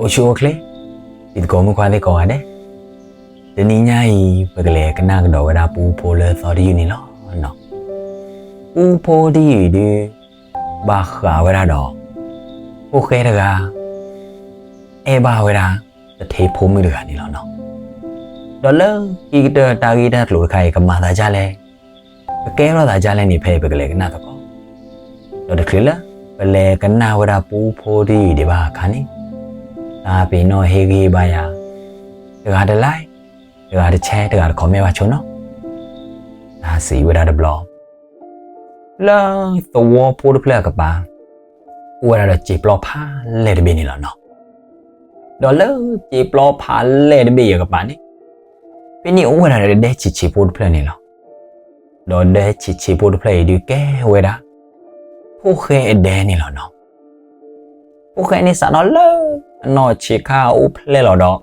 အိၣ်ဆူၣ်အိၣ်ချ့, တံၤသကိးမုၣ်ခွါသ့ၣ်ကိးဂၤဒဲး, တနံၤညါအံၤ ပကလဲၤကနၣ်ကဒီးဝဲဒၣ်ပူဖိလၢသီတယုၢ်န့ၣ်လီၤ. ပူဖိတယုၢ်အံၤဒုး ဘၣ်ဃးဝဲဒၣ်ဒီး ဖိၣ်ဃဲတဂၤ အဲၣ်ဘၣ်ဝဲဒၣ် တထ့ဖိမုၣ်တဂၤန့ၣ်လီၤနီၤ. ဒီးလၢခံကတၢၢ်တၢ်ဂ့ၢ်တၢ်ကျိၤတခါအံၤ ကမၤသးဒ်လဲၣ်, ကကဲထီၣ်သးဒ်လဲၣ်န့ၣ် ဖဲအံၤပကလဲၤကနၣ်သကိး. ဒီးတချုးလၢ ပလဲၤကနၣ်ဝဲဒၣ်ပူဖိတယုၢ်အံၤဒံးဘၣ်အခါန့ၣ်, တၢ်ပ့ၤနီၣ်ဟ့ၣ်ဂံၢ်ဟ့ၣ်ဘါယၤ, တဂၤတlike, တဂၤတshare, တဂၤတcommentဘၣ်ဆိနီၤ. တၢ်စံးဝဲဒၣ်တဘျီ လၢသဝီဖိတဖျၢၣ်အကပၤ အိၣ်ဝဲဒၣ်ဒီးစံာ်ပျီဖးလဲၢ်တဘ့ၣ်န့ၣ်လီၤနီၤ. ဒီးလၢစံာ်ပျီဖးလဲၢ်တဘ့ၣ်အံၤအကပၤန့ၣ် ဖဲန့ၣ်အိၣ်ဝဲဒၣ်ဒီးဒဲဆံးဆံးဖိတဖျၢၣ်န့ၣ်လီၤ. ဒီးဒဲဆံးဆံးဖိတဖျၢၣ်အံၤဒုးကဲဝဲဒၣ် ဖိၣ်ဃဲအဒဲန့ၣ်လီၤနီၤ. ဖိၣ်ဃဲန့ၣ်စးထီၣ်လၢ အနီၢ်ဆံးခါအိၣ်ဖျဲၣ်လီၤဒီး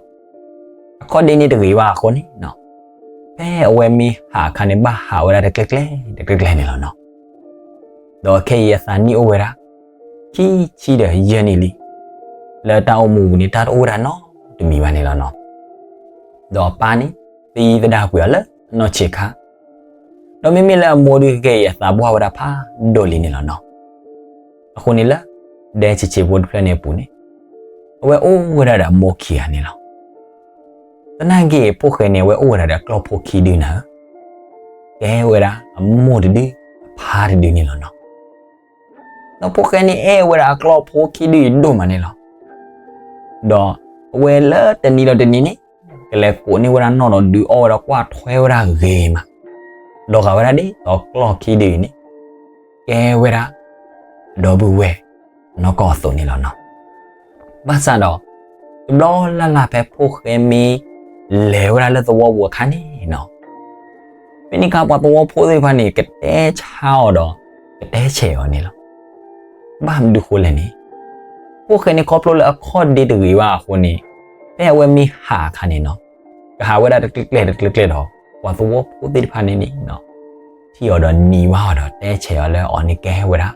အခီၣ်ဒ့န့ၣ်တဂ့ၤဘၣ်အဃိန့ၣ်နီၤ, ဖဲအဝဲမ့ၢ်ဟးအခါန့ၣ် ဘၣ်ဟးဝဲဒၣ်တကျဲကျဲ တကျဲကျဲန့ၣ်လီၤနီၤ. ဒီးခဲအံၤအသးနံၣ်အိၣ်ဝဲဒၣ် ခံဆံဒီးယဲၢ်နံၣ်လံ. လၢတၢ်အိၣ်မူပူၤန့ၣ် တၢ်တအိၣ်ဝဲဒၣ်နီတမံၤဘၣ်န့ၣ်လီၤနီၤ. ဒီးအပၢ်န့ၣ် သံသဒၣ်ကွံာ်အီၤလၢအနီၢ်ဆံးခါ, ဒီးမ့မ့ၢ်လၢအမိၢ်ဒုးဂ့ၤအသးဘှၣ်ဝဲဒၣ်ဖးဒိၣ်လံန့ၣ်လီၤနီၤ. အဃိန့ၣ်လၢ ဒဲဆံးဆံးဖိတဖျၢၣ်န့ၣ်အပူၤန့ၣ် အဝဲအိၣ်ဝဲဒၣ်ဒီးအမိၢ်ခံဂၤန့ၣ်လီၤ. သနာ်က့ ဖိၣ်ဃဲန့ၣ် အဝဲအိၣ်ဝဲဒၣ်ဒီးအကျီၢ်ဖိခံဒုနၤဧၢ, ကဲဝဲဒၣ်အမိၢ်တဒု အဖါတဒုန့ၣ်လီၤနီၤ. ဒီးဖိၣ်ဃဲန့ၣ်အဲၣ်ဝဲဒၣ်အကျီၢ်ဖိခံဒုအံၤဒိၣ်မးန့ၣ်လီၤ. ဒီးအဝဲလၢတနံၤဒီးတနံၤန့ၣ် ကလဲၤကိးန့ၢ်ဝဲဒၣ်နီၣ်ဒီး ဒုးအီၣ်ဝဲဒၣ်ကွၢ်ထွဲဝဲဒၣ်ဂ့ၤမး, ဒီးဂာ်ဝဲဒၣ်ဒ်သိးကျီၢ်ခံဒုအံၤန့ၣ် ကဲဝဲဒၣ် အဒီပုၢ်ဝဲၢ်နီၢ်ကီၢ်အသိးန့ၣ်လီၤနီၤ. ဘၣ်ဆၣ်ဒီး တဘျီလၢ်လၢ်ဖဲဖိၣ်ဃဲမ့ၢ်လဲၤဝဲဒၣ်လၢသဝီပူၤအခါန့ၣ်နီၤ, ဖဲန့ၣ်အခါပှၤသဝီဖိသ့ၣ်တဖၣ်န့ၣ် ကတဲဆါအီၤဒီး ကတဲဆဲးအီၤန့ၣ်လီၤ. ဘၣ်မနုၤဃိလဲၣ်န့ၣ်, ဖိၣ်ဃဲန့ၣ်ခီဖျိလၢအခီၣ်ဒ့တဂ့ၤဘၣ်အဃိန့ၣ်, ဖဲအဝဲမ့ၢ်ဟးအခါန့ၣ်နီၤ, ကဟးဝဲဒၣ်တကျဲကျဲတကျဲကျဲဒီး ပှၤသဝီဖိသ့ၣ်တဖၣ်န့ၣ်န့ၣ် ထံၣ်အီၤဒီးနံၤဘၣ်အီၤဒီးတဲဆဲးအီၤလၢအီၤန့ၣ်ကဲဝဲဒၣ်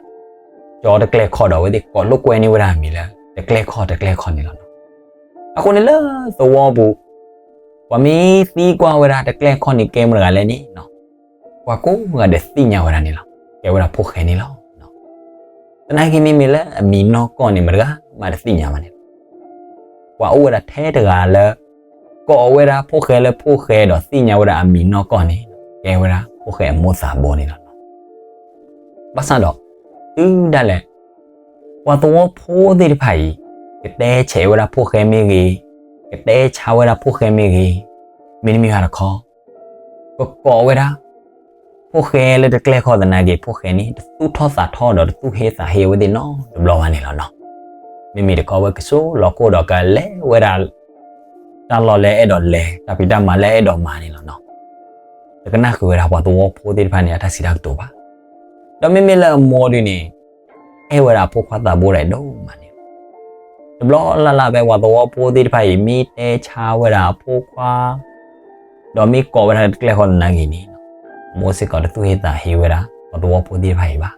ကၠီတကျဲခီၣ်ဒီး အဝဲသ့ၣ်ကိးလိာ်ကွဲန့ၢ်ဝဲဒၣ်အမံၤလၢ တကျဲခီၣ်တကျဲခီၣ်န့ၣ်လီၤနီၤ. အဃိန့ၣ်လၢသဝီပူၤ ပှၤမ့ၢ်သံကွၢ်ဝဲဒၣ်တကျဲခီၣ်န့ၣ်ကဲမတၤတဂၤလဲၣ်န့ၣ်နီၤ, ပှၤကိးဂၤဒဲးသ့ၣ်ညါဝဲဒၣ်န့ၣ်လီၤ. ကဲဝဲဒၣ်ဖိၣ်ဃဲန့ၣ်လီၤ. သနာ်က့မ့မ့ၢ်လၢအမံၤနီၢ်ကီၢ်န့ၣ် မတဂၤမးတသ့ၣ်ညါဘၣ်န့ၣ်လီၤ. ပှၤအိၣ်ဝဲဒၣ်ထဲတဂၤလၢ ကိးဝဲဒၣ်ဖိၣ်ဃဲလၢဖိၣ်ဃဲဒီးသ့ၣ်ညါဝဲဒၣ်အမံၤနီၢ်ကီၢ်န့ၣ် ကဲဝဲဒၣ်ဖိၣ်ဃဲအမိၢ်သးဘိန့ၣ်လီၤနီၤ. ဘၣ်ဆၣ်ဒီး တုၤဒၣ်လဲာ် ပှၤသဝီဖိသ့ၣ်တဖၣ်အံၤ ကတဲဆဲးဝဲဒၣ်ဖိၣ်ဃဲမ့ၢ်ဂ့ၤ, ကတဲဆါဝဲဒၣ်ဖိၣ်ဃဲမ့ၢ်ဂ့ၤ, မ့တမ့ၢ်ဘၣ်တခီ ကကိးဝဲဒၣ် ဖိၣ်ဃဲလၢတကျဲခီၣ်သနာ်က့ ဖိၣ်ဃဲန့ၣ် တသူၣ်ထီၣ်သးထီၣ်ဒီးတသူၣ်ဟ့သးဟ့အဝဲသ့ၣ်နီတဘျီဘၣ်န့ၣ်လီၤနီၤ. မ့မ့ၢ်တခီဝဲကဆိးလီၤခိၣ်ဒီးကလဲၤဝဲဒၣ် တၢ်လီၢ်လၢအဲၣ်ဒိးလဲၤ တၢ်ဖံးတၢ်မၤလၢအဲၣ်ဒိးမၤန့ၣ်လီၤနီၤ. တကနၣ်ဃုာ်ဝဲဒၣ်ပှၤသဝီဖိသ့ၣ်တဖၣ်န့ၣ် အတၢ်စံးတၢ်ကတိၤဘၣ်. ဒီးမ့မ့ၢ်လၢအမိၢ်ဒုးန့ၣ် အဲၣ်ဝဲဒၣ်အဖိခွါသးဘိဒၣ်အံၤဒိၣ်မးန့ၣ်လီၤ. တဘျီလၢ်လၢ်ဖဲပှၤသဝီဖိသ့ၣ်တဖၣ်အံၤ မ့ၢ်တဲဆါဝဲဒၣ်အဖိခွါ ဒီးမ့ၢ်ကိးဝဲဒၣ်တကျဲခီၣ်သနာ်က့န့ၣ် မိၢ်စ့ၢ်ကီးတသူၣ်ဟ့သးဟ့ဝဲဒၣ် ပှၤသဝီဖိသ့ၣ်တဖၣ်အံၤဘၣ်.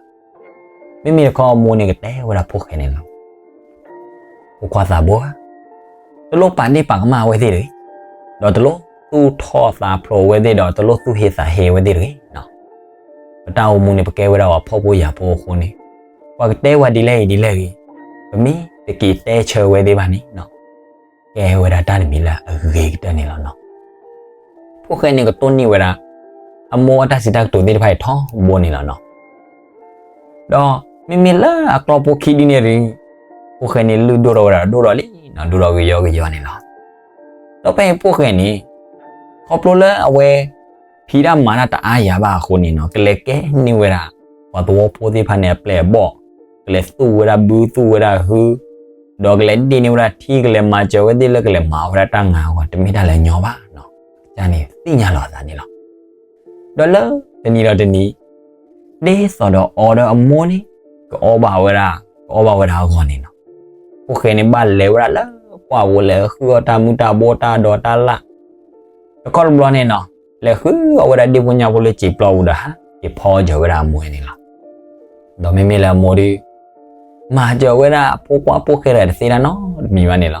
မ့မ့ၢ်တခီအမိၢ်န့ၣ်ကတဲဝဲဒၣ်ဖိၣ်ဃဲန့ၣ်လီၤ. ဖိခွါသးဘိဧၢ, တလိၣ်ပာ်ဒ့ၣ်ပာ်ကမၣ်အဝဲသ့ၣ်တဂ့ၤ, ဒီးတလိၣ်သူၣ်ထီၣ်သးဖျိးအဝဲသ့ၣ်ဒီးတလိၣ်သူၣ်ဟ့သးဟ့အဝဲသ့ၣ်တဂ့ၤ. ပတၢ်အိၣ်မူန့ၣ် ပကဲဝဲဒၣ်ပှၤဖှီၣ်ဖိယာ်ဖိအဃိန့ၣ် ပှၤကတဲပှၤဒ်လဲၣ်ဂ့ၤဒ်လဲၣ်ဂ့ၤ, ပမ့ၢ်တက့ၤတဲဆၢဝဲသ့ၣ်ဘၣ်န့ၣ် ကဲဝဲဒၣ်တၢ်တမံၤလၢအဂ့ၤကတၢၢ်န့ၣ်လီၤနီၤ. ဖိၣ်ဃဲန့ၣ်ကတိၢ်နီၣ်ဝဲဒၣ် အမိၢ်အတၢ်စံးတၢ်ကတိၤသ့ၣ်တဖၣ်အံၤထီဘိန့ၣ်လီၤနီၤ. ဒီးမ့မ့ၢ်လၢအကျီၢ်ဖိခံဒုန့ၣ်ဒီး ဖိၣ်ဃဲန့ၣ်လုၢ်ဒိၣ်ထီၣ်ဝဲဒၣ်ဒိၣ်ထီၣ်လံနီၤ, ဒိၣ်ထီၣ်ကယီကယီန့ၣ်လီၤ. ဒီးဖဲအံၤဖိၣ်ဃဲန့ၣ် ခီဖျိလၢအဝဲ ဖံးတၢ်မၤတၢ်တအါယၤဘၣ်အဃိန့ၣ်နီၤ, ကလဲၤကဲန့ၢ်ဝဲဒၣ် ပှၤသဝီဖိသ့ၣ်တဖၣ်န့ၣ် အပျဲၢ်အဘီၣ်, ကလဲၤသူၣ်ဝဲဒၣ်ဘုသူၣ်ဝဲဒၣ်ဟု, ဒီးကလဲၤဒ့ၣ်န့ၢ်ဝဲဒၣ်ထံ ကလဲၤမၤစၢၤဝဲသ့ၣ်လၢကလဲၤမၤဝဲဒၣ်တၢ်ငါအဂီၢ် တမ့ၢ်တၢ်လၢညီဘၣ်နီၤ, ကန့ၣ်သ့ၣ်ညါလီၤအသးန့ၣ်လီၤ. ဒီးလၢတနံၤဒီးတနံၤ ဒ်သိးဒီးအီၤဒီးအမိၢ်န့ၣ် ကအီၣ်ဘၣ်ဝဲဒၣ်, ကအီၣ်ဘၣ်ဝဲဒၣ်အဂီၢ်န့ၣ်နီၤ, ဖိၣ်ဃဲန့ၣ်ဘၣ်လဲၤဝဲဒၣ်လၢပှၢ်ပူၤ လဲၤဃုအီၣ်တၢ်မုၢ်တၢ်ဘိတၢ်ဒိးတၢ်လၣ်, တခီတဘျီန့ၣ်နီၤ, လဲၤဃုအီၣ်ဝဲဒၣ်ဒ့ၣ်ဖိညၣ်ဖိလၢစံာ်ပျီပူၤဒီးဟးက့ၤဖီစၢၤဝဲဒၣ်အမိၢ်န့ၣ်လီၤ. ဒီးမ့မ့ၢ်လၢအမိၢ်ဒီး မၤစၢၤဝဲဒၣ်အဖိခွါဖိၣ်ဃဲတဂၤတသ့တၢ်နီတမံၤဘၣ်န့ၣ်လီၤ.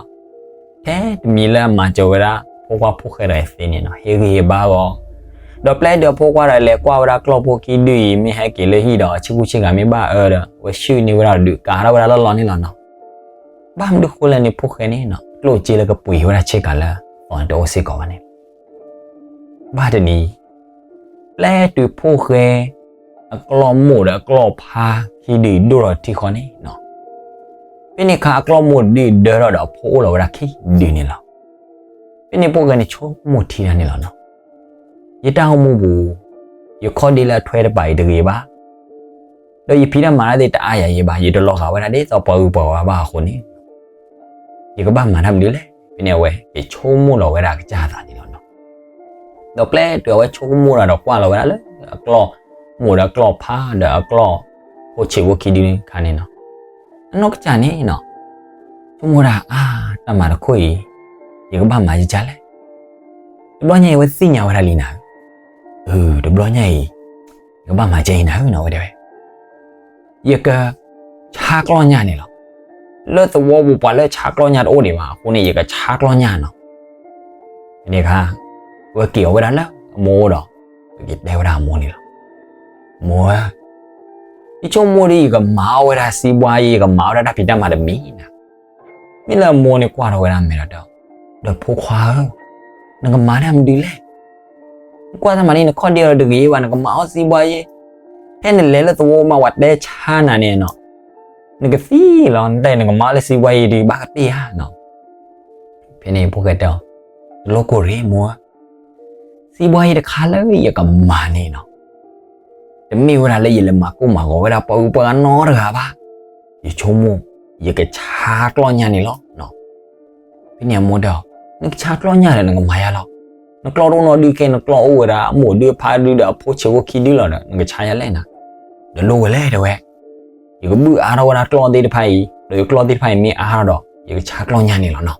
ထဲတမံၤလၢအမၤစၢၤဝဲဒၣ် ဖိခွါဖိၣ်ဃဲတဂၤအံၤသ့န့ၣ်နီၤ ဟ့ၣ်ဂံၢ်ဟ့ၣ်ဘါအီၤ, ဒီးပျဲတုၤအဖိခွါဒီးလဲၤကွၢ်ဝဲဒၣ်ကျီၢ်ဖိခံဒုအံၤ မ့ၢ်ဟဲက့ၤလၢဟံၣ်ဒီး အဆ့ကူဆ့ကၤမ့ၢ်ဘၣ်အၢဒီး အဝဲဆူၣ်န့ၢ်ဝဲဒၣ်ဒုးကၤထီၣ်ဝဲဒၣ်လီၢ်လီၢ်န့ၣ်လီၤနီၤ. ဘၣ်မနုၤဃိလဲၣ်န့ၣ် ဖိၣ်ဃဲန့ၣ်နီၤ ကျိၣ်စ့လၢကပှ့ၤဝဲဒၣ်ဆ့ကၤလၢအသီန့ၣ် တအိၣ်စ့ၢ်ကီးဘၣ်န့ၣ်လီၤ. ဘၣ်တနံၤ ပျဲတုၤဖိၣ်ဃဲ အကျီၢ်မိၢ်ဒီးအကျီၢ်ဖါခံဒုဒိၣ်ထီၣ်ထံဃီန့ၣ်နီၤ, ဖဲန့ၣ်အခါအကျီၢ်မိၢ်ဒုဒၢထီၣ်ဒီး အဖိအိၣ်လီၤဝဲဒၣ်ခံဒုန့ၣ်လီၤ. ဖဲန့ၣ်ဖိၣ်ဃဲန့ၣ်ဆိကမိၣ်ထံတၢ်န့ၣ်လီၤနီၤ, ယတၢ်အိၣ်မူပူၤ ယခီၣ်ဒ့လၢအထွဲတပၤအံၤတဂ့ၤဘၣ်, ဒီးယဖံးတၢ်မၤတၢ်သ့ၣ်တအါယၤယံၤဘၣ်, ယတလီၤဂာ်ဝဲဒၣ်ဒ်သိးပှၤဂုၤပှၤဂၤဘၣ်အဃိန့ၣ် ယကဘၣ်မၤတၢ်မနုၤလဲၣ်. ဖဲန့ၣ်အဝဲ ယဆိကမိၣ်လီၤဝဲဒၣ်အကစၢ်အသးန့ၣ်လီၤနီၤ. ဒီးပျဲတုၤအဝဲဆိကမိၣ်ဒီး ဒီးကွၢ်လီၤဝဲဒၣ်လၢအကျီၢ်မိၢ်ဒီးအကျီၢ်ဖါဒီးအကျီၢ်ဖိဆံးဖိခံဒုန့ၣ်အခါန့ၣ်နီၤ, အနီၢ်ကစၢ်န့ၣ်နီၤ ဆိကမိၣ်ဒၣ်အါ တၢ်မၤတခီအံၤ ယကဘၣ်မၤယကလဲၣ်. တဘျီညါအံၤ အဝဲသ့ၣ်ညါဝဲဒၣ်လံနၤဧၢ, တဘျီညါအံၤ ယကဘၣ်မၤကဲအံၤနၤဧၢနီၤ ဝဲတဲဝဲ ယကဆါကျီၢ်ညၣ်န့ၣ်လီၤ. လၢသဝီပူၤပှၤလၢဆါကျီၢ်ညၣ်တအိၣ်ဒံးဘၣ်အဃိန့ၣ် ယကဆါကျီၢ်ညၣ်နီၤ. ဖဲန့ၣ်အခါ အဝဲက့ၤအီၤဝဲဒၣ်လၢအမိၢ်အိၣ်ဒီး အဝဲက့ၤတဲဝဲဒၣ်အမိၢ်န့ၣ်လီၤ. မိၢ်ဧၢ, ယဆိကမိၣ်ဒီး ယကမၤအီၣ်ဝဲဒၣ်စံးဘှါယဲ ယကမၤအီၣ်ဝဲဒၣ်တၢ်ဖံးတၢ်မၤတမံၤနၤ. မ့ၢ်လၢအမိၢ်န့ၣ်ကွၢ်ထီၣ်ဝဲဒၣ်မဲာ်ဒီးတဲအီၤ, ဒီးဖိခွါဧၢ, နကမၤတၢ်မနုၤလဲၣ်. နကွၢ်တၢ်မၤန့ၣ် နခီၣ်ဒ့အီၤတဂ့ၤဘၣ်, နကမၤအီၣ်စံးဘှါယဲ, ဖဲနလဲၤလၢသဝီမးပှၤတဲဆါနၤန့ၣ်နီၤ, နကသံလီၤ, နတဲနကမၤအီၣ်လၢစံးဘှါယဲဒီး ဘၣ်ကတ့ၢ်ဧါနီၤ. ဖဲန့ၣ်ဖိၣ်ဃဲတဲအီၤ, တလိၣ်ကိၢ်ရ့မိၢ်ဧၢ, စံးဘှါယဲတခါလၢယကမၤန့ၣ်နီၤ, တမ့ၢ်ဝဲဒၣ်လၢယလဲၤမၤကိၢ်မၤဂီၤဝဲဒၣ်ပှၤဂုၤပှၤဂၤနီတဂၤဘၣ်. ယဆိကမိၣ် ယကဆါကျီၢ်ညၣ်န့ၣ်လီၤ. ဖဲန့ၣ်အမိၢ်တဲအီၤ, နကဆါကျီၢ်ညၣ်ဒီးနကမၤယၤလီၤ. နကျီၢ်တအိၣ်နီတဒုခဲ နကျီၢ်အိၣ်ဝဲဒၣ်အမိၢ်ဒုအဖါဒုဒီးအဖိဆံးဖိခံဒုလီၤဒီး နကဆါယၤလဲၣ်နၤ. ဒီးလိၣ်ဝဲလဲၣ်တဲဝဲ, ယကဘုၣ်အါထီၣ်ဝဲဒၣ်ကျီၢ်သ့ၣ်တဖၣ်အံၤ, ဒီးယကျီၢ်သ့ၣ်တဖၣ်အံၤမ့ၢ်အါထီၣ်ဒီး ယကဆါကျီၢ်ညၣ်န့ၣ်လီၤနီၤ.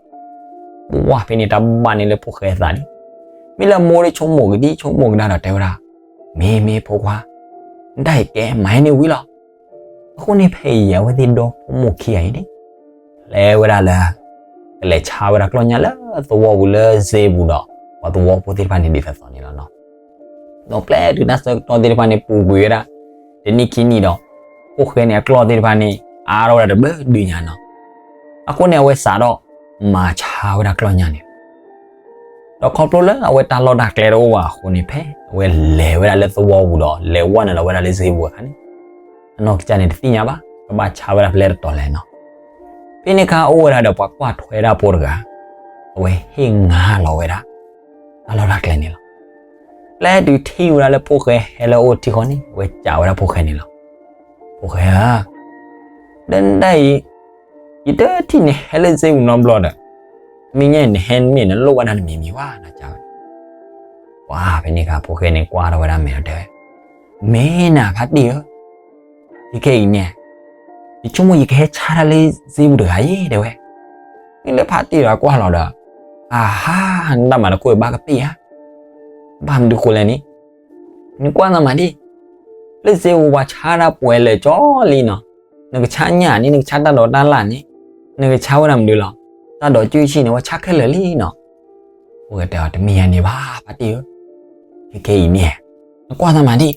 ပှၢ်ဖဲန့ၣ်တၢ်ဘၣ်န့ၣ်လၢဖိၣ်ဃဲအသးလံ. မ့ၢ်လၢမိၢ်ဒီးဆိကမိၣ်ကဒံဆိကမိၣ်ကဒါဒီးတဲဝဲဒၣ်, မ့ၢ်မ့ၢ်ဖိခွါ, နတၢ်အံၤကဲမၤဟဲန့ၢ်ဝံၤလီၤ. အဃိန့ၣ်ဖဲအံၤအဝဲသ့ၣ်ဒီဖိမိၢ်ခံဂၤအံၤန့ၣ် လဲၤဝဲဒၣ်လၢ ကလဲၤဆါဝဲဒၣ်ကျီၢ်ညၣ်လၢသဝီပူၤလၢစ့ပူၤဒီး ပှၤသဝီဖိသ့ၣ်တဖၣ်န့ၣ်ဒ်သိးသိးန့ၣ်လီၤနီၤ. ဒီးပျဲတုၤတၢ်ဆၢကတီၢ်သ့ၣ်တဖၣ်န့ၣ် ပူၤကွံာ်ဝဲဒၣ် တနံၣ်ခံနံၣ်ဒီး ဖိၣ်ဃဲန့ၣ်အကျီၢ်သ့ၣ်တဖၣ်န့ၣ် အါထီၣ်ဝဲဒၣ်တဘျုးဒုညါနီၤ. အဃိန့ၣ် အဝဲစးထီၣ်မၤဆါဝဲဒၣ်ကျီၢ်ညၣ်န့ၣ်လီၤ. ဒီးခီဖျိလၢအဝဲတၢ်လီၢ်တၢ်ကျဲတအိၣ်ဘၣ်အဃိန့ၣ် ဖဲအဝဲလဲၤဝဲဒၣ်လၢသဝီပူၤဒီး လဲၤဝဲနုာ်လီၤဝဲဒၣ်လၢစ့ပူၤအခါန့ၣ် အနီၢ်ကစၢ်န့ၣ်တသ့ၣ်ညါဘၣ် ကဘၣ်ဆါဝဲဒၣ်ဖဲလဲၣ်တတီၤလဲၣ်နီၤ. ဖဲန့ၣ်အခါအိၣ်ဝဲဒၣ်ဒီးပှၤကွၢ်ထွဲတၢ်ဖိတဂၤ အဝဲဟ့ၣ်ငါလီၤဝဲဒၣ် တၢ်လီၢ်တၢ်ကျဲန့ၣ်လီၤ. ပျဲတုၤထံၣ်ဝဲဒၣ်လၢဖိၣ်ဃဲဟဲလၢအအိၣ်ထံဃီန့ၣ် အဝဲစံးဝဲဒၣ်ဖိၣ်ဃဲန့ၣ်လီၤ. ဖိၣ်ဃဲဧၢ, လၢနဒၣ်အံၤ ယတထံၣ်နဟဲလၢစ့ပူၤနီတဘျီဒီး မ့ၢ်ညါအံၤနဟဲမ့ၢ်နလိၣ်ဘၣ်တၢ်တမံၤမံၤဧါ နစံးဝဲ. ပှၢ်ဖဲန့ၣ်အခါဖိၣ်ဃဲန့ၣ်ကွၢ်ထီၣ်ဝဲဒၣ်မဲာ်ဒီးတဲဝဲ, မ့ၢ်နၤဖါတံၢ်ဧၢ, ခဲခဲအံၤန့ၣ် ယဆိကမိၣ်ယကဟဲဆါတၢ်လၢစ့ပူၤတဂၤအံၤတဲဝဲ. မ့ၢ်လၢဖါတံၢ်ဒီးကွၢ်လီၤဒီး အဟါ နတၢ်မၤတခီအံၤဘၣ်ကပ့ၢ်ဧါ. ဘၣ်မနုၤဃိလဲၣ်န့ၣ် နကွၢ်နမၤဒ် လၢစ့ပူၤပှၤဆါတၢ်ပှဲၤလၢာ်ကၠီလံနီၤ. နကဆါညၣ်န့ၣ် နကဆါတၢ်ဒိးတၢ်လၣ်န့ၣ် နကဆါဝဲဒၣ်မနုၤလီၤ. တၢ်ဒိးကၠူဆံၣ်န့ၣ် အဝဲဆါခဲလၢာ်လံနီၤ. ဖိၣ်ဃဲတဲအီၤ တမ့ၢ်ယၤန့ၣ်ဘၣ် ဖါတံၢ်ဧၢ, ခဲခဲအံၤန့ၣ် နကွၢ်နမၤဒ်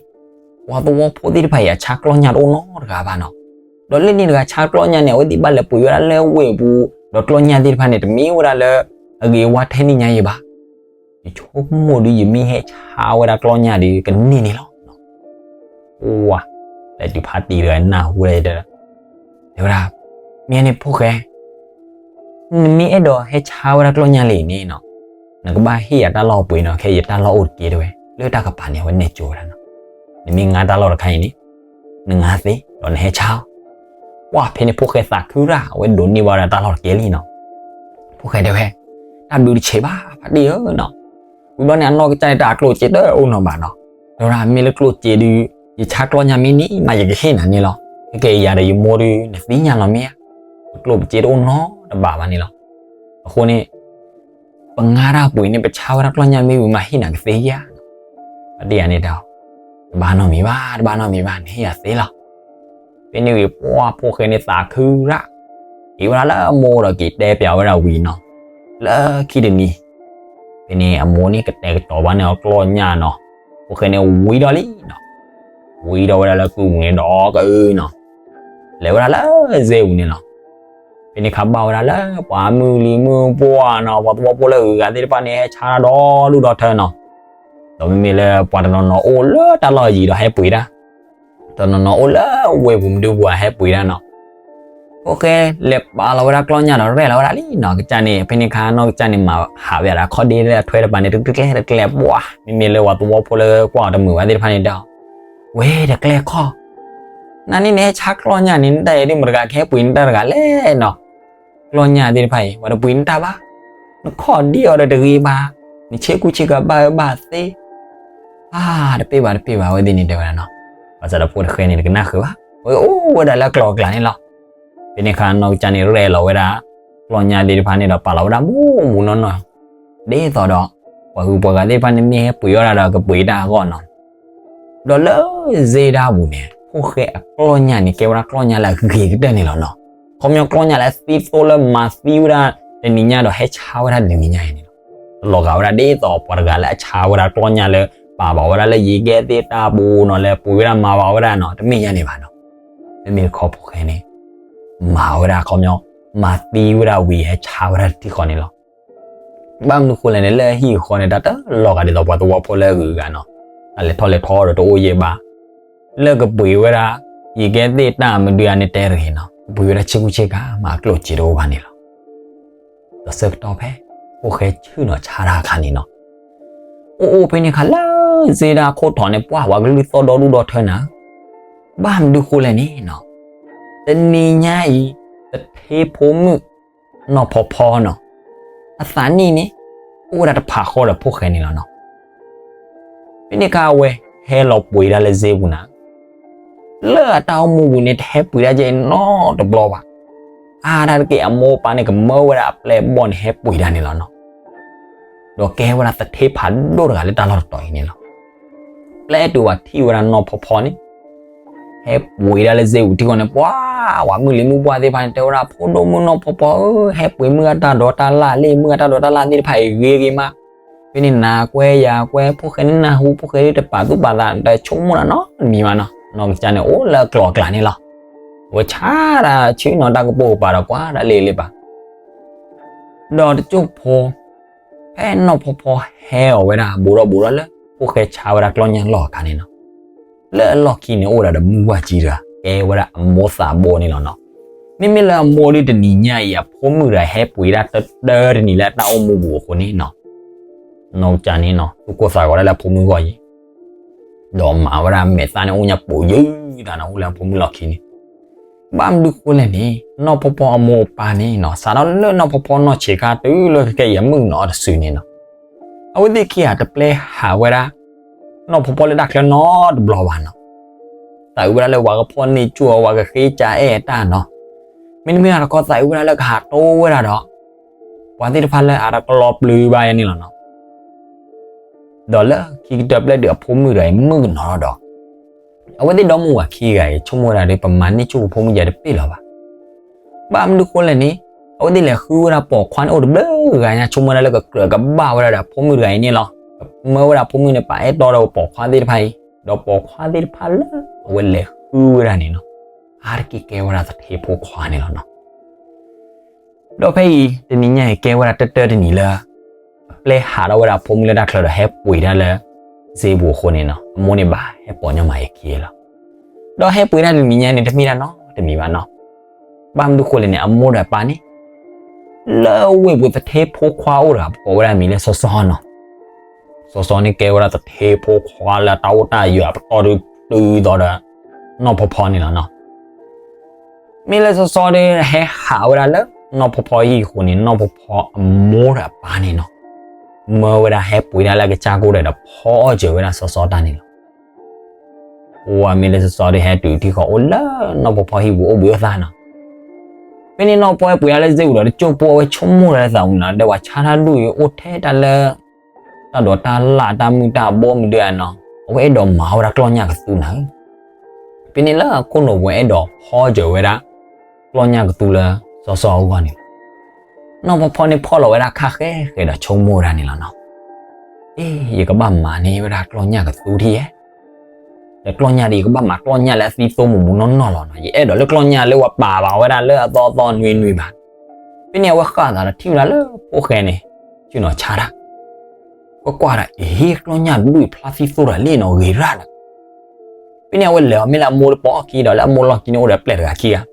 ပှၤသဝီဖိသ့ၣ်တဖၣ်အံၤ အဆါကျီၢ်ညၣ်တအိၣ်နီတဂၤဘၣ်နီၤ. ဒီးလၢန့ၣ်တဂၤဆါကျီၢ်ညၣ်န့ၣ် အဝဲသ့ၣ်ဘၣ်လဲၤပှ့ၤဝဲဒၣ်လၢဝ့ၢ်ပူၤ ဒီးကျီၢ်ညၣ်သ့ၣ်တဖၣ်န့ၣ် တမ့ၢ်ဝဲဒၣ်လၢအဂ့ၤဝါထဲန့ၣ်ညါအံၤဘၣ်. ယဆိကမိၣ်ဒီး ယမ့ၢ်ဟဲဆါဝဲဒၣ်ကျီၢ်ညၣ်ဒီး ကန့ၢ်န့ၣ်လီၤ. ပှၢ် လၢတုၤဖါတံၢ်တဂၤနၢ်ဟူဝဲဒၣ် တဲဝဲဒၣ်, မ့ၢ်န့ၣ်ဖိၣ်ဃဲ, နမ့ၢ်အဲၣ်ဒိးဟဲဆါဝဲဒၣ်ကျီၢ်ညၣ်လံန့ၣ်နီၤ, နကဘၣ်ဟ့ၣ်ယၤတၢ်လီၢ်ပှ့ၤနီၤ, ခဲအံၤယတၢ်လီၢ်အိၣ်တက့ၢ်တဲဝဲ, လၢတၢ်ကပၤန့ၣ် အဝဲနဲၣ်ကၠိဝဲဒၣ်နီၤ, နမ့ၢ်ငါတၢ်လီၢ်တခါအံၤန့ၣ်, နငါသ့, ဒီးနဟဲဆါအီၤ. ပှၢ်ဖဲန့ၣ်ဖိၣ်ဃဲသးခုရၣ် အဝဲဒိးန့ၢ်ဘၣ်ဝဲဒၣ်တၢ်လီၢ်တကဲလံနီၤ. ဖိၣ်ဃဲတဲဝဲ, တၢ်ဘျုးတဆံးဘၣ် ဖါတံၢ်ဧၢနီၤ. ဝံၤဘျီန့ၣ် အနီၢ်ကစၢ်န့ၣ် တၢ်အကျိၣ်စ့တအိၣ်နီတဘ့ၣ်နီၤ. တဲဝဲဒၣ် မ့ၢ်လၢကျိၣ်စ့ဒီး ယဆါကျီၢ်ညၣ်မ့ၢ်န့ၢ်မး ယကဟ့ၣ်နၤန့ၣ်လီၤ. ခဲကဲယၤဒီးယမိၢ်ဒီး နသ့ၣ်ညါလီၤမ့ၢ်ဧါ, ပကျိၣ်ပစ့တအိၣ်နီတဘ့ၣ်ဘၣ်န့ၣ်လီၤ. အဃိန့ၣ် ပငါတၢ်ပှ့ၤန့ၣ် ပဆါဝဲဒၣ်ကျီၢ်ညၣ်မ့ၢ်ဝံၤမး ဟ့ၣ်နၤကသ့ဧါ. ဖါတံၢ်ယၤန့ၣ်တဲအီၤ, တဘၣ်နီတမံၤဘၣ်, တဘၣ်နီတမံၤဘၣ်, နဟ့ၣ်ယၤသ့လီၤ. ဖဲန့ၣ်ဂ့ၤ ပှၢ်ဖိၣ်ဃဲန့ၣ်သးခုရၣ်, က့ၤဝဲဒၣ်လၢအမိၢ်ဒီးက့ၤတဲပျးဝဲဒၣ်ဝံၤနီၤ. လၢခံတနံၤ ဖဲန့ၣ်အမိၢ်န့ၣ်ကတဲာ်ကတီၤဘၣ်န့ၢ်အီၤကျီၢ်ညၣ်နီၤ, ဖိၣ်ဃဲန့ၣ်ဝံဒီးလံနီၤ, ဝံဒီးဝဲဒၣ်လၢကုၢ်ပူၤန့ၣ်ဒီးကအုနီၤ, လဲၤဝဲဒၣ်လၢစ့ပူၤန့ၣ်လီၤ. ဖဲန့ၣ်ခါဘၣ်ဝဲဒၣ်လၢပှၤမုၢ်လံၤမုၢ်ပှၢ်နီၤ, ပှၤသဝီဖိလၢအဂၤသ့ၣ်တဖၣ်န့ၣ် ဟဲဆါတၢ်ဒီဒူၣ်ဒီထၢနီၤ, ဒီးမ့မ့ၢ်လၢပှၤတနီၤနီၤအိၣ်လၢတၢ်လီၢ်ယံၤဒီးဟဲပှ့ၤတၢ်, တနီၤနီၤအိၣ်လၢဝ့ၢ်ပူၤမဒုပူၤဟဲပှ့ၤတၢ်နီၤ. ဖိၣ်ဃဲလဲၤပာ်လီၤဝဲဒၣ်ကျီၢ်ညၣ်ဒီးရဲၣ်လီၤဝဲဒၣ်လံနီၤ, ကစၢ်န့ၣ် ဖဲန့ၣ်ခါနီၢ်ကစၢ်န့ၣ် မၤဟးဝဲဒၣ်ခီၣ်ဒ့လၢအထွဲတပၤန့ၣ် တကျဲတကျဲပှၢ်, မ့မ့ၢ်လၢပှၤသဝီဖိလၢကွၢ်အီၤတမုာ်ဘၣ်သ့ၣ်တဖၣ်န့ၣ်ဒီး, ဝဲတကျဲခီၣ်, နၤန့ၣ်နဟဲဆါကျီၢ်ညၣ်န့ၣ် နတၢ်အဲၣ်ဒိးမတၤတဂၤကဟဲပှ့ၤနတၢ်တဂၤလဲၣ်နီၤ, ကျီၢ်ညၣ်သ့ၣ်တဖၣ်အံၤ ပှၤတပှ့ၤနတၢ်ဘၣ်, နခီၣ်ဒ့အီၤဒီးတဂ့ၤဘၣ်, နဆ့ကူဆ့ကၤဘၣ်အၢဘၣ်သ့, အါ တပ့ၢ်ဘၣ်တပ့ၢ်ဘၣ် အဝဲသ့ၣ်န့ၣ်တဲဝဲဒၣ်နီၤ, ဘၣ်ဆၣ်ဒီးဖိတဃဲန့ၣ် တကနၣ်ဃုာ်ဘၣ်, ဝဲအိၣ်ဝဲဒၣ်လၢကျီၢ်အကျါန့ၣ်လီၤ. ဖဲန့ၣ်ခါနီၢ်ကစၢ်န့ၣ်ရဲၣ်လီၤဝဲဒၣ် ကျီၢ်ညၣ်သ့ၣ်တဖၣ်န့ၣ်ဒီး ပာ်လီၤဝဲဒၣ်မူးမူးနီၢ်နီၢ်, ဒ်သိးဒီး ပှၤဂုၤပှၤဂၤသ့ၣ်တဖၣ်န့ၣ်မ့ၢ်ဟဲပှ့ၤအီၣ်ဒၣ်ဒီးကပှ့ၤတၢ်အဂီၢ်နီၤ. ဒီးလၢစ့ဒၣ်ပူၤန့ၣ် ဖိၣ်ဃဲအကျီၢ်ညၣ်န့ၣ် ကဲဝဲဒၣ်ကျီၢ်ညၣ်လၢအဂ့ၤကတၢၢ်န့ၣ်လီၤနီၤ. ခီပညီကျီၢ်ညၣ်လၢအသံသိလၢမၤသံဝဲဒၣ်တနံၤညါဒီးဟဲဆါဝဲဒၣ်တနံၤညါအံၤန့ၣ်လီၤ. တလီၤဂာ်ဝဲဒၣ်ဒ်သိးပှၤတဂၤလၢအဆါဝဲဒၣ်ကျီၢ်ညၣ်လၢ ပာ်ဘၣ်ဝဲဒၣ်လၢယံၤကဲသ့ၣ်တၢ်ပူၤနီၤ လၢပှ့ၤဝဲဒၣ်မၤဘၣ်ဝဲဒၣ်နီၤ တမ့ၢ်ညါန့ၣ်ဘၣ်နီၤ. မ့မ့ၢ်တခီဖိၣ်ဃဲန့ၣ် မၤဝဲဒၣ်ခီပညီ မၤသံဝဲဒၣ်ဝံၤဟဲဆါဝဲဒၣ်တထံၣ်ဃီန့ၣ်လီၤ. ဘၣ်မနုၤဃိလဲၣ်န့ၣ် လၢအဟံၣ်အဃီန့ၣ် တၢ်တလီၤဂာ်ဒ်သိးပှၤသဝီဖိလၢအဂုၤအဂၤနီၤ, တၢ်လဲၤထီၣ်လဲၤထီဒီးတအိၣ်ယဲၢ်ဘၣ်, လၢကပှ့ၤဝဲဒၣ် ယံၤကဲသ့ၣ်တၢ်မဒုအန့ၣ်တဲတဂ့ၤနီၤ, ကပှ့ၤဝဲဒၣ်ဆ့ကူဆ့ကၤမးအကျိၣ်စ့တအိၣ်ဘၣ်န့ၣ်လီၤ. ဒီးဆၢကတီၢ်ဖဲ ဖိၣ်ဃဲဆ့ၣ်နီၤဆါတၢ်အခါန့ၣ်နီၤ, အိၣ်အိၣ်ဖဲန့ၣ်ခါလၢ စ့ဒၣ်ခိၣ်ထီၣ်န့ၣ် ပှၢ်ဝဲကလုၢ်သီၣ်ဒီဒူၣ်ဒီထၢနၤ, ဘၣ်မနုၤဃိလဲၣ်န့ၣ်နီၤ, တနံၤညါအံၤ သထ့ဖိမုၣ် နီၢ်ဖီဖီနီၤ, အသးနံၣ်န့ၣ် အိၣ်ဝဲဒၣ်တဖးဃီဒီးဖိၣ်ဃဲန့ၣ်လီၤနီၤ. ဖဲန့ၣ်ခါအဝဲဟဲလီၤပှ့ၤဒၣ်လၢစ့ပူၤနၤ, လၢအတၢ်အိၣ်မူပူၤန့ၣ် တဟဲပှ့ၤဒၣ်ကဲနီတဘျီဘၣ်. အါဒၣ်တက့ၢ်အမိၢ်အပၢ်န့ၣ် ကမၢဝဲဒၣ်အပျဲၢ်အဘီၣ်န့ၣ် ဟဲပှ့ၤဒၣ်န့ၣ်လီၤနီၤ. ဒီးကဲဝဲဒၣ်သထ့ဖးဒိၣ်တဂၤလၢတၢ်လီၢ်တတီၤအံၤန့ၣ်လီၤ. ပျဲတုၤဝဲထံၣ်ဝဲဒၣ်နီၢ်ဖီဖီန့ၣ် ဟဲပှ့ၤဒၣ်လၢစ့ပူၤထံဃီန့ၣ် ပှၤ ပှၤမုၢ်လံၤမုၢ်ပှၢ်သ့ၣ်တဖၣ်န့ၣ် တဲဝဲဒၣ် ဖိဒိၣ်မုၣ်နီၢ်ဖီဖီဧၢ, ဟဲပှ့ၤမုၢ်အတၢ်ဒိးတၢ်လၣ်လံ, မုၢ်အတၢ်ဒိးတၢ်လၣ်သ့ၣ်တဖၣ်အံၤဂ့ၤဂ့ၤမး, ဖဲန့ၣ်နၤကွဲယၤကွဲ, ဖိၣ်ဃဲန့ၣ်နၢ်ဟူ, ဖိၣ်ဃဲတပာ်သူၣ်ပာ်သး တဆိကမိၣ်တၢ်နီတမံၤဘၣ်နီၤ. နီၢ်ကစၢ်န့ၣ်အိၣ်လၢအကျိၤအကျဲန့ၣ်လီၤ. အဝဲဆါဒၣ်ဆ့ၣ်နီၤတၢ်ကပိာ်ကပၤဒီးကွၢ်ဒၣ်လ့လ့ပၤ ဒီးတစိၢ်ဖိ ဖဲနီၢ်ဖီဖီဟဲအီၤဝဲဒၣ် ဘူးဒီးဘူးဒီးလၢ ဖိၣ်ဃဲဆါဝဲဒၣ်ကျီၢ်ညၣ်လီၢ်အခါန့ၣ်နီၤ, လၢအလီၢ်ခံန့ၣ်အိၣ်ဒၣ်ဒီးမုၢ်ဝၢ်ကံတဂၤ ကဲဝဲဒၣ်အမိၢ်သးဘိန့ၣ်လီၤနီၤ. မ့မ့ၢ်လၢအမိၢ်ဒ်တနံၤညါအံၤ အဖိမုၣ်တဂၤဟဲပှ့ၤဒၣ်တၢတၢတနံၤလၢတၢ်အိၣ်မူပူၤအဃိန့ၣ်နီၤ, နီၢ်ကစၢ်န့ၣ်နီၤ သူၣ်ကိၢ်သးဂီၤဒၣ်လၢအဖိမုၣ်ဂီၢ်အံၤ ဒီးမၤဝဲဒၣ်မဲာ်သၣ်န့ၣ် အိၣ်ညါပိာ်ယုၢ်တၢ်နီၤ အိၣ်လၢအဖိမုၣ်လီၢ်ခံန့ၣ်. ဘၣ်မနုၤဃိလဲၣ်န့ၣ် နီၢ်ဖီဖီအမိၢ်အပၢ်န့ၣ်နီၤ စးထီၣ်လၢနီၢ်ဖီဖီနီၢ်ဆံးခါတုၤလၢခဲကဲအံၤအမုၣ်ကနီၤအီၤတစုန့ၣ်နီၤ, အဝဲသ့ၣ်ခံဂၤတပျဲဟးဝဲဒၣ် နီၢ်ဖီဖီလၢတၢ်ချၢနီတဘျီဘၣ်နီၤ. သးအုးဝဲဒၣ်လၢပှၤကဖီၣ်န့ၢ်ကၠိအီၤ ပှၤကဃ့ကၢအဲၣ်အတၢ်နီၤ, မ့တမ့ၢ်တခီသးအုးဝဲဒၣ်လၢကဟးတိဝဲဒၣ်ဒီး ပှၤသ့ၣ်တဖၣ်လၢအတကလီပျုၤဘၣ်ယဲန့ၣ်လီၤနီၤ. ဒီးလၢခံကတၢၢ်ပျဲတုၤအဖိမုၣ်တဂၤအံၤမုၣ်ကနီၤထီၣ်ဒီး အဝဲသ့ၣ်ဒီမါဝၤခံဂၤအံၤ ဆိကမိၣ်ဝဲဒၣ်ဒီး ပမၤန့ၢ်ကၠိပဖိမုၣ်ယဲတပ့ၢ်လီၤဘၣ်. ဘၣ်မနုၤဃိလဲၣ်န့ၣ် အဝဲသ့ၣ်လဲၤဃုဝဲဒၣ်ပိာ်ခွါန့ၣ်အိၣ်တဘျုးဂၤညါ ဆိကမိၣ်ဝဲဒၣ်လၢကကြၢးကဘၣ်ဝဲဒၣ်ဒီးအဖိမုၣ်တဂၤအံၤန့ၣ်လီၤ. ကမၢဝဲဒၣ်အဖိမုၣ်န့ၣ်ပာ်အဲၣ်တီဒီးပိာ်ခွါသ့ၣ်တဖၣ်အံၤ, ဒီးပိာ်ခွါသ့ၣ်တဖၣ်လၢအဝဲလဲၤဃုဝဲဒၣ်န့ၣ်နီၤ, အါတက့ၢ်ကဲဝဲဒၣ်သထ့ဖိခွါန့ၣ်လီၤနီၤ. ဒီးဖဲအံၤ တနံၤညါအံၤ ကဲဝဲဒၣ်တၢတၢတနံၤလၢ အပျဲဟးထီၣ်ဝဲဒၣ်အဖိမုၣ်လၢတၢ်ချၢဒီးဟဲပှ့ၤတၢ်လၢ စ့ပူၤအဃိန့ၣ်နီၤ, အမိၢ်န့ၣ်ဘၣ်ဟဲပိာ်ညီမၤအခံလီၤ. ဒီးဟဲပှ့ၤတၢ်တနံၤညါန့ၣ် တမ့ၢ်တၢ်နီတမံၤဘၣ်နီၤ. ဘၣ်မနုၤဃိလဲၣ်န့ၣ် အမိၢ်ဒီးအပၢ်န့ၣ် လၢဝ့ၢ်ပူၤသထ့ဖိခွါအိၣ်တဂၤ ကိးဝဲဒၣ်မံၤလၢစီစီနီၤ. စီစီန့ၣ်ကဲဝဲဒၣ်သထ့ဖိခွါလၢတၢ်အိၣ်တၢ်ယၢၤအပတီၢ်ဒုးတုၤသိးဒီး နီၢ်ဖီဖီန့ၣ်လီၤနီၤ. မ့ၢ်လၢစီစီဒီးဟဲဟးဝဲဒၣ်လၢ နီၢ်ဖီဖီဟံၣ်အဃိန့ၣ် နီၢ်ဖီဖီအမိၢ်ဒီးအပၢ်န့ၣ်နီၤ, မၢဝဲဒၣ်ဟဲပှ့ၤဒၣ်လၢကစၢ်ကိၣ်ဒီး ဒီးဖီအီၣ်စၢၤဝဲဒၣ်စီစီတၢ်န့ၣ်လီၤ. အဝဲမ့ၢ်လၢစီစီဒီးဟဲတုၤထံဃီအိၣ်လၢနီၢ်ဖီဖီဟံၣ်ပူၤအိၣ်ဘှံးအိၣ်သါနီၤ. ဖဲန့ၣ်နီၢ်ဖီဖီဟဲပှ့ၤဒၣ်လၢစ့ပူၤဒီး တစိၢ်ဖိအဝဲဆိကမိၣ်ဒၣ်လၢသးပူၤန့ၣ်လီၤ, ဒီးပှၤဆါတၢ်ဒူၣ်အံၤအိၣ်ထဲတၢ်လၢ တၢ်ဒိးတၢ်လၣ်တၢ်မုာ်တၢ်ဘီမုာ်ဒုးအနီၤ, အဝဲအဲၣ်ဒိးမၤဝဲဒၣ်ကျီၢ်ညၣ်ကသူနၤဧၢ. ဖဲန့ၣ်လၢအခိၣ်နူာ်ပူၤအဲၣ်ဒိးဖီစၢၤဝဲဒၣ် ကျီၢ်ညၣ်ကသူလၢစီစီအဂီၢ်န့ၣ်လီၤ. နီၢ်ဖီဖီန့ၣ်ဖီၣ်လီၤဝဲဒၣ်ခါဃဲဃဲဒီးဆိကမိၣ်ဝဲဒၣ်န့ၣ်လီၤနီၤ. အ့ ယကဘၣ်မၤန့ၢ်ဝဲဒၣ်ကျီၢ်ညၣ်ကသူထံၣ်ယဲ, ဒီးကျီၢ်ညၣ်ဒီး ယကဘၣ်မၤကျီၢ်ညၣ်လၢအသံသိမုၢ်မုၢ်နီၢ်နီၢ်လီၤနီၤ. ယအဲၣ်ဒိးလၢကျီၢ်ညၣ်လၢပှၤပာ်ဘၣ်ဝဲဒၣ်လၢအသီအသီနွံနွံဘၣ်. ဖဲန့ၣ်အဝဲဃၣ်သးဒီးထံၣ်ဝဲဒၣ်လၢဖိၣ်ဃဲန့ၣ် ဆ့ၣ်နီၤဆါတၢ်, ကွၢ်ကွၢ်ဒီး အ့ ကျီၢ်ညၣ်ဒူၣ်ဖျါသံသိတၢ်လံနီၤ ဂ့ၤရၣ်ဒီး ဖဲန့ၣ်အဝဲလဲၤအီၤမ့ၢ်လၢအမိၢ်တပီၢ်အခံဒီး လၢအမိၢ်လီၢ်ခံန့ၣ်အိၣ်ဒီးပျဲၢ်တဂၤခံဂၤ.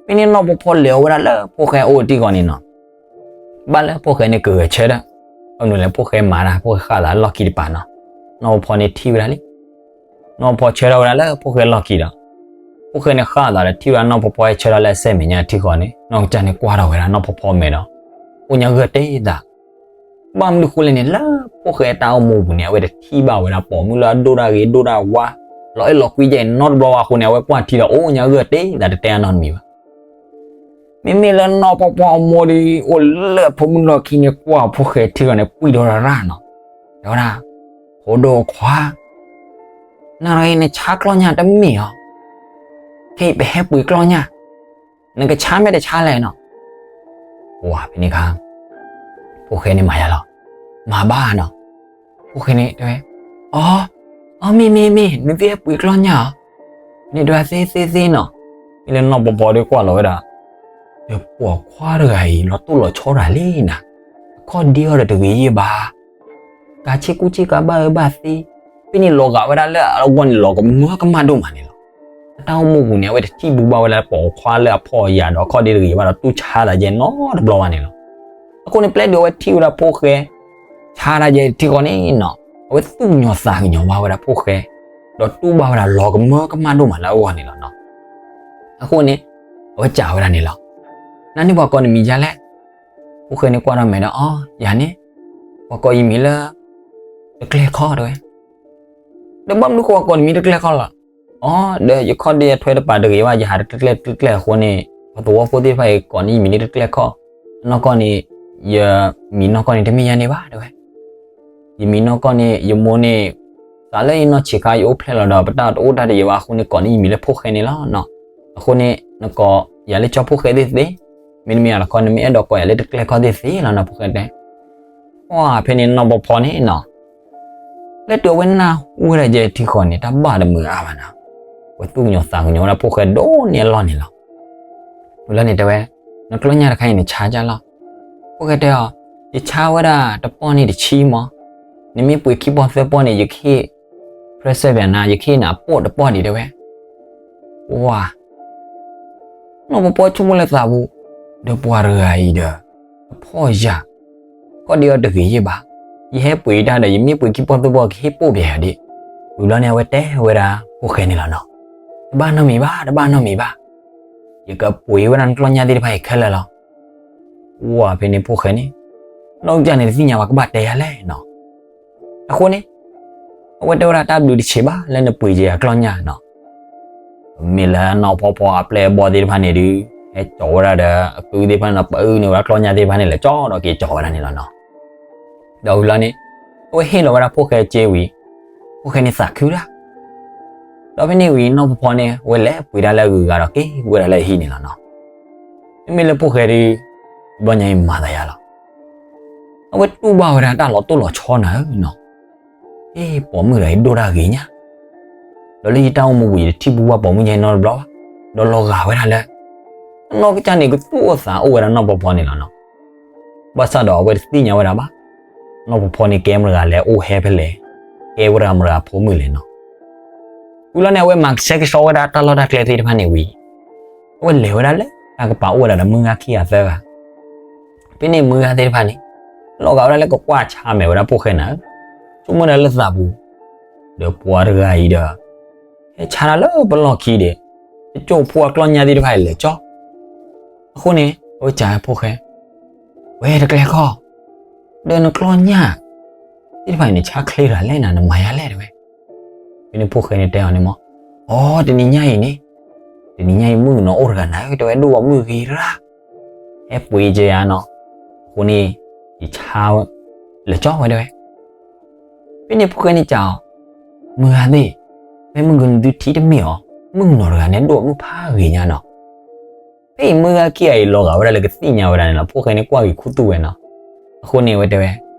ဖဲန့ၣ်နီၢ်ဖီဖီလဲၤအီၤဝဲဒၣ်လၢဖိၣ်ဃဲအအိၣ်တံၢ်ဃီန့ၣ်နီၤ, ဘၣ်လၢဖိၣ်ဃဲန့ၣ်ကဂဲၤဆၢထၢၣ်, အမနုၤလဲၣ် ဖိၣ်ဃဲမၤတၢ် ဖိၣ်ဃဲဃၣ်သးလီၢ်ခံတပၤနီၤ. နီၢ်ဖီဖီန့ၣ်ထံၣ်ဝဲဒၣ်လံ, နီၢ်ဖီဖီဆၢထၢၣ်ဝဲဒၣ်လၢဖိၣ်ဃဲလီၢ်ခံဒီး ဖိၣ်ဃဲန့ၣ်ဃၣ်သးဒီးထံၣ်ဝဲဒၣ်နီၢ်ဖီဖီဟဲဆၢထၢၣ်လၢအစဲမဲာ်ညါထံဃီန့ၣ် နီၢ်ကစၢ်န့ၣ်ကွၢ်ထီၣ်ဝဲဒၣ်နီၢ်ဖီဖီမဲာ်ဒီး အိၣ်ညါဂၢၢ်တ့ၢ်သး. ဘၣ်မနုၤဃိလဲၣ်န့ၣ် လၢဖိၣ်ဃဲအတၢ်အိၣ်မူပူၤန့ၣ် အဝဲတထံၣ်ဘၣ်ဝဲဒၣ်ပိာ်မုၣ်လၢအဒိၣ်တၢ်ဂ့ၤဒိၣ်တၢ်ဝါ လီၤအဲၣ်လီၤကွံယဲအံၤနီတဘျီဘၣ်အဃိန့ၣ် အဝဲကွၢ်ထံဒီးအိၣ်ညါဂၢၢ်တ့ၢ်သး တတဲအနီတမံၤဘၣ်. မ့မ့ၢ်လၢနီၢ်ဖီဖီအမိၢ်ဒီး အိၣ်လၢအဖိမုၣ်လီၢ်ခံန့ၣ် ကွၢ်ဖိၣ်ဃဲထံဃီန့ၣ် ကွံာ်ဒီးရၣ်နီၤ, တဲဝဲဒၣ်, ဖိဒိၣ်ခွါ, နၤတဂၤအံၤနဆါကျီၢ်ညၣ်တမ့ၢ်ဧါ, ခဲအံၤပဟဲပှ့ၤကျီၢ်ညၣ်, နကဆါမ့ၢ်တဆါလဲၣ်နီၤ. ပှၤဖဲန့ၣ်ခါ ဖိၣ်ဃဲန့ၣ်မၤယါလီၤ, မၤဘၣ်နီၤ. ဖိၣ်ဃဲန့ၣ်တဲဝဲ, အီ, အီ မ့ၢ်မ့ၢ်မ့ၢ် နသုဟဲပှ့ၤကျီၢ်ညၣ်ဧါ, န့ၣ်တဲဝဲသ့သ့သ့နီၤ. မ့ၢ်လၢနီၢ်ပီၤပီၤဒီးကွၢ်လီၤဝဲဒၣ်, ဒီးပိာ်ခွါတဂၤအံၤ လီၤတိၢ်လီၤဆီတၢ်လံနီၤ, အခီၣ်ဒ့အီၤဒီးတဂ့ၤယဲၢ်ဘၣ် ကးဆ့ကူဆ့ကၤဘၣ်အၢဘၣ်သီ, ဖဲန့ၣ်လီၤဂာ်ဝဲဒၣ်လၢအဂီၢ်န့ၣ် လီၤကမၢကမၣ်ဒိၣ်မးန့ၣ်လီၤ. အတၢ်အိၣ်မူပူၤန့ၣ် အဝဲတထံၣ်ဘူးဘၣ်ဝဲဒၣ်ပိာ်ခွါလၢအဖှီၣ်ယာ်ဒီးအခီၣ်ဒ့တဂ့ၤဘၣ်ဒီးတူၢ်ဆါသးယဲၢ်နီတဘျီဘၣ်န့ၣ်လီၤ. အဃိန့ၣ် ပျဲဒုးအဝဲထံၣ်ဝဲဒၣ်ဖိၣ်ဃဲ ဆါတၢ်ယဲၢ်ထံဃီန့ၣ်နီၤ, အဝဲသူၣ်ကညီၤသးကညီၤဘၣ်ဝဲဒၣ်ဖိၣ်ဃဲ, ဒီးတူၢ်ဘၣ်ဝဲဒၣ်လီၤကမၢကမၣ်ဒိၣ်မးလၢအဂီၢ်န့ၣ်လီၤနီၤ. အဃိန့ၣ် အဝဲစံးဝဲဒၣ်န့ၣ်လီၤ. နၤန့ၣ်ပှၤကိးနမံၤဒ်လဲၣ်. ဖိၣ်ဃဲန့ၣ်ကွၢ်ထီၣ်မဲာ်ဒီး အီ ယၤန့ၣ် ပှၤကိးယမံၤလၢ တကျဲၢ်ခီတဲဝဲ. ဒီးဘၣ်မနုၤဃိပှၤကိးနမံၤတကျဲၢ်ခီလီၤ. အီ ဒီးယခီၣ်ဒ့အထွဲတပာ်တဂ့ၤဘၣ် ယဟးတကျဲၢ်ကျဲၢ်ကျဲၢ်အဃိန့ၣ် ပှၤသဝီဖိသ့ၣ်တဖၣ်အံၤကိးန့ၢ်ယမံၤလၢတကျဲၢ်ခီ, နီၢ်ကီၢ်န့ၣ် ယမံၤနီၢ်ကီၢ်န့ၣ်တမ့ၢ်ယၤန့ၣ်ဘၣ်တဲဝဲ. ယမံၤနီၢ်ကီၢ်န့ၣ် ယမိၢ်န့ၣ် သးလၢယနီၢ်ဆံးခါ ယအိၣ်ဖျဲၣ်လီၤဒီး ပတၢ်တအိၣ်တၢ်တယၢၤဘၣ်အဃိန့ၣ် ကိးန့ၢ်ယမံၤလၢဖိၣ်ဃဲန့ၣ်လီၤနီၤ. အဃိန့ၣ် နကိးယၤလၢကၠီဖိၣ်ဃဲသ့ၣ်သ့ၣ်, မ့တမ့ၢ်ယၤတခီ နမ့ၢ်အဲၣ်ဒိးကိးယၤလၢတကျဲၢ်ခီသ့ၣ်သ့ၣ်လီၤနီၤ ဖိၣ်ဃဲတဲ. ပှၤဖဲန့ၣ်နီၢ်ပီၤဖီန့ၣ်နီၤ, လၢတုၤအဝဲနၢ်ဟူဝဲဒၣ်ယဲၢ်ထံဃီန့ၣ် တၢ်ဘၣ်တမုာ်အါဘၣ်နီၤ, ဝဲသူၣ်ကညီၤသးကညီၤဝဲဒၣ်ဖိၣ်ဃဲဒိၣ်န့ၢ်အလီၢ်န့ၣ်လီၤ. ဝံၤလီၤန့ၣ်တဲဝဲ, နကျီၢ်ညၣ်တခါအံၤနဆါကၢ်လီၤ. ဖိၣ်ဃဲတဲအီၤ, ယဆါဝဲဒၣ်တပီၢ်န့ၣ်တဆံမး, နမ့ၢ်ပှ့ၤခံပီၢ်သၢပီၢ်န့ၣ် ယကဟ့ၣ် present နၤ, ယကဟ့ၣ်နၤအပိၢ်တပီၢ်ဒံးတဲဝဲ. ပှၤ နီၢ်ပီၤပီၤဆိကမိၣ်လၢသးပူၤ, ဒီးပှၤတဂၤအံၤဒီး အဖှီၣ်ယာ်, ခီၣ်ဒ့အီၤတဂ့ၤယဲၢ်ဘၣ်, ယဟဲပှ့ၤတၢ်ဒီး ယမ့ၢ်ပှ့ၤခံပီၢ်သၢပီၢ် ကဟ့ၣ်ပိၢ်ပယၤယၤဒ့ၣ်. ဝံၤဘျီန့ၣ် အဝဲတဲဝဲဒၣ်ဖိၣ်ဃဲန့ၣ်လီၤနီၤ, တဘၣ်နီတမံၤဘၣ်, တဘၣ်နီတမံၤဘၣ်, ယကပှ့ၤဝဲဒၣ်နကျီၢ်ညၣ်သ့ၣ်တဖၣ်အံၤခဲလၢာ်လီၤ. ပှၤဖဲန့ၣ်ဖိၣ်ဃဲန့ၣ်, နီၢ်ကစၢ်န့ၣ်တသ့ၣ်ညါဘၣ် ကဘၣ်တဲယၤလဲၣ်နီၤ. အဃိန့ၣ် အဝဲတဲဝဲဒၣ်တၢ်ဘျုးတဆံးဘၣ်လၢနပှ့ၤက့ၤယၤကျီၢ်ညၣ်နီၤ. မ့ၢ်လၢနီၢ်ဖီဖီအပျဲၢ်အဘီၣ်သ့ၣ်တဖၣ်န့ၣ်ဒုး ဟဲစိာ်ဝဲဒၣ်ဒီးအကုသ့ၣ်တဖၣ်န့ၣ်ဒီး ပအုၣ်န့ၢ်ဝဲဒၣ်ကျီၢ်ညၣ်သ့ၣ်တဖၣ်န့ၣ် လဲၤကၠီဒီးက့ၤကၠီဝဲဒၣ်န့ၣ်လီၤနီၤ. ဒီးဝံၤလီၤန့ၣ် အဝဲဟ့ၣ်လီၤဝဲဒၣ်ဖိၣ်ဃဲစ့ဝံၤ ဖိၣ်ဃဲန့ၣ်သးခုဒၣ်. ဒီးဖဲန့ၣ်ဝံၤနီၢ်ဖီဖီန့ၣ် အဝဲလဲၤပှ့ၤဒၣ်လၢအဂုၤအဂၤဒီးက့ၤဝဲဒၣ်လၢအဟံၣ်န့ၣ်လီၤနီၤ. မ့မ့ၢ်လၢဖိၣ်ဃဲဒုး ဘျီညါအံၤမၤသးယါလီၤ. အဝဲတူၢ်ဘၣ်ဝဲဒၣ်တၢ်လီၤတိၢ်လီၤဆီနၤဧၢနီၤ. အ့ ပိာ်မုၣ်တဂၤအံၤဒိၣ်တၢ်ဂ့ၤညါ, ဒီးလၢယတၢ်အိၣ်မူပူၤ ယတထံၣ်ဘူးဘၣ်ပိာ်မုၣ်ညါအံၤနီတဘျီဘၣ်, ဒီးလီၤဂာ်ဝဲဒၣ်လၢ နီၢ်ကစၢ်န့ၣ် ကသူၣ်အိၣ်သးအိၣ်ဝဲဒၣ်နီၢ်ဖီဖီန့ၣ်လီၤနီၤ. ဘၣ်ဆၣ်ဒီးအဝဲတသ့ၣ်ညါဝဲဒၣ်ဘၣ်, နီၢ်ဖီဖီန့ၣ်ကဲမတဂၤလဲၣ် အိၣ်ဟဲဖဲလဲၣ်, ကဲဝဲဒၣ်မတဂၤဖိမုၣ်လဲၣ်နီၤ. ဝံၤလီၤန့ၣ် အဝဲမၤကဆှဲကဆှီဝဲဒၣ်တၢ်လီၢ်တၢ်ကျဲသ့ၣ်တဖၣ်န့ၣ်ဝံၤ အဝဲလဲၤဝဲဒၣ်လၢတၢ်ကပၤအိၣ်ဝဲဒၣ်ဒီးမုၢ်ဂၤခံဂၤသၢဂၤ. ဖဲန့ၣ်မုၢ်ဂၤသ့ၣ်တဖၣ်န့ၣ် လီၤဂာ်ဝဲဒၣ်လၢကကွၢ်ဆါမဲာ်ဝဲဒၣ်ဖိၣ်ဃဲနၤဧၢ, ဆိကမိၣ်ဒၣ်လၢသးပူၤ, ဒီးပှၤတဂၤအံၤဒီး ဟဲဆါတၢ်လၢပလီၢ်ခံဒီး တကၠိၢ်ဖိအကျီၢ်ညၣ်သ့ၣ်တဖၣ်အံၤလဲၤကၠီ. အဃိန့ၣ် အဝဲစံးဝဲဖိၣ်ဃဲ, ဝဲတကျဲခီၣ်, ဒီးနကျီၢ်ညၣ်သ့ၣ်တဖၣ်အံၤန့ၣ် ဆါချ့တဂၤလဲၣ်နၤ နမၤယါလဲၣ်တဲဝဲ. ဖဲန့ၣ်ဖိၣ်ဃဲန့ၣ်တဲအီၤန့ၣ်မး, အိ တနံၤညါအံၤန့ၣ်, တနံၤညါအံၤမုၣ်ကနီၤအိၣ်တဂၤနၤဧၢ တဲဝဲ ဒိၣ်ဘၣ်မုၣ်ဂ့ၤရၣ်, ဟဲပှ့ၤက့ၤယၤနီၤ, အဃိန့ၣ် ယဆါဝဲ, လဲၤကၠီဝဲတဲဝဲ. ဖဲန့ၣ်ဖိၣ်ဃဲန့ၣ်စံးအီၤ, မုၢ်ဂၤသ့ၣ်, ဖဲမုၢ်ကနုၤသုထံၣ်တမ့ၢ်အီၤ, မုၣ်ကနီၤတဂၤန့ၣ်ဒိၣ်ဘၣ်မုၣ်ဖးဂ့ၤညါနီၤ. ဖဲအံၤမုၢ်ဂၤခံဂၤအံၤလီၤဂာ်ဝဲဒၣ်လၢကသ့ၣ်ညါဝဲဒၣ်န့ၣ်လီၤ. ဖိၣ်ဃဲန့ၣ်ကွၢ်ဂ့ၤခူသူၣ်ဝဲနီၤ. အဃိန့ၣ် အဝဲတဲဝဲ,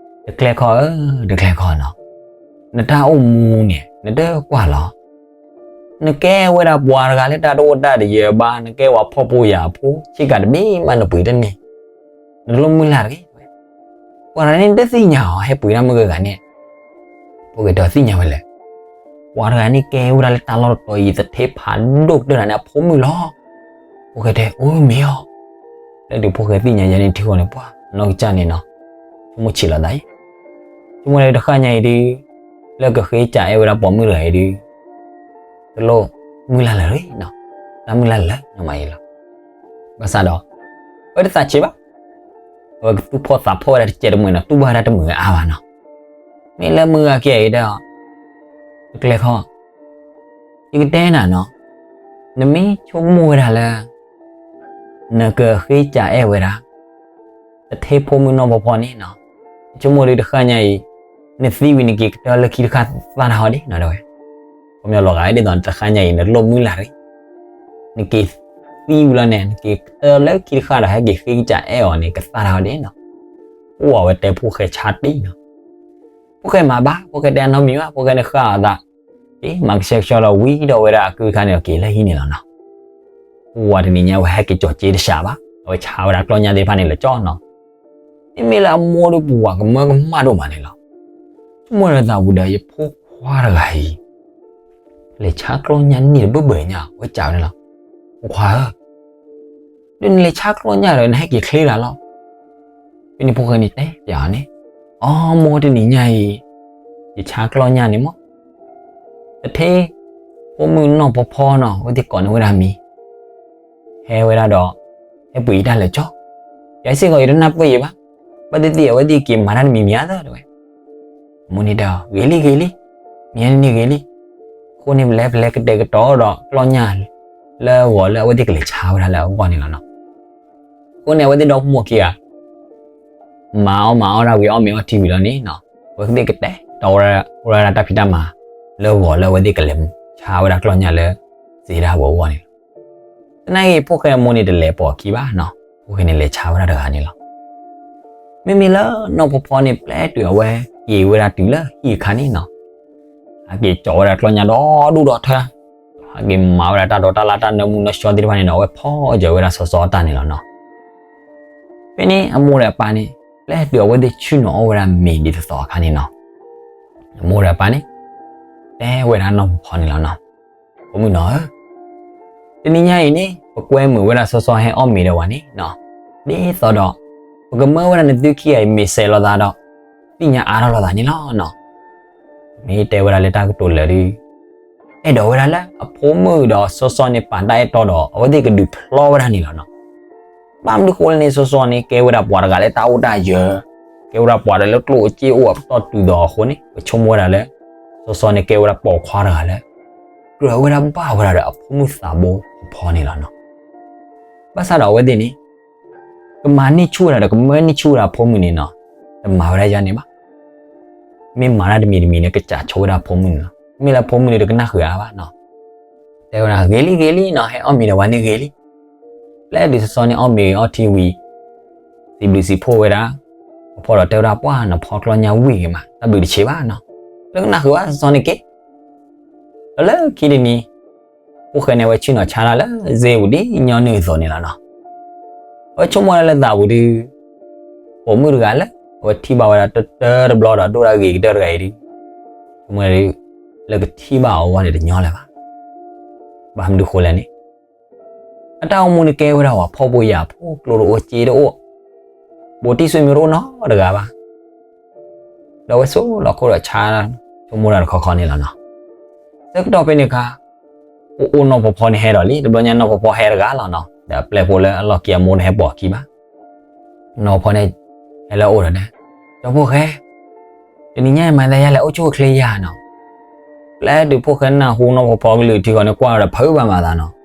တကျဲခီဧၢ, တကျဲခီနီၤ, နတၢ်အိၣ်မူန့ၣ် နတကွၢ်လီၤ. နကဲဝဲဒၣ်ပှၤတဂၤလၢတၢ်တအိၣ်တၢ်တယၢၤဘၣ်, နကဲဝဲဖှီၣ်ဖိယာ်ဖိ, ဆ့ကၤတဘ့ၣ်မးနပှ့ၤတန့ၢ်, နတလိၣ်မုၢ်လၢ်တဂ့ၤ. ပှၤတဂၤန့ၣ်တသ့ၣ်ညါအီၤ ဟဲပှ့ၤတၢ်မုၢ်ဂၤဂၤန့ၣ်, ဖိၣ်ဃဲတဲအီၤ သ့ၣ်ညါဝဲလဲၣ်. ပှၤတဂၤန့ၣ်ကဲဝဲဒၣ်လၢတၢ်လီၢ်တတီၤအံၤ သထ့ဖးဒိၣ်ကတၢၢ်တဂၤန့ၣ် အဖိမုၣ်လီၤ. ဖိၣ်ဃဲတဲ အိၣ်မ့ၢ်အီၤ. လၢဒုးဖိၣ်ဃဲသ့ၣ်ညါယဲန့ၣ်ထံဃီန့ၣ် ပှၤနီၢ်ကစၢ်န့ၣ်နီၤ, ဆိကမိၣ်ဆံးလီၤသးအံၤ, ဆိကမိၣ်လၢတဃၣ်ညါအံၤဒုး, လၢကဃ့ကၠးအဲၣ်ဝဲဒၣ်ပိာ်မုၣ်တဂၤအံၤဒုး, တလိၣ်မုၢ်လၢ်လၢၤနီၤ, တၢ်မုၢ်လၢ်လၢၤနီၤမးအံၤလီၤ. ဘၣ်ဆၣ်ဒီး အဝဲတသးဆံးဘၣ်, အဝဲကသူၣ်ဖှီၣ်သးဖှီၣ်ဝဲဒၣ်တစဲးတမှဲၤနီၤ, တူၢ်ဘၣ်ဝဲဒၣ်တမုာ်အါဘၣ်နီၤ. မ့ၢ်လၢမုၢ်ဂၤခံဂၤအံၤဒီး, တကျဲခီ, ယကတဲနၤနီၤ, နမ့ၢ်ဆိကမိၣ်ဝဲဒၣ်လၢ နကဃ့ကၠးအဲၣ်ဝဲဒၣ် သထ့ဖိမုၣ်နီၢ်ဖီဖီန့ၣ်နီၤ, နဆိကမိၣ်ဒုးတဃၣ်ညါအံၤ, နသံဝံၤနက့ၤကတၢၢ်လၢခံတဃၣ်သၣ်တၢ်ဟီဒံးနီၤ တဲဝဲ. ခီပညီလီၤဂာ်ဒ်သိးတဃၣ်ညါအံၤ နတလိၣ်မုၢ်လၢ်တဂ့ၤ, နက့ၤသံဝံၤလီၤန့ၣ် နက့ၤကတၢၢ်လၢခံတဃၣ်ဒီး ဟဲက့ၤဃ့ကၠးအဲၣ်အီၤန့ၣ် ကသၣ်တၢ်ဟီဒံးနီၤ. အိၣ်ဝဲတဲဖိၣ်ဃဲဆါတံၢ်နီၤ. ဖိၣ်ဃဲမၤဘၣ်, ဖိၣ်ဃဲတဲအနီတမံၤဘၣ်, ဖိၣ်ဃဲန့ၣ်ဃၣ်အသး, က့ၤမၤကဆှဲကဆှီလီၤဝံၤဒီးဝဲဒၣ်အကုၢ်အခါန့ၣ်ဒီး က့ၤလၢဟံၣ်န့ၣ်လီၤနီၤ. အိၣ်ဝဲတနံၤညါဝဲဟဲက့ၤကၠီၤစ့တစှၤဘၣ်, အဝဲဆါဝဲဒၣ်ကျီၢ်ညၣ်သ့ၣ်တဖၣ်န့ၣ်လၢာ်ကၠီနီၤ. မ့မ့ၢ်လၢအမိၢ်ဒီးပဝၤကမၢကမၣ်ဒိၣ်မးန့ၣ်လီၤ. ဆိကမိၣ်လၢသးဝံၤဒီး ယဖိခွါတဂၤအံၤ လဲၤဆါကျီၢ်ညၣ်န့ၣ်တဘၢၣ်ဘၢၣ်ညါ ဝဲစံးဝဲန့ၣ်လီၤ. ဖိခွါဧၢ, ဒီးနလဲၤဆါကျီၢ်ညၣ်ဒီး နဟဲက့ၤချ့လၢ်လီၤ. ဖဲန့ၣ်ဖိၣ်ဃဲန့ၣ်တဲပၠးအီၤန့ၣ်, အိ မိၢ်တနံၤညါအံၤ, ယဆါကျီၢ်ညၣ်န့ၣ်မး, သထ့ဖိမုၣ်နီၢ်ဖီဖီနီၤ အဝဲသ့ၣ်ကိးန့ၢ်ဝဲဒၣ်မံၤ ဟဲဝဲဒၣ်ဒီး ဟဲပှ့ၤယတၢ်လၢာ်ကၠီ, ယဲစ့ၢ်ကီးယတနၢ်ပၢၢ်ယံၤဘၣ်, ဘၣ်သ့ၣ်သ့ၣ်အဝဲသ့ၣ်က့ၤမၤတၢ်တမံၤမံၤဧါသၢ တဲဝဲ. အမိၢ်န့ၣ်တဲအီၤ ဂ့ၤလံဂ့ၤလံ, မ့ၢ်န့ၣ်ဂ့ၤလံ, အဃိန့ၣ်ပလဲၤပလဲၤကတဲာ်ကတီၤဒီးကျီၢ်ညၣ် လၢအဂီၤလၢအဝဲသ့ၣ်ကလဲၤဆါဝဲဒၣ်လၢအဂီၢ်န့ၣ်လီၤနီၤ. အဃိန့ၣ် အဝဲသ့ၣ်ဒီဖိမိၢ်ခံဂၤ မၤအီၣ်မၤအီၣ်ဒၣ်ဝံၤအီၣ်မ့ၤအီထံဝံၤလီၤန့ၣ်နီၤ, အဝဲသ့ၣ်ကတဲာ်ကတီၤဝဲဒၣ်တၢ်ဖံးတၢ်မၤ လၢအဂီၤလၢအဝဲသ့ၣ်ကလဲၤဆါဝဲဒၣ်ကျီၢ်ညၣ်လၢ စ့ဒၣ်ပူၤအဂီၢ်န့ၣ်လီၤ. သနာ်က့ ဖိၣ်ဃဲအမိၢ်န့ၣ်တလဲၤပိာ်အခံဘၣ်နီၤ, ဖိၣ်ဃဲန့ၣ်လဲၤဆါဝဲဒၣ်တဂၤန့ၣ်လီၤ. မ့မ့ၢ်လၢနီၢ်ဖီဖီန့ၣ် ပျဲတုၤအဝဲက့ၤဝဲဒၣ်တုၤလၢဟံၣ်အခါန့ၣ်နီၤ, ဟဲက့ၤကၠီၤဝဲဒၣ်ကျီၢ်ညၣ်ဒီဒူၣ်ဒီထၢ, ဟဲက့ၤမၤဝဲဒၣ်တၢ်ဒိးတၢ်လၢ်တၢ်နၢမူနီၢ်ဆှီသ့ၣ်တဖၣ်န့ၣ်နီၤ, အဝဲဖီၣ်စၢၤဝဲဒၣ်စီစီအတၢ်န့ၣ်လီၤနီၤ. ဖဲန့ၣ်အမိၢ်ဒီးအပၢ်န့ၣ် ပျဲတုၤအဝဲသ့ၣ်ဆ့ၣ်နီၤအီၣ်ဝဲဒၣ်မ့ၤဒ်သိးသိးအခါန့ၣ်နီၤ, အမိၢ်ဒီးအပၢ်န့ၣ် တဲဝဲဒၣ်နီၢ်ဖီဖီန့ၣ်လီၤနီၤ, ဖိမုၣ်နီၤဧၢ, တနံၤညါအံၤန့ၣ် ပကွဲမုာ်ဝဲဒၣ်စီစီဟဲအီၣ်မ့ၤဒီးဝဲန့ၣ်နီၤ, ဒ်သိးဒီး ပကမၢဝဲဒၣ်နသုခံဂၤအံၤမ့ၤစဲးလိာ်သးဒီး သ့ၣ်ညါအါထီၣ်လိာ်သးန့ၣ်လီၤနီၤ. မ့ၢ်တဲဝဲဒၣ်လၢတၢ်ကတိၤလၢာ်ဒုး အဲၣ်ဒိးဝဲဒၣ်လၢအဖိမုၣ်ဒီးစီစီန့ၣ် ပာ်တၢ်အဲၣ်တီဒီး အဝဲသ့ၣ်ကဒုးဖျီဝဲဒၣ်န့ၣ်လီၤနီၤ. ဘၣ်မနုၤဃိလဲၣ်န့ၣ် စီစီန့ၣ် ကဲဝဲဒၣ်ပှၤတဂၤလၢတၢ်အိၣ်တၢ်ယၢၤ, ကဲဝဲဒၣ်ပှၤတဂၤလၢကျိၣ်အိၣ်စ့အိၣ်အပတီၢ်တုၤသိးအဃိန့ၣ် ပဆိကမိၣ်ဝဲဒၣ်လၢ စီစီန့ၣ်ကဲဝဲဒၣ်ပိာ်ခွါတဂၤလၢ ကြၢးဝဲဒၣ်ဘၣ်ဝဲဒၣ်ဒီးအဖိမုၣ်သးဘိဖီဖီန့ၣ်လီၤနီၤ. ဘၣ်ဆၣ်ဒီးအဝဲသ့ၣ်န့ၣ် ကမၤန့ၢ်ဆူၣ်ဝဲဒၣ်ဒီးကမၢန့ၢ်ဆူၣ်ဝဲဒၣ်အဖိမုၣ်န့ၣ်နီၤ, တမၤဝဲဒၣ်ယၤန့ၣ်ဘၣ်. မ့ၢ်မၤတၢ်တမံၤတမံၤန့ၣ် ကစးဆိဝဲဒၣ်အဖိမုၣ်န့ၣ်လီၤ. မ့ၢ်လၢအဖိမုၣ်န့ၣ်တကနၣ်ဃုာ်အါဘၣ်နီၤ. တဲဝဲဒၣ်ဂ့ၤလံဂ့ၤလံနီၤ, ဟဲအီၣ်မ့ၤဒီးဝဲန့ၣ်ဂ့ၤလံ. ပျဲတုၤစီစီန့ၣ်အီၣ်မ့ၤအီထံဝံၤ စံးဘျုးစံးဖှိၣ်ဝဲဒၣ် အဖီဒီးတဲဝဲဒၣ်ပှၢ်နီၤ, ဖီကျီၢ်ညၣ်ဝံၣ်ဂ့ၤမး တၢ်ဘျုးတဆံးဘၣ်နီၤ. လၢကနၣ်ဃုာ်ဘၣ်စီစီန့ၣ်က့ၤ ဒီးလၢခံတနံၤ ဖိၣ်ဃဲန့ၣ်အဝဲဆ့ၣ်နီၤဆါတၢ်လၢစ့ပူၤဒ်ညီနုၢ်အသိးန့ၣ်လီၤနီၤ. အဝဲဆိကမိၣ်လၢလၢသးပူၤဒုး ပိာ်မုၣ်တဂၤလၢ အဝဲထံၣ်ဘၣ်ဝဲဒၣ်တၢတၢတဘျီဒီးဒိၣ်ဒၣ်ဂ့ၤကတၢၢ်တဂၤအံၤဒုး ဆိကမိၣ်ဒုး လၢကထံၣ်ဘၣ်အီၤအဂီၢ်န့ၣ်တညီလၢၤဘၣ်. ဘၣ်မနုၤဃိလဲၣ်န့ၣ် အတၢ်အိၣ်မူန့ၣ်ကဲဝဲဒၣ်ဝဲဖှီၣ်ဖိယာ်ဖိ ကျိတအိၣ်စ့တအိၣ် ဘိးတံၢ်ဆွေမျိုးတအိၣ်နီတဂၤဘၣ်. ဒီးအဝဲဆိးလီၤခိၣ်ဒီးဆါ ဆိကမိၣ်တၢ်တခီခီန့ၣ်လီၤနီၤ. ဆၢကတီၢ်ဖဲန့ၣ်အခါ အိၣ်အိၣ်နီၢ်ဖီဖီန့ၣ်ဟဲဒီးလံ တဘျီညါနီၢ်ဖီဖီဟဲတဂၤလီၤနီၤ ဒီးပျဲၢ်ဖိလၢအလီၢ်ခံအမိၢ်တဟဲပိာ်အခံဘၣ်. နီၢ်ဖီဖီန့ၣ် ဟဲလၢအအိၣ်ဒီးတဲ ကၠီဖိၣ်ဃဲ တနံၤညါအံၤမၤသးယလဲၤအိၣ်ဆူၣ်အိၣ်ချ့ယၤနီၤ. ပျဲတုၤဖိၣ်ဃဲနၢ်ဟူနီၢ်ဖီဖီကလုၢ်ထံဃီန့ၣ်ကွၢ်ဒီးဖုးဘၣ်မၤသးနီၤ.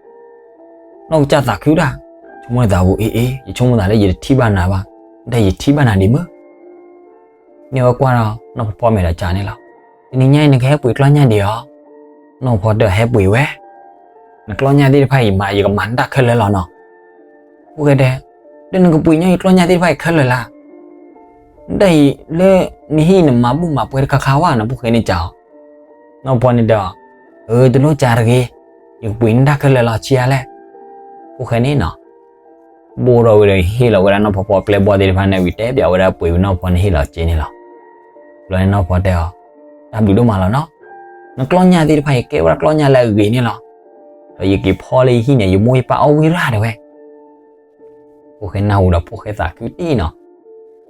နီၢ်ကစၢ်သးခုတၢ် ဆိကမိၣ်သးဝဲအ့ၣ်အ့ၣ် ယဆိကမိၣ်သးလၢယတထံၣ်ဘၣ်နၤဘၣ် ဒီးယထံၣ်ဘၣ်နၤဒံးမုၢ် န့ၢ်ဝဲကွၢ်ဒီးနီၢ်ဖီဖီမဲာ်ဒီးကးန့ၣ်လီၤ. တနံၤညါအံၤနကဟဲပှ့ၤကျီၢ်ညၣ်ဒံးဧါ. နီၢ်ဖီဖီတဲဟဲပှ့ၤဝဲ နကျီၢ်ညၣ်သ့ၣ်တဖၣ်အံၤမး ယကမၤနတၢ်ခဲလၢာ်လီၤနီၤ. ဖိၣ်ဃဲတဲ, ဒီးနကပှ့ၤညီယကျီၢ်ညၣ်သ့ၣ်တဖၣ်အံၤခဲလၢာ်လၢ်. ဒ်အံၤလၢနဟံၣ်နမၤဘူၣ်မၤပှဲၤတခါခါဝဲနီၤ ဖိၣ်ဃဲန့ၣ်စံးအီၤ. နီၢ်ဖီန့ၣ်တဲအီၤ, အၢ တလိၣ်စံးတဂ့ၤ, ယကပှ့ၤန့ၢ်တၢ်ခဲလၢာ်လီၤ ဆံးအါလဲၣ်. ဖိၣ်ဃဲန့ၣ်နီၤ ဘိၣ်ထီၣ်ဝဲဒီးဟ့ၣ်လီၤဝဲဒၣ်နီၢ်ဖီဖီပျဲၢ်ဘီၣ်သ့ၣ်တဖၣ်န့ၣ်ဝံၤ တဲပၠးဝဲဒၣ်ပှ့ၤဝံၤနီၢ်ဖီန့ၣ်ဟ့ၣ်လီၤစ့န့ၣ်လီၤ. ဘျီန့ၣ်နီၢ်ဖီတဲအီၤ, တၢ်ဘျုးဒိၣ်မးလီၤနီၤ, နကျီၢ်ညၣ်သ့ၣ်တဖၣ်အံၤကဲဝဲဒၣ်ကျီၢ်ညၣ်လၢအဂ့ၤန့ၣ်လီၤ. ဒီးယက့ၤဖီလၢယဟံၣ်န့ၣ် ယမိၢ်ယပၢ်အီၣ်ဝံၣ်ရၣ်တဲဝဲ ဖိၣ်ဃဲနၢ်ဟူဒီးဖိၣ်ဃဲသးခုတံၢ်နီၤ.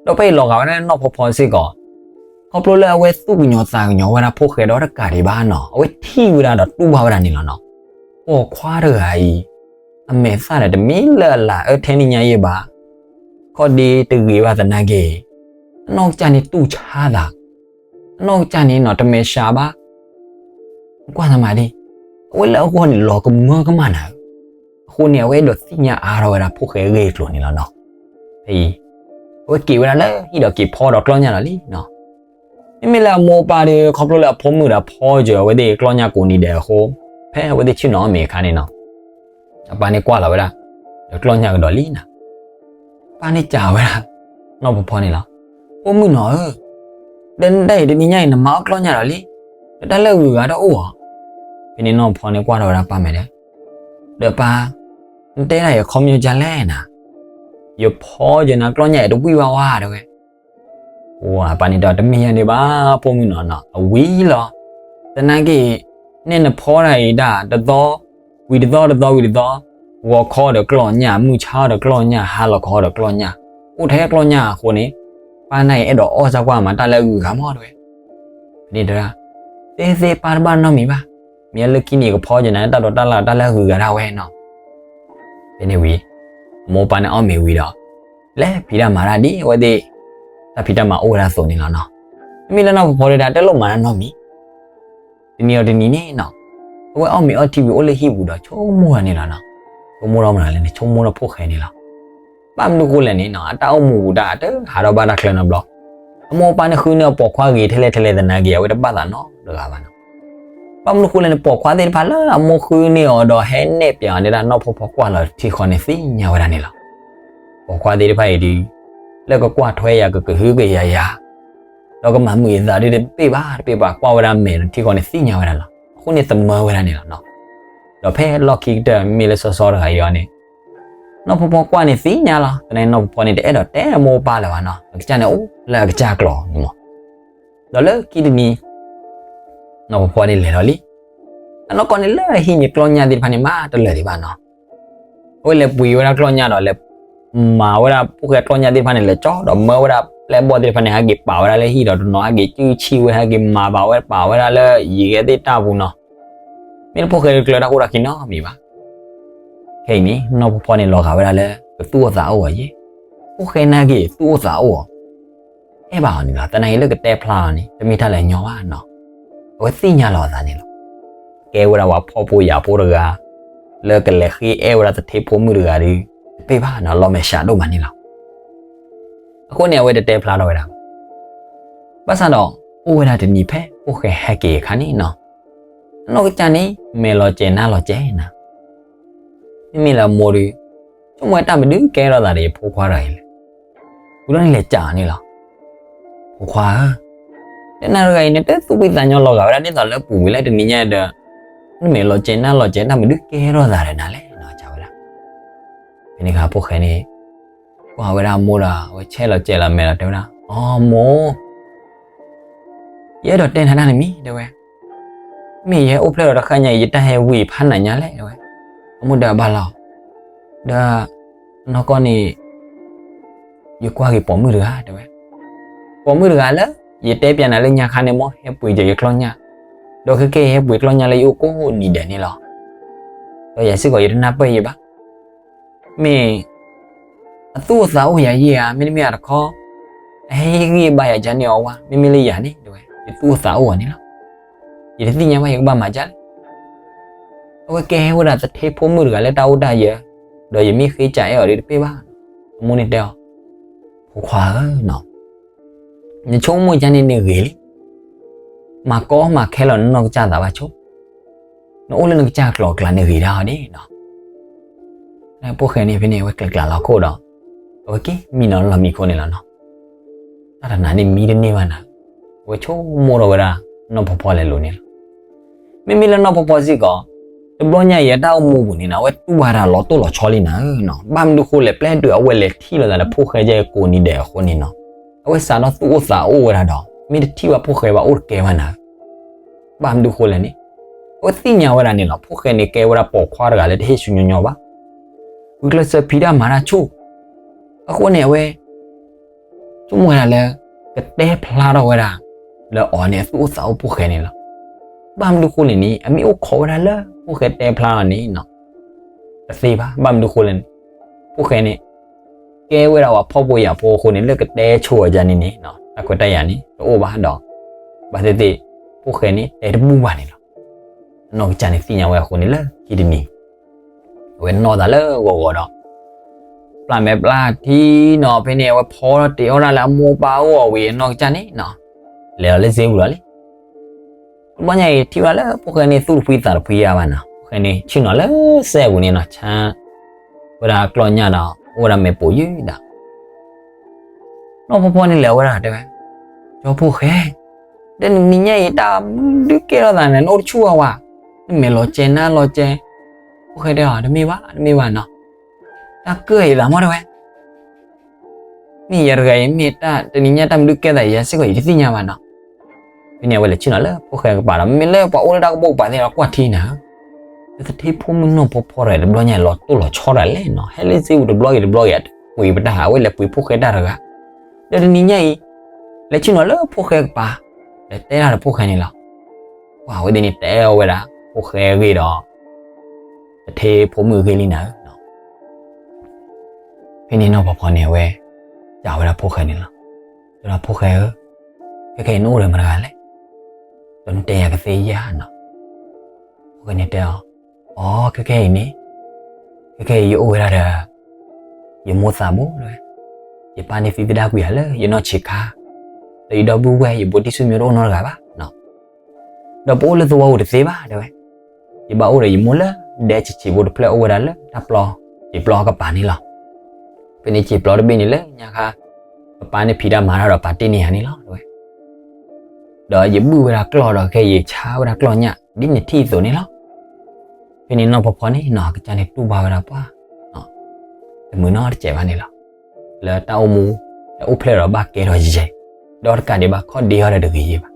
ဒီးဖဲအံၤလီၤဂာ်ဝဲဒၣ်နီၢ်ဖီဖီစ့ၢ်ကီး, ခီဖျိလၢအဝဲသူၣ်ကညီၤသးကညီၤဝဲဒၣ်ဖိၣ်ဃဲဒီးတကးဒံးဘၣ်နီၤ, အဝဲထံၣ်ဝဲဒၣ်ဒီးတူၢ်ဘၣ်ဝဲဒၣ်န့ၣ်လီၤနီၤ. ပိာ်ခွါတဂၤအံၤ အမဲာ်သၣ်ဒီးတမ့ၢ်လၢအလၤအၢထဲန့ၣ်ညါယဲဘၣ်, ခီၣ်ဒ့တဂ့ၤဘၣ်သနာ်က့, အနီၢ်ကစၢ်န့ၣ်တူၢ်ဆါသး, အနီၢ်ကစၢ်န့ၣ်နီၤ တမဲာ်ဆှးဘၣ် ကွၢ်သးမၤဒ်, အဝဲလၢအဂီၢ်န့ၣ်လီၤကမၢကမၣ်နၤဧၢ. အဃိန့ၣ် အဝဲအဲၣ်ဒိးသ့ၣ်ညါအါထီၣ်ဝဲဒၣ်ဖိၣ်ဃဲအဂ့ၢ်အကျိၤန့ၣ်လီၤနီၤ. ဖဲအံၤ အဝဲက့ၤဝဲဒၣ်လၢဟံၣ်ဒီးက့ၤဖီဒီးကျီၢ်ညၣ်လီၤလံနီၤ. မ့မ့ၢ်လၢအမိၢ်အပၢ်ဒီး ခီဖျိလၢအဖိမုၣ်ဒီးဖီစၢၤအဝဲသ့ၣ်ကျီၢ်ညၣ်ကိးနံၤဒဲးအဃိ, ဖဲအဝဲသ့ၣ်ဆ့ၣ်နီၤအီၣ်မ့ၤအခါန့ၣ်နီၤ, အပၢ်န့ၣ်ကွၢ်လီၤဝဲဒၣ် ဒီးကျီၢ်ညၣ်ကဒီးလံနီၤ. ပၢ်န့ၣ်စံးဝဲဒၣ် နီၢ်ဖီဖီန့ၣ်လီၤ. ဖိမုၣ်နီၤဧၢ, ဒီးနတၢ်အံၤတနံၤညါအံၤ နမၤအီၣ်ကျီၢ်ညၣ်လီၤလံ, ဒီးတၢ်လၢအဂုၤအဂၤတအိၣ်ဧါ. ဖဲန့ၣ်နီၢ်ဖီန့ၣ်ကွၢ်ထီၣ်ဝဲဒၣ်ပၢ်မဲာ်ဒီး, ဒီးပၢ်, နတဲဒၣ်အံၤအခီပညီဒ်လဲၣ်နၤ, ယဖီယနၤကျီၢ်ညၣ်အံၤတဝံၣ်ဘၣ်ဝဲတဲဝဲ အပၢ်န့ၣ်တဲအီၤ တမ့ၢ်ယၤဒံးဘၣ် ဖိမုၣ်နီၤနီၤ, အဝံၤလီၤ. သနာ်က့ န့ၣ်နဖီတၢ်အံၤဒၣ်တသီဝံၤတသီ တသီဝံၤတသီ, ဂီၤခီဒီးကျီၢ်ညၣ်, မုၢ်ဆါဒီးကျီၢ်ညၣ်, ဟါလီၤခီဒီးကျီၢ်ညၣ်, အိၣ်ထဲကျီၢ်ညၣ်အဃိန့ၣ်, ပၢ်န့ၣ်အဲၣ်ဒိးအီၣ်စၢ်ကွၢ်မၤတၢ်လၢအဂုၤအဂၤမးတဲဝဲ. ဖဲန့ၣ်တဲဒၣ်, သ့သ့ပၢ်တဘၣ်နီတမံၤဘၣ်, မ့ၢ်လၢခံန့ၣ်ကဖီယနၤတၢ်ဒိးတၢ်လၢ်တၢ်လၢအဂုၤအဂၤဒၣ်ဝဲနီၤ. ဖဲန့ၣ်ဝံၤ အမိၢ်ပၢ်န့ၣ်အီၣ်မ့ၤဝံၤဒီး လဲၤဖံးတၢ်မၤတၢ်ဒ်အဝဲသ့ၣ် တၢ်ဖံးတၢ်မၤအိၣ်ဝဲဒၣ်အသိးန့ၣ်လီၤနီၤ. မ့မ့ၢ်လၢနီၢ်ဖီဖီဒၣ် တလိၣ်မၤတၢ်နီတမံၤ, တနံၤအီၤတနံၤန့ၣ်နီၤ, အဝဲအီၣ်မ့ၤအီထံဝံၤအိၣ်လၢဟံၣ်ပူၤဒီးဆိကမိၣ်တၢ်န့ၣ်လီၤနီၤ. ဆိကမိၣ်ထီၣ်မနုၤလဲၣ်န့ၣ် ဆိကမိၣ်ထီၣ်ဖိၣ်ဃဲန့ၣ်လီၤ. ဘၣ်မနုၤဃိလဲၣ်န့ၣ်နီၤ အတၢ်အိၣ်မူပူၤတၢ်အတဟးထီၣ်ဘၣ်တၢ်ချၢနီတဘျီ, အမိၢ်အပၢ်န့ၣ်ဃုန့ၢ်အီၤပိာ်ခွါဂ့ၤထဲလဲၣ်ထဲလဲၣ်သနာ်က့ အဝဲတဘၣ်သးနီတဂၤဘၣ်နီၤ. ဘၣ်မနုၤဃိလဲၣ်န့ၣ် ပိာ်ခွါသ့ၣ်တဖၣ်လၢအမိၢ်ဃုန့ၢ်အီၤဒီးဟဲနဲၣ်ပၠးအီၤန့ၣ်ဒၣ် နီၢ်ဖီဖီကွၢ်လီၤတထံဃီန့ၣ် သ့ၣ်ညါဝဲဒၣ်န့ၣ်လီၤ. ပိာ်ခွါသ့ၣ်တဖၣ်အံၤဒုး လၢကကွၢ်ထွဲယၤ ကကဟုကယာ်ယၤ ဒီးကမၤမုာ်ယသးဒုးတဘ့ၣ်ဘၣ်တဘ့ၣ်ဘၣ် ကွၢ်ဝဲဒၣ်မဲာ်တထံဃီန့ၣ်သ့ၣ်ညါဝဲဒၣ်လီၤ. အဃိန့ၣ်သမၢဝဲဒၣ်န့ၣ်လီၤနီၤ. ဒီးဖဲလီၢ်ခံကတၢၢ်မ့ၢ်လၢစီစီတဂၤအံၤအီၤန့ၣ် နီၢ်ဖီဖီကွၢ်န့ၣ်သ့ၣ်ညါလီၤ. သနာ်က့နီၢ်ဖီဖီန့ၣ် တအဲၣ်ဒိးတဲအမိၢ်အပၢ်လၢၤဘၣ်နီၤ. အကစၢ်န့ၣ်အိၣ်လၢအကစၢ်ကျိာ်န့ၣ်မး. ဒီးလၢခံတနံၤ နီၢ်ဖီဖီန့ၣ်လဲၤလီၤလံ. အနီၢ်ကီၢ်န့ၣ်လၢအဟံၣ်န့ၣ်ကျီၢ်ညၣ်သ့ၣ်တဖၣ်န့ၣ် မၤတလၢာ်ဒံးဘၣ်နီၤ. အဝဲလဲၤပှ့ၤဝဲဒၣ်ကျီၢ်ညၣ်ဒီးလဲၤ မၤဝဲဒၣ်ဖိၣ်ဃဲကျီၢ်ညၣ်သ့ၣ်တဖၣ်န့ၣ် လဲၤကၠီဒီးမၢဝဲဒၣ်ပျဲၢ်ဘီၣ်သ့ၣ်တဖၣ်န့ၣ် ဟဲက့ၤပာ်ဝဲဒၣ်လၢဟံၣ်ဒီးတနီၤ ဟဲက့ၤစုၣ်ဆံၣ်ဝဲ ဟဲက့ၤမၤဘၣ်ဝဲပာ်ဝဲဒၣ်လၢယံၤဂဲၤသ့ၣ်တၢ်ပူၤနီၤ. မ့ၢ်လၢဖိၣ်ဃဲတကျၢၤတၢ်ခိၣ်တၢ်ခံနီတမံၤဘၣ်. ခဲအံၤန့ၣ် နီၢ်ဖီဖီန့ၣ်လီၤဂာ်ဝဲဒၣ်လၢ ကသူၣ်အိၣ်သးအိၣ်အီၤယဲ. ဖိၣ်ဃဲနာ်က့ၤသူၣ်အိၣ်သးအိၣ်အီၤ အဲၣ်ဘၣ်အီၤန့ၣ်လီၤ. သနာ်က့လၢကတဲဖျါအီၤန့ၣ် တမ့ၢ်တၢ်လၢညီဘၣ်နီၤ. အဝဲသ့ၣ်ညါလီၤအသးန့ၣ်လီၤ. ကဲဝဲဒၣ်ပှၤဖှီၣ်ဖိယာ်ဖိတဂၤ လၢကလဲၤဃ့အဲၣ်ဝဲဒၣ်သထ့ဖိမုၣ်တဂၤဒီး တပ့ၢ်ဘၣ်နီၤ လီၤမဲာ်ဆှးဒိၣ်မးန့ၣ်လီၤ. အဃိန့ၣ် အဝဲတတဲဖျါထီၣ်ဝဲဒၣ် ဘၣ်ဆၣ်ဒီး အိၣ်ဝဲဒၣ်တနံၤဖဲဖိၣ်ဃဲဟဲက့ၤအခါန့ၣ်နီၤ, အနီၢ်ကစၢ်န့ၣ် မဲာ်လီၤစဲၤနါလီၤစဲၤနၤ, မ့မ့ၢ်လၢအမိၢ်ဒီး ဆိကမိၣ်ဝဲတၢ်မနုၤကဲထီၣ်သးဒီးယဖိခွါတဂၤအံၤလဲၣ်. ဝံၤဒီးန့ၣ်လဲၤစံးအီၤန့ၣ်လီၤ. ဖိခွါဧၢ, ဒီးနၤတဂၤအံၤန့ၣ် တသူၣ်ဖှံသးညီလီၤဂာ်ဝဲဒၣ်ဒ်သိးလၢပူၤကွံာ်လၢတနံၤညါဒီး နမဲာ်လီၤစဲၤနါလီၤစဲၤတၢ်မနုၤကဲထီၣ်သးဒီးနၤလဲၣ်နီၤ စံးဝဲဒၣ်. ဖဲန့ၣ်အခါဖိၣ်ဃဲန့ၣ် ကွၢ်ဝဲဒၣ်အမိၢ်ဒီး အဝဲဆဲးလီၤစဲၤလီၤမဲာ်လီၤတဲဝဲဒၣ် အိ မိၢ် ယအဲၣ်ဒိးတဲနၤတၢ်တမံၤ တဲဝဲ, မ့ၢ်ယဟဲအိၣ်ဖျဲၣ်ဒီးတဃၣ်ညါအံၤ ယတၢ်ဟဲဝံၤဖးနၤညါလဲၣ် တဲဝဲ. အမိၢ်တဲအီၤဘၣ်လီၤ, ဒီး နီၢ်ကီၢ်န့ၣ် ယကွၢ်က့ၤပိာ်မုၣ်တဂၤ တဲဝဲ, ပိာ်မုၣ်တဂၤလၢ ယတဲပၠးနၤလၢညါခါန့ၣ် မ်ဟဲပှ့ၤက့ၤယကျီၢ်ညၣ်, ဒီးခဲကနံၣ်အံၤဟဲပှ့ၤကျီၢ်ညၣ်လၢယအိၣ်ကိးနံၤဒဲးန့ၣ်လီၤ. ဒီးယၤစ့ၢ်ကီး ယတနၢ်ပၢၢ်ယဲဘၣ် မ့ၢ်အသူၣ်အိၣ်သးအိၣ်ယၤယဲဧါ, မ့တမ့ၢ်အတခီ အဟဲဟ့ၣ်ဂံၢ်ဘါယၤဒ်န့ၣ်အီၤဝဲ, မ့မ့ၢ်လၢယၤန့ၣ် တဲဝဲ, ယသူၣ်အိၣ်သးအိၣ်အီၤန့ၣ်လီၤ. ယတသ့ၣ်ညါဘၣ် ယကဘၣ်မၤဒ်လဲၣ်. အဝဲကဲဝဲဒၣ်သထ့ဖိမုၣ်တဂၤလၢတၢ်အိၣ်တၢ်ယၢၤ, ဒီးယမ့ၢ်ဃ့စံးအဲၣ်အီၤဒီးတပ့ၢ်ဘၣ်. အမိၢ်န့ၣ်တဲအီၤ, ဖိခွါဧၢ, နဆိကမိၣ်ဒ်န့ၣ်န့ၣ်ဂ့ၤလံ. မၤကီမၤခဲလီၤနနီၢ်ကစၢ်သးဘၣ်ဆိ, နအိၣ်လၢနကစၢ်ကျိာ်အကျါန့ၣ်ဂ့ၤဒၣ်အီၤဒၣ်နီၤ. ဖိၣ်ဃဲန့ၣ်ဖဲန့ၣ် အဝဲကျဲးကျဲးလီၤခိၣ်ဒီး အဝဲက့ၤမံနီၤလီၢ်မံခိၣ်န့ၣ်လီၤနီၤ. တၢ်တနၤန့ၣ်မံတန့ၢ်ဘၣ်နၤ, အဝဲဆိကမိၣ်ထီၣ်ဝဲဒၣ် နီၢ်ဖီဖီလဲၤလိၤန့ၣ်လီၤ. မ့မ့ၢ်လၢနီၢ်ဖီဖီစ့ၢ်ကီး တဘျီညါအံၤအတၢ်အိၣ်မူပူၤန့ၣ်နီၤ အဝဲတူၢ်ဘၣ်တၢ်လီၤတိၢ်လီၤဆီလံနၤဧၢနီၤ. ဘၣ်မနုၤဃိလဲၣ် ပျဲတုၤအဝဲလဲၤထံၣ်လိာ်သးဒီးဖိၣ်ဃဲကဲကိးနံၤဒဲးအဃိန့ၣ်နီၤ, အဝဲစးထီၣ်သူၣ်အိၣ်သးအိၣ်ဝဲဒၣ်ဒီး မ့ၢ်တထံၣ်ဘၣ်ဖိၣ်ဃဲဘၣ်အိၣ်တကဲဘၣ်နၤဧၢ. ဘၣ်မနုၤဃိလဲၣ်န့ၣ် အဝဲသ့ၣ်ညါဝဲဒၣ်န့ၣ်လီၤ. ဖိၣ်ဃဲန့ၣ်ကဲဝဲဒၣ်ပိာ်ခွါတဂၤလၢတဟ့ၣ်ဆူညီညီဘၣ်. ဂုာ်ကျဲးစၢးဖံးတၢ်မၤတၢ်ဆူၣ်, အဃိန့ၣ် အဝဲ ဆိကမိၣ်ဝဲဒၣ်လၢ ကတဲဖျါထီၣ်ဝဲဒၣ် လၢအီၤန့ၣ်အသူၣ်အိၣ်သးအိၣ်ဖိၣ်ဃဲန့ၣ်လီၤ. ဘၣ်မနုၤဃိလဲၣ်န့ၣ် အမ့ၢ်အိၣ်ခိးဝဲဒၣ်လၢဖိၣ်ဃဲတဲဖျါထီၣ်န့ၣ် တသ့ဘၣ်. ဘၣ်မနုၤဃိလဲၣ်န့ၣ် ဖိၣ်ဃဲန့ၣ် ကဲဝဲဒၣ်ပှၤဖှီၣ်ဖိယာ်ဖိအဃိန့ၣ် လၢကတဲဆိအီၤဒ်န့ၣ်န့ၣ် တၢ်ခွဲးတၢ်ယာ်န့ၣ် တအိၣ်ဘၣ်ဒီး ဘၣ်သ့ၣ်သ့ၣ် ဖိၣ်ဃဲန့ၣ်တဲတဘူၣ်ဘၣ်န့ၣ်လီၤ. အနီၢ်ကစၢ်န့ၣ်သ့ၣ်ညါဝဲအဃိန့ၣ်လၢခံတနံၤ အဝဲနီၢ်သးလၢဂီၤဂီၤဒီး ပျၢ်မဲာ်ပျၢ်ထံနီၤ ဖဲန့ၣ် အဝဲဖီထီၣ်တ့ၤအီၣ်တၢ်လၢအမိၢ်ပၢ်အိၣ်အဝံၤအနီၢ်ကစၢ်န့ၣ်နီၤ လဲၤလီၤလၢစ့ပူၤလီၤလံ. တဘျီညါအံၤထံၣ်ဝဲဒၣ်လၢဖိၣ်ဃဲန့ၣ်သူၣ်တဖှံသးတဖှံယါဘၣ်နီၤ ဖိၣ်ဃဲန့ၣ်ဆ့ၣ်နီၤလၢစဲပူၤန့ၣ်နီၤ ဆါ ဝဲဒၣ်ကျီၢ်ညၣ်ဒီး အိၣ်ဝဲဒၣ်မဲာ်ပိာ်ယုၢ်ဒီး နီၢ်ဖီဖီန့ၣ်လဲၤဝဲဒၣ်တဲဝဲ ကၠီဖိၣ်ဃဲ ဒီးနနံၤညါအံၤတၢ်မနုၤဒုးကဲထီၣ်သးန့ၣ် နအိၣ်တဆူၣ်အါဝဲ နမဲာ်လီၤကဲနါလီၤကဲ ဖိၣ်ဃဲတဲအီၤ တမ့ၢ်ဘၣ် တမ့ၢ်ဘၣ်နီၤ တၢ်ကၢၣ်အံၤသးမီၢ်တဲဝဲ မ့ၢ်ယၤတဂၤအံၤ မ့ၢ်တၢ်တနံၤညါတၢ်မနုၤကဲသးယၤစ့ၢ်ကီးယတသ့ၣ်ညါဘၣ်နီၤ. ဖဲန့ၣ်အဝဲလဲၤဆ့ၣ်နီၤလၢဖိၣ်ဃဲကပၤဒီး မ့မ့ၢ်လၢပှၤအိၣ်လၢတၢ်ကပိာ်ကပၤသ့ၣ်ဒီးကွၢ်ထံနၤဧၢ လၢသထ့ဖိမုၣ်နီၢ်ဖီဖီတဂၤတဘျီညါအံၤလီၤတိၢ်လီၤဆီတဂၤလဲၣ်နီၤ ဟဲလၢစ့ပူၤတဘျီဂ့ၤတဘျီဂ့ၤ ပှ့ၤပတၢ် အဝဲလဲၤပှ့ၤဖိၣ်ဃဲတၢ်တဂၤ ဒီးတနံၤညါအံၤ လဲၤဆ့ၣ်နီၤလၢဖိၣ်ဃဲကပၤ လဲၤတဲတၢ်ဒီးဖိၣ်ဃဲန့ၣ်လီၤ. ပှၤဝဲသ့ၣ်န့ၣ်တဲအီၤဝဲဒၣ် ဖိၣ်ဃဲအဂ့ၢ်ဒီး သထ့ဖိမုၣ်အဂ့ၢ်လံနၤဧၢ ဖဲန့ၣ်နီၢ်ဖီဖီန့ၣ်အဝဲ စံးဝဲဒၣ်ဖိၣ်ဃဲန့ၣ်လီၤ. တဲဒၣ်ဖိၣ်ဃဲဧၢ, ခဲခဲအံၤနအိၣ်ဒီးမတၤတဂၤလဲၣ်, ဒီးနတဲယၤကသ့ဧါနီၤ. ဖိၣ်ဃဲန့ၣ်တဲအီၤ, အိ ခဲခဲအံၤန့ၣ်, ခဲခဲအံၤယအိၣ်ဝဲဒၣ်ဒီး ယမိၢ်သးဘိ, ယပၢ်န့ၣ်သံသဒၣ်ကွံာ်ယၤလၢယနီၢ်ဆံးခါ, ဒီးယဒီပုၢ်ဝဲၢ် ယဘိတံၢ်ဆူၣ်မံတအိၣ်နီတဂၤဘၣ် ဒီးပအိၣ်လၢသဝီပူၤတသ့ဘၣ် တဲဝဲ, ယဘၣ်အိၣ်ဒီးယမိၢ်လၢဒဲဆံးဆံးဖိတဖျၢၣ်အိၣ်ဝဲဒၣ်လၢတၢ်ပျီ, စံာ်ပျီကပၤန့ၣ်လီၤ. ဖဲန့ၣ်စံာ်ပျီတဘ့ၣ်န့ၣ်လၢညါခါ ပပၢ်န့ၣ်ဖံးတၢ်မၤတၢ်ဒီးပာ်တ့ၢ်န့ၢ်ယၤန့ၣ်လီၤ တဲဝဲ, ဒီးယဘုၣ်ဝဲဒၣ်ကျီၢ်ဒီးခဲအံၤ ယဆါဝဲဒၣ်ကျီၢ်ညၣ် ဒ်နထံၣ်အသိးန့ၣ်လီၤ. ဖဲန့ၣ်နီၢ်ဖီဖီန့ၣ်နီၤ အကစၢ်န့ၣ်တူၢ်ဘၣ်ဝဲဒၣ်ပှၤ တမုာ်နီတစဲးဘၣ်န့ၣ်လီၤ. လၢတၢ်အိၣ်မူ တအိၣ်ဖျဲၣ်ဒီးဘၣ်ကဲထီၣ်ယဲၢ်, ဒီးတကးဒံးဘၣ်ခီၣ်ဒ့အီၤဒီးတဂ့ၤယဲၢ်ဘၣ်.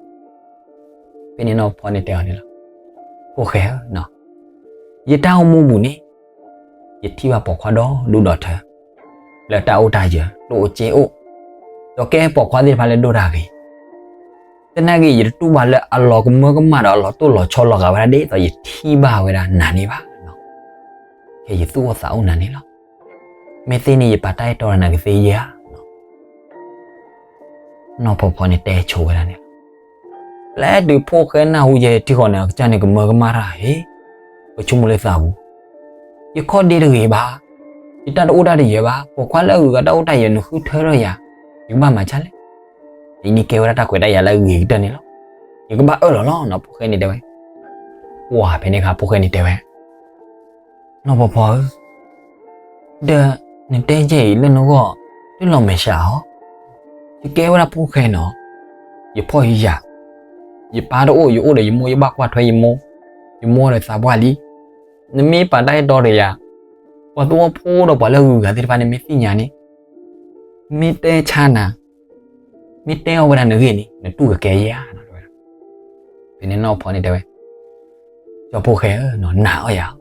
ဖဲန့ၣ်နီၢ်ဖီဖီန့ၣ်တဲအီၤန့ၣ်လီၤ. ဖိၣ်ဃဲဧၢ, ယတၢ်အိၣ်မူပူၤန့ၣ် ယထံၣ်ဘၣ်ပိာ်ခွါဒီဒူၣ်ဒီထၢ လၢတၢ်အိၣ်တၢ်ယၢၤ ကျိၣ်အိၣ်စ့အိၣ်, ဒီးကဲပိာ်ခွါသ့ၣ်တဖၣ်လၢဒိၣ်တၢ်ဂ့ၤ သနာ်က့ ယတတူၢ်ဘၣ်လၢအလီၤကမၢကမၣ်ဒီးအလီၤတိၢ်လီၤဆီလီၤဂာ်ဝဲဒၣ်ဒ်သိးယထံၣ်ဘၣ်ဝဲဒၣ်နၤန့ၣ်ဘၣ်. ခဲအံၤယသူၣ်အိၣ်သးအိၣ်နၤန့ၣ်လီၤ. မ့ၢ်သ့န့ၣ် ယပာ်တၢ်အဲၣ်တီဒီးနၤကသ့ဧါ. နီၢ်ဖီဖီန့ၣ်တဲဆိဝဲဒၣ်န့ၣ်လီၤ. လၢဒုးဖိၣ်ဃဲနၢ်ဟူယဲၢ်ထံဃီန့ၣ် အကစၢ်န့ၣ်ကမၢကမၣ်တၢ်ဟ့ၣ်, ပဆိကမိၣ်လၢသးပူၤ, ယခီၣ်ဒ့တဂ့ၤဘၣ်, ယတၢ်တအိၣ်တၢ်တယၢၤဘၣ်, ပိာ်ခွါလၢအဂုၤအဂၤတၢ်အိၣ်တၢ်ယၢၤနဃုထၢထီၣ်ယၤ, ယကဘၣ်မၤဆါလဲၣ်. ယန့ၣ်ကဲဝဲဒၣ်တၢ်ခွဲးတၢ်ယာ်လၢအဂ့ၤကတၢၢ်န့ၣ်လီၤ. ယကဘၣ်အၢၣ်လီၤလီၤနီၤ ဖိၣ်ဃဲန့ၣ်တဲဝဲ. ပှၤဖဲန့ၣ်အခါဖိၣ်ဃဲန့ၣ်တဲဝဲ, နီၢ်ဖီဖီဧၢ, ဒီးနတဲယဲၢ်အံၤလၢနဂီၢ် တလီၤမဲာ်ဆှးအီၤ, ယကဲဝဲဒၣ်ဖိၣ်ဃဲနီၤ, ယဖှီၣ်ယယာ်, ယပၢ်တအိၣ် ယအိၣ်ဒီးယမိၢ် ယဘၣ်ကွၢ်ထွဲယမိၢ်, ယမိၢ်ဒီးသးပှၢ်လံ. နမ့ၢ်ပာ်တၢ်အဲၣ်တီဒီးယၤ, ပှၤသဝီဖိဒီးပှၤလၢအဂုၤအဂၤသ့ၣ်တဖၣ်န့ၣ်မ့ၢ်သ့ၣ်ညါန့ၣ်, မ့ၢ်တဲဆါနၤ, မ့ၢ်တဲအီၣ်ဝဲဒၣ်နဂ့ၢ်န့ၣ် နတူၢ်ကကဲယဲၢ်ဧါ. ဖဲန့ၣ်နီၢ်ဖီန့ၣ်တဲဝဲ, ကၠီဖိၣ်ဃဲဧၢ, နာ်အီၣ်ယၤ,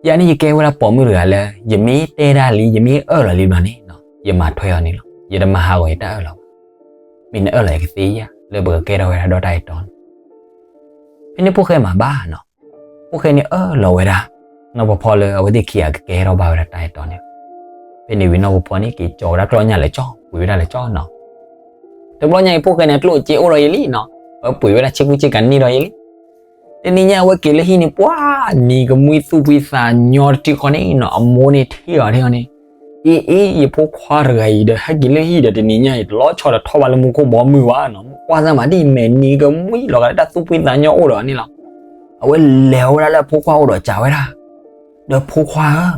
ယၤန့ၣ်ယကဲဝဲဒၣ်ပိာ်မုၣ်တဂၤလၢ ယမ့ၢ်တဲတၢ်လံ ယမ့ၢ်အၢၣ်လီၤလံဘျီန့ၣ် ယမၤထွဲအီၤန့ၣ်လီၤ. ယတမၤဟးဂီၤယတၢ်အၢၣ်လီၤဘၣ်. မ့ၢ်နအၢၣ်လီၤယကသ့ဧါ လၢပကကဲထီၣ်ဝဲဒၣ်ဒီးတၢ်အဲၣ်တီန့ၣ်. ဖဲန့ၣ်ဖိၣ်ဃဲမၤဘၣ်နီၤ, ဖိၣ်ဃဲန့ၣ်အၢၣ်လီၤဝဲဒၣ် နီၢ်ဖီဖီလၢအဝဲသ့ၣ်ခံဂၤကကဲထီၣ်ဘၣ်ဝဲဒၣ်တၢ်အဲၣ်တီန့ၣ်လီၤ. ဖဲန့ၣ်ဝံၤနီၢ်ဖီဖီန့ၣ် က့ၤကၠီၤဝဲဒၣ်ကျီၢ်ညၣ်လၢကၠီ, ပှ့ၤဝဲဒၣ်လၢကၠီနီၤ. တဘျီညါအံၤဖိၣ်ဃဲန့ၣ် အကျိၣ်အစ့အိၣ်ဒီးယၤလံနီၤ, ပှ့ၤဝဲဒၣ်ဆ့ကူဆ့ကၤန့ၢ်ဒီးယၤလံ. တနံၤညါအဝဲက့ၤလၢဟံၣ်န့ၣ် ပှၤနံၤကမှံသူၣ်ဖှံသးညီတထံဃီန့ၣ်နီၤ, အမိၢ်န့ၣ်ထံၣ်အီၤထံၣ်အီၤန့ၣ်, အ့ အ့ ယဖိခွါတဂၤအံၤဒီး ဟဲက့ၤလၢဟံၣ်ဒီး တနံၤညါအံၤတလီၤဆီဒီးထီၣ်ဘၣ်လၢမူခိၣ်ဘီမုၢ်ဘၣ်နီၤ, မ့ၢ်ကွၢ်စၢ်မးဒ်အံၤ မဲာ်နံၤကမှံလီၤဂာ်လၢတၢ်သူၣ်ဖှံသးညီအိၣ်ဒီးန့ၣ်လီၤ. အဝဲလဲၤဝဲဒၣ်လၢအဖိခွါအိၣ်ဒီးစံးဝဲဒၣ်, ဒီးဖိခွါဧၢ,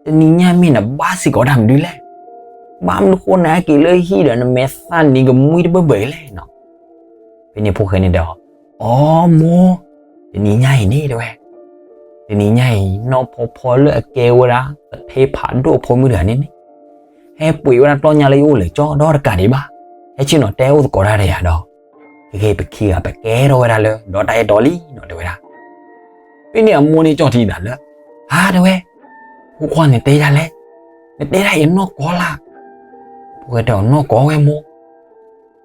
တနံၤညါမ့ၢ်နဘၣ်စ့ၢ်ကီးတၢ်မနုၤလဲၣ်. ဘၣ်မနုၤဃိနဟဲက့ၤလၢဟံၣ်ဒီးနမဲာ်သၣ်နံၤကမှံတဘၢၣ်ဘၢၣ်လဲၣ်နီၤ. ဖဲန့ၣ်ဖိၣ်ဃဲန့ၣ်တဲအီၤ, အိမိၢ်, တနံၤညါအံၤန့ၣ်တဲဝဲ, တနံၤညါအံၤ နီၢ်ဖီဖီလၢအကဲဝဲဒၣ်သထ့ဖးဒိၣ်အဖိမုၣ်တဂၤန့ၣ်န့ၣ် ဟဲပှ့ၤဝဲဒၣ်တီၢ်ညါလၢယအိၣ်လၢာ်ကၠီဒီတကးဒံးဘၣ်. ဟဲဆ့ၣ်နီၤတဲအိၣ်သကိးတၢ်ဒီးယၤဒီး ကဂ့ၤပခံဂၤပကဲထီၣ်ဝဲဒၣ်လၢဒီးတၢ်အဲၣ်တီလံနီၤ တဲဝဲဒၣ်. ဖဲန့ၣ်အမိၢ်န့ၣ်ကၠီၣ်ထံသးလၢ, ဟါ တဲဝဲ, ဖိခွါနတဲယၤလဲၣ်, နတဲဒၣ်အံၤနီၢ်ကီၢ်လၢ်. ဖိၣ်ဃဲတဲအီၤနီၢ်ကီၢ်ဝဲမိၢ်.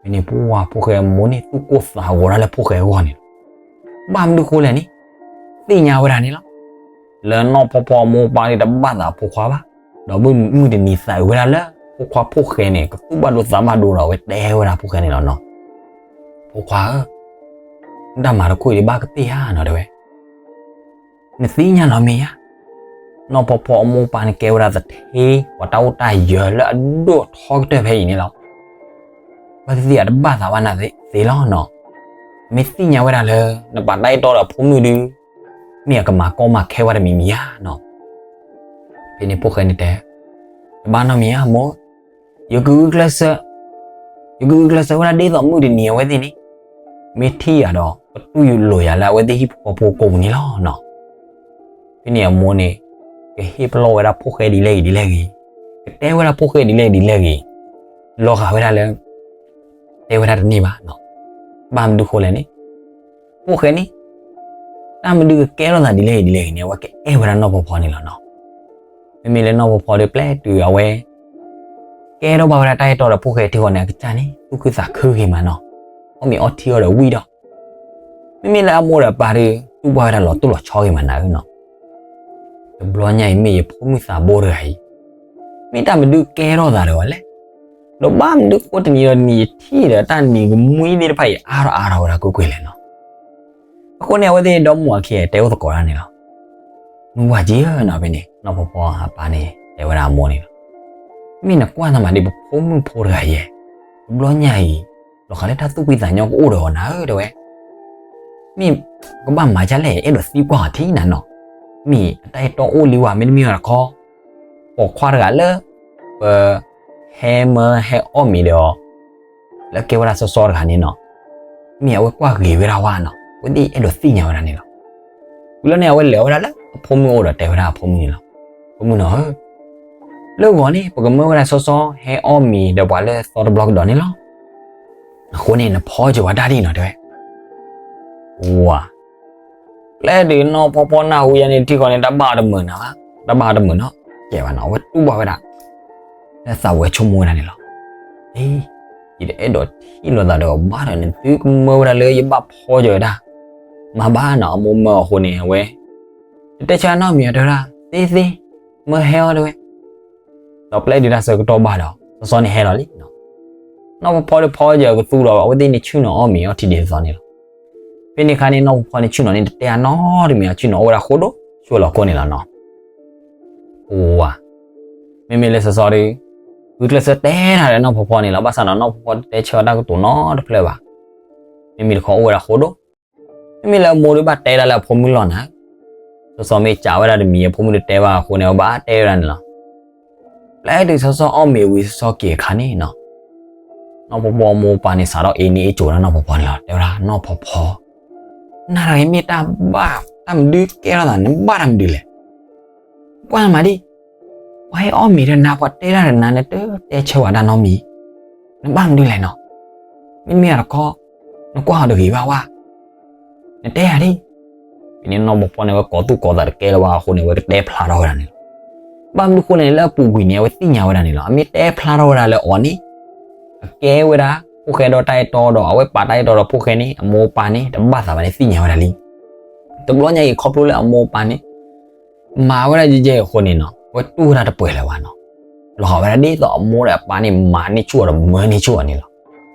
ဖဲန့ၣ်ပှၢ်ဖိၣ်ဃဲအမိၢ်န့ၣ်သူၣ်ကိၢ်သးဂီၤဒၣ်လၢဖိၣ်ဃဲအဂီၢ်န့ၣ်လီၤ. ဘၣ်မနုၤဃိလဲၣ်န့ၣ် သ့ၣ်ညါဝဲဒၣ်န့ၣ်လီၤ. လၢနီၢ်ဖီဖီအမိၢ်အပၢ်န့ၣ်တဘၣ်သးအဖိခွါဘၣ်, ဒီးမုၢ်တနံၤသးအုးဝဲဒၣ်လၢ ဖိခွါဖိၣ်ဃဲန့ၣ် ကသူၣ်ဘၣ်ဒိသးဘၣ်ဒိဒီးအဝဲတဲဝဲဒၣ်ဖိၣ်ဃဲန့ၣ်လီၤနီၤ. ဖိခွါဧၢ, နတၢ်မၤတခိၣ်အံၤဒ်ဘၣ်ကသ့ၣ်ဧါနီၤ တဲဝဲ. နသ့ၣ်ညါလီၤမ့ၢ်ဧါ, နီၢ်ဖီဖီအမိၢ်အပၢ်န့ၣ်ကဲဝဲဒၣ်သထ့ ပှၤတၢ်အိၣ်တၢ်ယၢၤလၢအဒိၣ်ထီကတၢၢ်ဖဲအံၤန့ၣ်လီၤ. ဘၣ်သ့ၣ်သ့ၣ်အတဘၣ်သးဘၣ်နၤသ့လီၤနီၤ. မ့ၢ်သ့ၣ်ညါဝဲဒၣ်လၢ နပာ်တၢ်အဲၣ်တီဒီးဖိမုၣ်ဒုး မ့ၢ်အကမၤကီမၤခဲဝဲတမံၤမံၤဧါနီၤ. ဖဲန့ၣ်ဖိၣ်ဃဲန့ၣ်တဲ, တဘၣ်နီတမံၤဧါမိၢ်, ယကဂုာ်ကျဲးစၢး, ယကဂုာ်ကျဲးစၢးဝဲဒၣ်ဒ်သိးမုၢ်တနံၤအဝဲသ့ၣ်န့ၣ် မ့ၢ်ထံၣ်ယၤဒီး ကတူၢ်လိာ်ယၤလၢအဝဲသ့ၣ်ဟံၣ်ဖိဃီဖိကိးပူၤန့ၣ်လီၤနီၤ. ဖဲန့ၣ်အမိၢ်န့ၣ် ကဟ့ၣ်ပလီၢ်ဝဲဒၣ်ဖိၣ်ဃဲဒ်လဲၣ်ဂ့ၤဒ်လဲၣ်ဂ့ၤ, ကတဲဝဲဒၣ်ဖိၣ်ဃဲဒ်လဲၣ်ဂ့ၤဒ်လဲၣ်ဂ့ၤ, လီၤဂာ်ဝဲဒၣ်လၢ တဲဝဲဒၣ်တန့ၢ်ဘၣ်နီၤ. ဘၣ်မနုၤဃိလဲၣ်န့ၣ် ဖိၣ်ဃဲန့ၣ် တၢ်မနုၤကကဲထီၣ်သးဒ်လဲၣ်ဂ့ၤဒ်လဲၣ်ဂ့ၤန့ၣ် အဝဲကအဲၣ်ဝဲဒၣ်နီၢ်ဖီဖီန့ၣ်လီၤနီၤ. မ့မ့ၢ်လၢနီၢ်ဖီဖီဒီးပျဲတုၤအဝဲ ကဲထီၣ်ဘၣ်ဝဲဒၣ်တၢ်အဲၣ်တီဒီးဖိၣ်ဃဲထံဃီန့ၣ် အကစၢ်န့ၣ် သူၣ်ခုသးခုဂ့ၤမးနီၤ, အီၣ်မ့ၤအီထံအီဒီးဝံၣ်ဒီး မ့မ့ၢ်လၢအမိၢ်ဒီးအပၢ်ဒီး တူၢ်ဘၣ်ဝဲဒၣ်လီၤတိၢ်လီၤဆီဂ့ၤမးနၤဧၢနီၤ. တဘျီညါအံၤမ့ၢ်ယဖိမုၣ်သးဘိတဂၤအံၤ မ့ၢ်တၢ်မနုၤကဲထီၣ်သးဒီးဝဲလဲၣ်. ဒီးဘၣ်မနုၤဃိတနံၤဒီးတနံၤယထံၣ်ဒီးတၢ်နံၤကမှံသ့ၣ်တဖၣ်အံၤအါထီၣ်အါထီၣ်ဝဲဒၣ်ကွ့ၢ်ကွ့ၢ်လဲၣ်နီၤ. အဃိန့ၣ် အဝဲသ့ၣ်ဒီမါဝၤခံဂၤတဲအိၣ်သကိးတၢ်န့ၣ်လီၤ. မုၢ်ဝၤက့ဧၢနီၤ ဖဲန့ၣ် နီၢ်ဖီဖီအပၢ်န့ၣ် တဲဝဲဒၣ်အမိၢ်န့ၣ်လီၤ. မ့ၢ်နကွၢ်သးမးဒ်ပဖိမုၣ်ဖိတဂၤယဲၢ်, တဘျီညါအံၤ လီၤဂာ်လၢတၢ်သူၣ်ဖှံသးညီကအိၣ်ဒီးအီၤနၤဧၢ တဲဝဲ. မ့ၢ်ကဘၣ်မၤဒ်လဲၣ် အဲၣ်ဒိးသံကွၢ်အီၤထံနၤနီၤ. မ့ၢ်အတၢ်အဲၣ်တီအိၣ်လံဝဲ မ့တမ့ၢ်တခီ ပိာ်ခွါတဂၤလၢ ပ ဟဲမၢဟဲအီၣ်မ့ၤဒီးအီၤ လၢကဲဝဲဒၣ်စီစီတဂၤန့ၣ်နီၤ, မ့ၢ်အဝဲကွၢ်ဂ့ၤဝဲဒၣ်ဝဲနီၤ, အဝဲသ့ၣ်အဲၣ်ဒိးသ့ၣ်ညါဝဲဒၣ်န့ၣ်လီၤ. ဝံၤလီၤန့ၣ် အဝဲလဲၤဝဲဒၣ်လၢအဖိမုၣ်အအိၣ်ဒီးတဲဝဲဒၣ်အဖိမုၣ်န့ၣ်လီၤ. ဖိမုၣ်နီၤဧၢ, လၢဂီၤန့ၣ် ပကမၢဝဲဒၣ်စီစီဟဲအီၣ်မ့ၤဒီးပှၤလၢသီတဘျီကဒီးန့ၣ်လီၤ. အဃိန့ၣ် နဖီစၢၤဝဲဒၣ်ဒ်နီၤ တဲဝဲ. ဝၤ ပျဲတုၤနီၢ်ဖီဖီနၢ်ဟူယၤန့ၣ် ထံဃီန့ၣ် တၢ်ဘၣ်အီၤတမုာ်နၤဘၣ်, တၢ်ဘၣ်အီၤတမုာ်နီၤ, ကဲဘၣ်နီၤ အဝဲတူၢ်ဘၣ်ဝဲဒၣ် လၢသးဝဲဆိကမိၣ်ဝဲဒၣ်န့ၣ်လီၤ. အ့, ယတအဲၣ်ဒိးထံၣ်လိာ်သးဒီးအီၤဘၣ်ဒီး နသုကမၢဝဲဒၣ်လၢယဘၣ်ဖီစၢၤဝဲဒၣ်, မၤဘၣ်နီၤ အမိၢ်မၢအဃိန့ၣ် အဝဲ တတဲဆၢနီတမံၤ တဲဝဲဒၣ် သ့သ့, မၢဟဲအီၣ်တဲဝဲ. ဒီးပျဲဒုးတၢ်ဆၢကတီၢ်ဘၣ်ဒီး စီစီန့ၣ်ဟဲလီၤလံနီၤ. နီၢ်ဖီဖီဒီးဖီစၢၤကသူဒီး အဝဲသ့ၣ်န့ၣ်ဆ့ၣ်နီၤအီၣ်မ့ၤအီထံဒ်သိးန့ၣ်လီၤ. ဖဲန့ၣ်အခါန့ၣ် နီၢ်ဖီဖီန့ၣ်ဆ့ၣ်နီၤန့ၣ် တတဲအနီတမံၤ ဆ့ၣ်နီၤအိၣ်ဝဲဒၣ်ဃိဒိၣ်ဆူအလီၢ်ခိၣ်န့ၣ်လီၤနီၤ. အိဝၤ, မ့မ့ၢ်လၢစီစီဒီး ဂုာ်ကျဲးစၢးတဲတၢ်ဒီးနီၢ်ဖီဖီန့ၣ်လီၤ. ဘၣ်ဆၣ်ဒီးနီၢ်ဖီဖီတတဲဆၢအီၤတၢ်ကတိၤနီတဖျၢၣ်ဘၣ်. မ့မ့ၢ်တခီအိၣ်ဝဲဒၣ်ဃိဒိၣ်, မ့မ့ၢ်လၢအမိၢ်ဒီးဘၣ်တဲဒၣ်လၢအဖိမုၣ်လီၤနၤ, စီစီမ့ၢ်စံးဝဲဒၣ်တမံၤ အဖိမုၣ်တတဲဘၣ်အဃိန့ၣ် အဘၣ်တဲဝဲဒၣ်န့ၣ်လီၤ. ပျဲတုၤစီစီအီၣ်မ့ၤဝံၤစီစီက့ၤအခါန့ၣ်နီၤ, နီၢ်ဖီဖီမိၢ်ပၢ်န့ၣ် စးထီၣ်အ့န့ၢ်အ့ကၠိၤဒီးနီၢ်ဖီဖီန့ၣ်လီၤ. တဲဝဲဒၣ် နီၢ်ဖီဖီ, နၤတဂၤအံၤမ့ၢ်တၢ်ဘၣ်တၢ်မနုၤကဲထီၣ်သး နဘၣ်တၢ်မနုၤလဲၣ်. ကွၢ်မးဒံး, ပှၤဟဲအီၣ်မ့ၤဒီးနၤ ပှၤတဲဒၣ်ဒီးနၤ နတတဲဆၢဝဲဒၣ်နီတမံၤ, နဘၣ်မနုၤလဲၣ်နီၤ. မ့မ့ၢ်အတခီ နကွၢ်အီၤတဂ့ၤဘၣ်ဝဲ, နတဲယၤဒ်. ဖဲန့ၣ်နီၢ်ဖီဖီန့ၣ် အဝဲကိးသူၣ်ကိးသးတကဲလၢၤဘၣ်အဃိန့ၣ် အဝဲကတဲဖျါထီၣ်ဝဲဒၣ်န့ၣ်လီၤ. ဘၣ်မနုၤအဃိန့ၣ် လၢအပူၤကွံာ်န့ၣ် အဝဲသ့ၣ်ညါဝဲဒၣ်န့ၣ်လီၤ. အမ့ၢ်တဲဖျါထီၣ်ဝဲဒၣ်လၢအီၤန့ၣ် အကဲဝဲဒၣ် ဖိၣ်ဃဲဒီးတၢ်အဲၣ်တီဒီး အဝဲပာ်တၢ်အဲၣ်တီဒီးဖိၣ်ဃဲန့ၣ် အမိၢ်အပၢ်န့ၣ် တဘၣ်သးဘၣ်န့ၣ် သ့ၣ်ညါဝဲဒၣ်လံ. တဘျီညါအံၤ ခီဖျိလၢအမိၢ်အပၢ်န့ၣ် မၤဝဲဒၣ်ယဲၢ်ယဲၢ်အဃိန့ၣ်နီၤ အဝဲတူၢ်ဝဲဒၣ်တပှဲၤလၢၤဘၣ်နီၤ. လီၤဂာ်ဝဲဒၣ်ဒ်သိးအမိၢ်ဒီးအပၢ်န့ၣ် မၤန့ၢ်ဆူၣ်အီၤဒီးမၢန့ၢ်ဆူၣ်အီၤန့ၣ်လီၤ.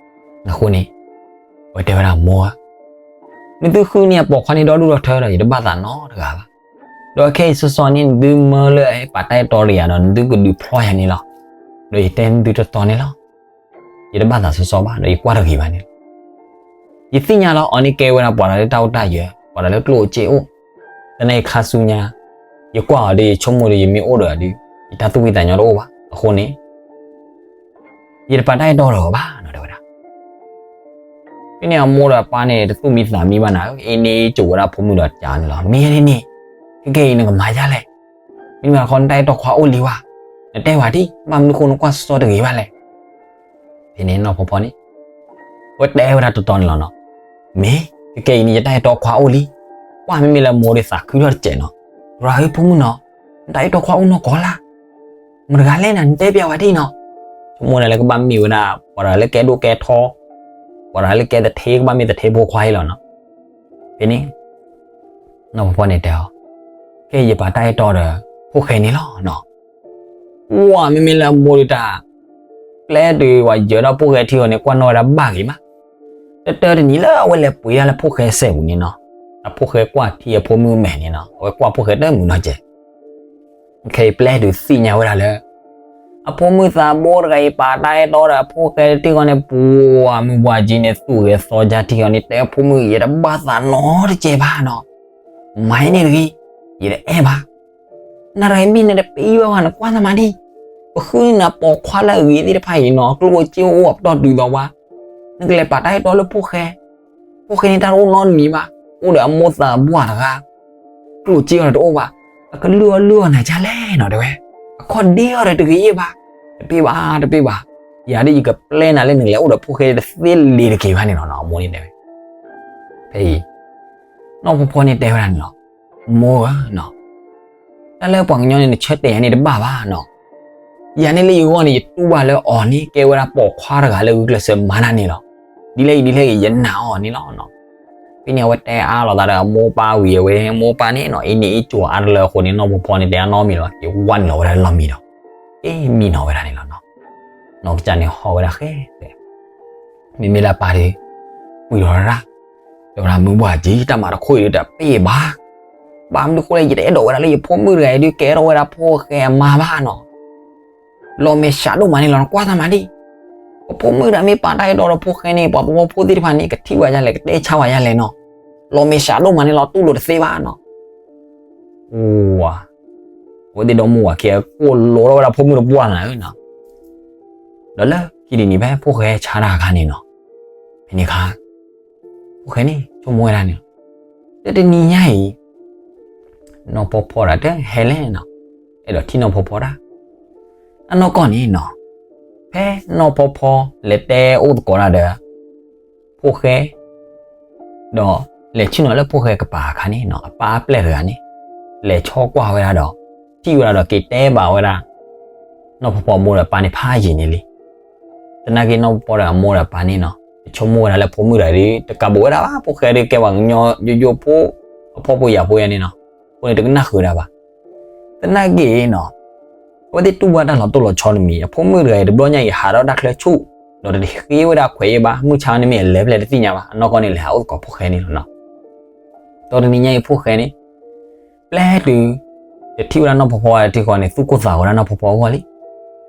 အဃိန့ၣ် အဝဲတဲဝဲဒၣ်မိၢ်ဧၢ, နသုဃုန့ၢ်အပိာ်ခွါန့ၣ်ဒီဒူၣ်ဒီထၢဒီး ယတဘၣ်သးနီတဂၤဘၣ်. ဒီးခဲအံၤစီစီန့ၣ် နသုမၢလၢအဟဲပာ်တၢ်အဲၣ်တီဒီးယၤဒီး နသုကဒုးဖျီယၤန့ၣ်လီၤ. ဒီးယတဲနသုတီတီန့ၣ်လီၤ. ယတဘၣ်သးစီစီဘၣ် ဒီးယကွၢ်တဂ့ၤဘၣ်န့ၣ်လီၤ. ယသ့ၣ်ညါလီၤ အီၤန့ၣ်ကဲဝဲဒၣ်ပှၤတဂၤလၢတၢ်အိၣ်တၢ်ယၢၤ ပှၤတဂၤလၢကျိၣ်အိၣ်စ့အိၣ်, သနာ်က့ခါဆူညါ ယကွၢ်အီၤဒီး ယဆိကမိၣ်ဒီး ယမ့ၢ်အိၣ်ဒီးအီၤဒီး ယတၢ်သူၣ်ဖှံသးညီတအိၣ်ဘၣ်. အဃိန့ၣ် ယတပာ်တၢ်အဲၣ်တီဒီးအီၤဘၣ်နီၤ တဲဝဲဒၣ်. ဖဲန့ၣ်အမိၢ်ဒီးအပၢ်န့ၣ် တသူၣ်မံသးမံဘၣ်နၤဧၢ, အ့န့အ့ကိၤဝဲဒၣ်အဖိမုၣ်ဒီးကးန့ၣ်လီၤ. မ့ၢ်န့ၣ်န့ၣ် ခဲကဲအံၤနကမၤဒ်လဲၣ်. မ့ၢ်မးတခီ နတၢ်အဲၣ်တီခွါအိၣ်လံဝဲ, နတဲဝဲဒၣ်, ဘၣ်မနုၤဃိနကွၢ်စီတဂ့ၤဘၣ်လဲၣ်. ဖဲန့ၣ်နီၢ်ဖီဖီန့ၣ် အဝဲတဲဝဲဒၣ်တီတီန့ၣ်လီၤနီၤ. မ့ၢ်, ခဲကဲအံၤန့ၣ် ယတၢ်အဲၣ်တီခွါအိၣ်လံ. ကွၢ်မ့မ့ၢ်လၢမိၢ်ဒီးသးခုထီၣ်တစဲးနီၤ. ရၤဧၢဖိမုၣ်နီၤ, နတၢ်အဲၣ်တီခွါအိၣ်နီၢ်ကီၢ်လၢ်. မတၤတဂၤလဲၣ်နၤ နတဲပျးဝဲဒၣ်နီၤ. ဆိကမိၣ်ဒၣ်လၢကဘၣ်မ့ၢ်ဝဲဒၣ် ပှၤတဂၤလၢကဲဒိၣ်ကဲထီ, ပှၤတဂၤလၢကဲသထ့ ကဘၣ်မ့ၢ်သထ့ဖိခွါအံၤလီၤနီၤ. ဖဲန့ၣ် နီၢ်ဖီဖီန့ၣ်တဲအီၤ, ကဲယပာ်တၢ်အဲၣ်တီဒီး ဖိၣ်ဃဲန့ၣ်လီၤနီၤ. ကွၢ်မ့မ့ၢ်လၢအမိၢ်ဒီးတၢ် ပျဲတုၤပှၤယၢၤဒီးဖိၣ်ဃဲထံဃီန့ၣ် ကွၢ်နီၣ်ဝဲဒၣ်ဘၣ်ဂ့ၤမး. တၢ်တနံၤလၢအဝဲလဲၤပှ့ၤဒၣ်လၢဖိၣ်ဃဲစဲးပူၤန့ၣ်နီၤ, အဖိၣ်ဃဲကွၢ်ထံအဖိမုၣ်မဲာ်န့ၣ်နီၤ, အဝဲကွၢ်ဖိၣ်ဃဲတမုာ်နီတစဲး. ခဲအံၤပျဲတုၤသ့ၣ်ညါဝဲဒၣ်လၢ အဖိမုၣ်သးဘိတဂၤအံၤ ပာ်တၢ်အဲၣ်တီဒီးအဖိၣ်ဃဲတထံဃီန့ၣ် ပှၤမုၢ်ပှၢ်ကံန့ၣ် သူၣ်ဂဲၤသီကါထံဃီန့ၣ် တဲဖိမုၣ် ယတဘၣ်သးနီတစဲးဘၣ်နီၤ. မၤန့ၣ်တဂ့ၤ, ယတအဲၣ်ဘၣ်. နတဂၤမ့ၢ်နတပ့ၤဘၣ်ဝဲ နကွၢ်သးမၤဒံး. ပဃုနၤပိာ်ခွါလၢအဂ့ၤသ့ၣ်တဖၣ်အံၤနီၤ, ကျိၣ်စ့အိၣ်အပတီၢ်တုၤသီဝါ, နကလဲၤပာ်တၢ်အဲၣ်တီလၢဖိၣ်ဃဲ, ဖိၣ်ဃဲန့ၣ်တၢ်တအိၣ်နီတမံၤဘၣ်, အိၣ်ဒီးအမိၢ်သးဘိတဂၤ, ကျိၣ်စ့အီၤတအိၣ်ဘၣ်, အကလုၢ်အီၣ်လုၢ်အီၣ်နၤဒ်လဲၣ်နီၤ တဲဝဲ, အခီၣ်ဒ့အီၤဒီးတဂ့ၤဘၣ်, တပ့ၤဘၣ် တပ့ၤဘၣ်, ယၤဒ်ယကပျဲနၤလၢနကလဲၤအိၣ်ဒီးဖိၣ်ဃဲတသ့လ့ၤတက့ၤဘၣ်န့ၣ်လီၤနီၤ အမိၢ်န့ၣ်တဲဝဲ. ဖဲအံၤ နီၢ်ဖီဖီန့ၣ်တဲဝဲဒၣ်န့ၣ်လီၤ, မိၢ်ဧၢနီၤ, တၢ်လၢပှၤကညီန့ၣ် နဆၢတဲာ်ယၤန့ၣ်တဘၣ်ဘၣ်နီၤ. ယၤန့ၣ်လၢယဂီၢ်န့ၣ် ယတူၢ်ဘၣ်လၢအီၤန့ၣ် ကဲဝဲဒၣ်ပိာ်ခွါတဂၤလၢဂုာ်ကျဲးစၢးမၤတၢ်န့ၣ်လီၤ. ဒ်လဲၣ်ဂ့ၤဒ်လဲၣ်ဂ့ၤ ယနာ်အီၤန့ၣ်လီၤ. ဖဲန့ၣ်အဝဲတဲအါလိာ်သးဒီးအမိၢ်ပၢ်ဝံၤအဝဲ မိၢ်ပၢ်န့ၣ်နီၤ အ့န့ၣ်အ့ကိၤအါတလၢအဃိန့ၣ် နီၢ်ဖီဖီန့ၣ်တဲအနီတမံၤလီၤ, ယဝၢ်န့ၣ်လီၤဝဲဒၣ်လီၢ်မံဒီး အ့မံနီၤဝဲဒၣ်န့ၣ်လီၤနီၤ. နီၢ်ကစၢ်န့ၣ်ဟီၣ်ဝဲဒၣ်ဃဲ မ့မ့ၢ်လၢအပၢ်ဒီး ဝံၤလီၤရၣ်, တဲဝဲဒၣ်မုၢ်ဘှၢ်ကံ တၢ်မၤတခီအံၤဒီးတပ့ၤဘၣ်. ဘၣ်မနုၤဃိလဲၣ် ယတအဲၣ်ဒိးဝဲဒၣ်လၢယဖိမုၣ်တဂၤအံၤဒုးကဲထီၣ်ဝဲဒၣ်ဖိၣ်ဃဲအမါဘၣ်နီၤ. လီၤမဲာ်ဆှးဒိၣ်မးန့ၣ်လီၤ နကွၢ်သးမၤဒံး. ပဖိမုၣ်တဂၤမ့ၢ်ပာ်တၢ်အဲၣ်တီဒီးဖိၣ်ဃဲန့ၣ် ပှၤဖှီၣ်ဖိသ့ၣ်တဖၣ်န့ၣ် ကထံၣ်ဝဲဒ်လဲၣ် ကတဲဆါဝဲဒ်လဲၣ်နီၤ. လီၤမဲာ်ဆှးဒိၣ်မးန့ၣ်လီၤ တူၢ်လိာ်တသ့ဘၣ်နီၤ. အိၣ်ဝါ, အဝဲသ့ၣ်ဒီမါဝၤခံဂၤကိၢ်လိာ်ထီၣ်ဝဲဒၣ်ဖိမုၣ်တပှၢ်နၤဧၢနီၤ. ဒီးလၢခံတနံၤဖဲဖိၣ်ဃဲဆါတၢ်အခါန့ၣ်နီၤ, ဖဲန့ၣ်အခါ ဖိၣ်ဃဲန့ၣ် ဆိကမိၣ်ဝဲဒၣ်န့ၣ်လီၤ, လၢတနံၤညါအံၤ နီၢ်ဖီဖီတၢ်တဟဲလဲၣ်နီၤ, အဲၣ်ဒိးထံၣ်နီၢ်ဖီဖီတၢ်. အနီၢ်ကီၢ်န့ၣ်နီၤ, ဖဲနီၢ်ဖီဖီလဲၤတဲအိၣ်သကိးတၢ်ဒီး ဖိၣ်ဃဲ ဒီးလဲၤဆ့ၣ်နီၤလၢဖိၣ်ဃဲကပၤအခါန့ၣ်နီၤ, အပၢ်အပျဲၢ်တဂၤန့ၣ် လဲၤဆီကွၢ်ဝဲဒၣ်ဒီး ထံၣ်ဝဲဒၣ်ဒီးက့ၤတဲဘၣ်ဝဲဒၣ် နီၢ်ဖီဖီအမိၢ်ဒီးအပၢ်န့ၣ်ဖးယံာ်န့ၣ်လံ. သနာ်က့နီၢ်ဖီဖီဒီးအမိၢ်ဒီးအပၢ်န့ၣ်နီၤ, တဆိကမိၣ်ဝဲဒၣ်လၢဖိမုၣ်တဂၤဒီး တကးဘိးဝဲဒၣ်ဘၣ် ဖိၣ်ဃဲဒီးကဲပှၤကညီယိယိဖိ အဖှီၣ်ဖိယာ်ဖိယၤန့ၣ်နီၤ, အဃိန့ၣ်တကနၣ်ဃုာ်ဝဲဒၣ်ဘၣ်. သနာ်က့နီၤ, အဝဲသ့ၣ်တူၢ်ဘၣ်တၢ်လီၤတိၢ်လီၤဆီတမံၤ, အဖိမုၣ်တဂၤအံၤတဘျီညါအံၤဟးထီၣ်တၢ်ချၢဆူၣ်, ဒီးတဃ့ဝဲဒၣ်ခွဲးအံၤဘၣ်, မုၢ်ဆါန့ၣ်မ့ၢ်အလဲၤဖဲလဲၣ်တသ့ၣ်ညါဘၣ်, အနီၢ်ကီၢ်န့ၣ်လဲၤဟးအိၣ်သကိးဖိၣ်ဃဲန့ၣ်လီၤနီၤ. ဒီးတနံၤညါအံၤဖိၣ်ဃဲန့ၣ် ပျဲတုၤ တထံၣ်ဝဲဒၣ်နီၢ်ဖီဖီဝဲဒၣ်ထံဃီန့ၣ် သူၣ်ကိၢ်သးဂီၤဝဲဒၣ်နီၢ်ဖီဖီအဂီၢ်လံ.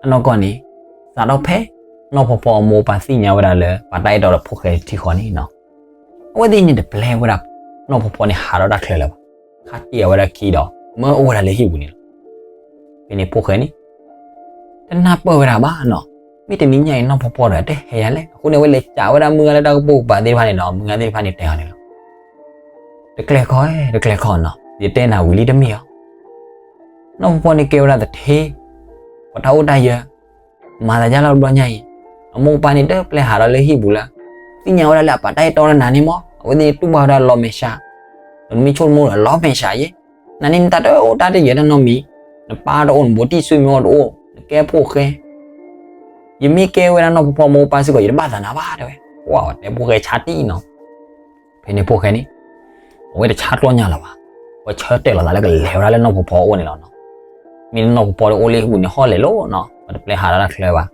အနီၢ်ကီၢ်န့ၣ် စးထီၣ်ဖဲ နီၢ်ဖီဖီအမိၢ်အပၢ်သ့ၣ်ညါဝဲဒၣ်လၢ ပာ်တၢ်အဲၣ်တီဒီးဖိၣ်ဃဲထံဃီန့ၣ်နီၤ, အဝဲသ့ၣ်န့ၣ်တပျဲဝဲဒၣ် နီၢ်ဖီဖီန့ၣ်ဟးထီၣ်တၢ်ချၢလၢၤဘၣ်. ခါတံၢ်အဝဲဒၣ်ခံဒီး မၢအိၣ်ဝဲဒၣ်လၢဟံၣ်ပူၤန့ၣ်လီၤ. ဖဲန့ၣ်ဖိၣ်ဃဲန့ၣ် တနၢ်ပၢၢ်ဝဲဒၣ်ဘၣ်နီၤ, မ့ၢ်တနံၤညါအံၤ နီၢ်ဖီဖီဒီးတဟဲယၤလဲၣ်. အဃိန့ၣ် အဝဲလဲၤစံးဝဲဒၣ်မုၢ်ဂၤလၢတၢ်ကပိာ်ကပၤသ့ၣ်တဖၣ်န့ၣ်ဒီး မုၢ်ဂၤသ့ၣ်တဖၣ်န့ၣ်တဲအီၤန့ၣ်လီၤ, တကျဲၤခီ, တကျဲၤခီနီၤ, ယတဲနၤဝံၤလံတမ့ၢ်ဧါ. နီၢ်ဖီဖီန့ၣ်ကဲဝဲဒၣ်သထ့, ပှၤတၢ်အိၣ်တၢ်ယၢၤ, မၤသးဒ်လၢတဘျီညါအံၤ, အမိၢ်အပၢ်န့ၣ်တပျဲဟးထီၣ်လၢဟံၣ်ပူၤလၢ သ့ၣ်ညါဝဲဒၣ်လၢအပာ်တၢ်အဲၣ်တီလၢနၤန့ၣ်မး, အဝဲသ့ၣ်တူၢ်ဘၣ်ဝဲဒၣ်လီၤမဲာ်ဆှး, ဒီးနမ့ၢ်ဆိကမိၣ်ဒီးလီၤမဲာ်ဆှးယဲ, နၤန့ၣ်နတၢ်တအိၣ်တၢ်တယၢၤတၢ်နီတမံၤ, နပၢ်တအိၣ် နဘူးတံၢ်ဆွေမျိုးတအိၣ်, နကဲဖိၣ်ဃဲ ယမ့ၢ်ကဲဝဲဒၣ်နီၢ်ဖီဖီမိၢ်ပၢ်စ့ၢ်ကီး ယတဘၣ်သးနၤဘၣ် တဲဝဲ, ပှၢ်တဲဖိၣ်ဃဲဆါတံၢ်နီၤ. ဖဲန့ၣ်ဖိၣ်ဃဲန့ၣ် အဝဲတဆါကျီၢ်ညါလၢၤဘၣ်, အဝဲဆၢတဲာ်လီၤသးလၢကလဲၤဝဲဒၣ်လၢနီၢ်ဖီဖီအအိၣ်န့ၣ်လီၤနီၤ. မ့ၢ်နီၢ်ဖီဖီအိၣ်လၢဟံၣ်ပူၤန့ၣ် ဟီၣ်လဲၤလိၤနီၤ, ပတပျဲဟးလၢတၢ်ချၢဘၣ်.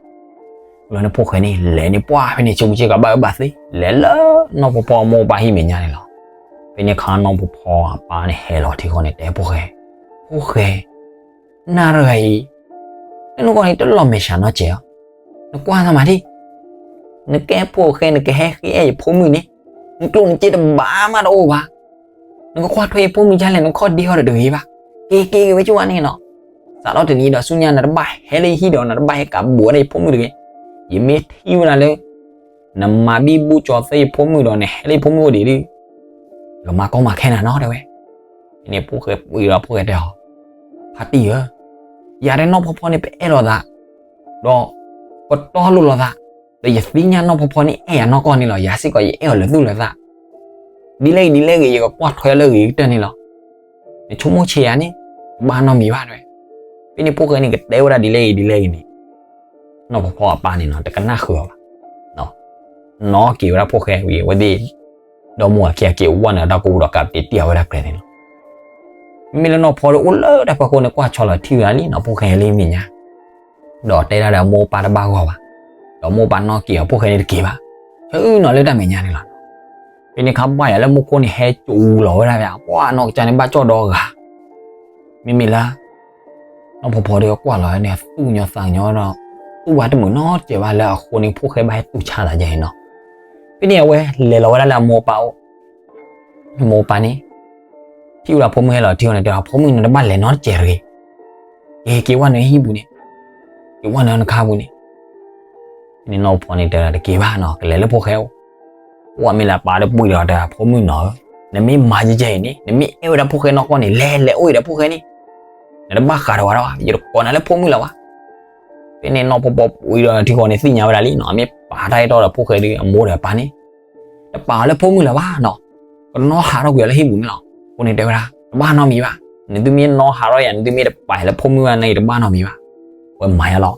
လီၤန့ၣ်ဖိၣ်ဃဲန့ၣ် လဲၤန့ၣ်ပှၢ်ဖဲန့ၣ် ဆူကစ့ၢ်ကီးဘၣ်အၢဘၣ်သီ လဲၤလၢနီၢ်ဖီဖီမိၢ်ပၢ်ဟံၣ်မဲာ်ညါန့ၣ်လီၤ. ဖဲန့ၣ်ခါနီၢ်ဖီဖီအပၢ်န့ၣ်ဟဲလီၤထံဃီန့ၣ် တဲဖိၣ်ဃဲ, ဖိၣ်ဃဲ နၤတဂၤအံၤ နနကီၢ်န့ၣ်တလီၤမဲာ်ဆှးနီတစဲးဧါ, နကွၢ်သးမၤဒံး, နကဲဖိၣ်ဃဲ နကဟဲဃ့အဲၣ်ယဖိမုၣ်န့ၣ်, နကျိၣ်နစ့တဘၣ်မးတအိၣ်ဘၣ်, နကကွၢ်ထွဲယဖိမုၣ်ဒ်လဲၣ် နခီၣ်ဒ့ဟီၣ်ဒီးတဂ့ၤဘၣ်, က့ၤက့ၤက့ၤဝဲကၠိဝဲန့ၣ်နီၤ. စးထီၣ်တနံၤဒီးဆူညါ နတဘၣ်ဟဲလၢယဟံၣ်ဒီး နတဘၣ်ဟဲကးဘူးဝဲဒၣ်ယဖိမုၣ်တဂ့ၤ. ယမ့ၢ်ထံၣ်ဝဲဒၣ်လၢ နမၤဘံဘူကၠီၤသဲယဖိမုၣ်ဒီး နဟဲလၢယဖိမုၣ်အိၣ်ဒံးဒုး ယကမၤကီမၤခဲနၤနီၤ တဲဝဲ. ဖဲန့ၣ်ဖိၣ်ဃဲပှ့ၤဒီးဖိၣ်ဃဲတဲအီၤ, ဖါတံၢ်ဧၢ, ယၤဒီးနီၢ်ဖီဖီန့ၣ် ပအဲၣ်လိာ်သး ဒီးပတီလိာ်လိာ်သး, ဒီးယသ့ၣ်ညါနီၢ်ဖီဖီန့ၣ် အဲၣ်ယၤနီၢ်ကီၢ်န့ၣ်လီၤ. ယၤစ့ၢ်ကီး ယအဲၣ်အီၤလၢာ်သူၣ်လၢာ်သး, ဒ်လဲၣ်ဂ့ၤဒ်လဲၣ်ဂ့ၤ ယကကွၢ်ထွဲလၢအဂ့ၤကတၢၢ်န့ၣ်လီၤ. နဆိကမိၣ်ဆံးယၤန့ၣ် တဘၣ်နီတမံၤဘၣ် တဲဝဲ. ဖဲန့ၣ်ဖိၣ်ဃဲန့ၣ် ကတဲဝဲဒၣ်ဒ်လဲၣ်ဂ့ၤဒ်လဲၣ်ဂ့ၤန့ၣ် နီၢ်ဖီဖီအပၢ်န့ၣ်နီၤ တကနၣ်ဃုာ်အီၤဘၣ်. နီၣ်က့ၤဝဲဒၣ်ဖိၣ်ဃဲဝံၤ အဝဲသ့ၣ် ဒီမါဝၤခံဂၤက့ၤဝဲန့ၣ် ဒီးကအိၣ်ဒီးကးတ့ၢ်တံၢ်အဝဲဒၣ်ကျဲန့ၣ်လီၤ. မ့မ့ၢ်လၢနီၢ်ဖီဒီး အိၣ်လၢတၢ်ဖီခိၣ်န့ၣ် ကွၢ်ဆီလီၤထံၣ်ဝဲဒၣ်လံနီၤ ဖိၣ်ဃဲလၢမဲာ်ညါ, ဒီးတဲဒၣ်ဒီးအမိၢ်အပၢ်တဘၣ်ဂီၢ်ဘၣ်, ဒီးမိၢ်ပၢ်နီၣ်က့ၤအီၤ ဖိၣ်ဃဲန့ၣ်တက့ၤဘၣ်, ဆၢအုၣ်နီၤလၢတၢ်မဲာ်ညါန့ၣ်လီၤ. ဖဲန့ၣ်ခါဘၣ်ယၤလၢမူခိၣ်န့ၣ် ဟဲစိာ်လီၤဝဲဒၣ်ဖဲ ပှၤနီၢ်ကစၢ်န့ၣ် ဘၣ်ကၠီၣ်ဒီဂၤ မ့မ့ၢ်လၢ နီၢ်ဖီဖီဒီးကွၢ်လီၤန့ၣ် သူၣ်ကညီၤသးကညီၤဒီး သူၣ်ဘၣ်တမုာ်နီတစဲးဘၣ်လၢအဃိန့ၣ် ဖိၣ်ဃဲဘၣ်ဟဲတူၢ်ဆါသးယဲအံၤနီၤ. ဖဲန့ၣ်အဝဲလဲၤလီၤဝဲဒၣ်လၢအမိၢ်အပၢ်အိၣ်, မိၢ်ပၢ်န့ၣ် ထံၣ်ဝဲဒၣ်ဖိမုၣ်ဟဲလီၤထံဃီန့ၣ် တဲအီၤ ဖိမုၣ် နတဘၣ်လဲၤနီတစဲးတဂ့ၤ, က့ၤက့ၤဝဲနဟံၣ်ပူၤန့ၣ်, က့ၤဝဲနခါပူၤန့ၣ် ဖဲန့ၣ်နီၢ်ဖီဖီန့ၣ်တဲဝဲဒၣ် တက့ၤဘၣ်နီၤ, ကလဲၤလၢဖိၣ်ဃဲအိၣ်, အိၣ်ဝဲမ့ၢ်လၢအပၢ်ဒီးပှ့ၤဒီးတဲ ဖိမုၣ်နီၤဧၢ, နမ့ၢ်မၤယဲယဲအံၤန့ၣ် နမ့ၢ်အဲၣ်ဝဲဒၣ်ဖိၣ်ဃဲနီၢ်ကီၢ်န့ၣ် လဲၤလဲၤအိၣ်အံၤဒီးဖိၣ်ဃဲန့ၣ်, နတဘၣ်ဃးဒီးဝဲဒၣ်ဘၣ်, ယတကိးနၤလၢဖိမုၣ်လၢၤဘၣ်. ဖဲန့ၣ်နီၢ်ဖီဖီပှ့ၤဒီးထံဃီန့ၣ် သ့ၣ်ညါဝဲဒၣ်လံနီၤ, အမ့ၢ်ပာ်တၢ်အဲၣ်တီဒီးဖိၣ်ဃဲဒီး အမိၢ်ဒီးအပၢ်န့ၣ် တပာ်အီၤလၢဖိမုၣ်လၢၤဘၣ်နီၤ, ကနီၣ်ဟးထီၣ်ကွံာ်အီၤလၢဟံၣ်ပူၤန့ၣ်လီၤ. အဃိန့ၣ်တဲဝဲဒၣ် တဘၣ်နီတမံၤဘၣ်, နသုမ့ၢ်နီၣ်ဟးထီၣ်ယၤ နသုမ့ၢ်တပာ်လၢဖိမုၣ်ဘၣ်န့ၣ် ယတဘၣ်နီတမံၤဘၣ်. အဝဲမၤယါလီၤ.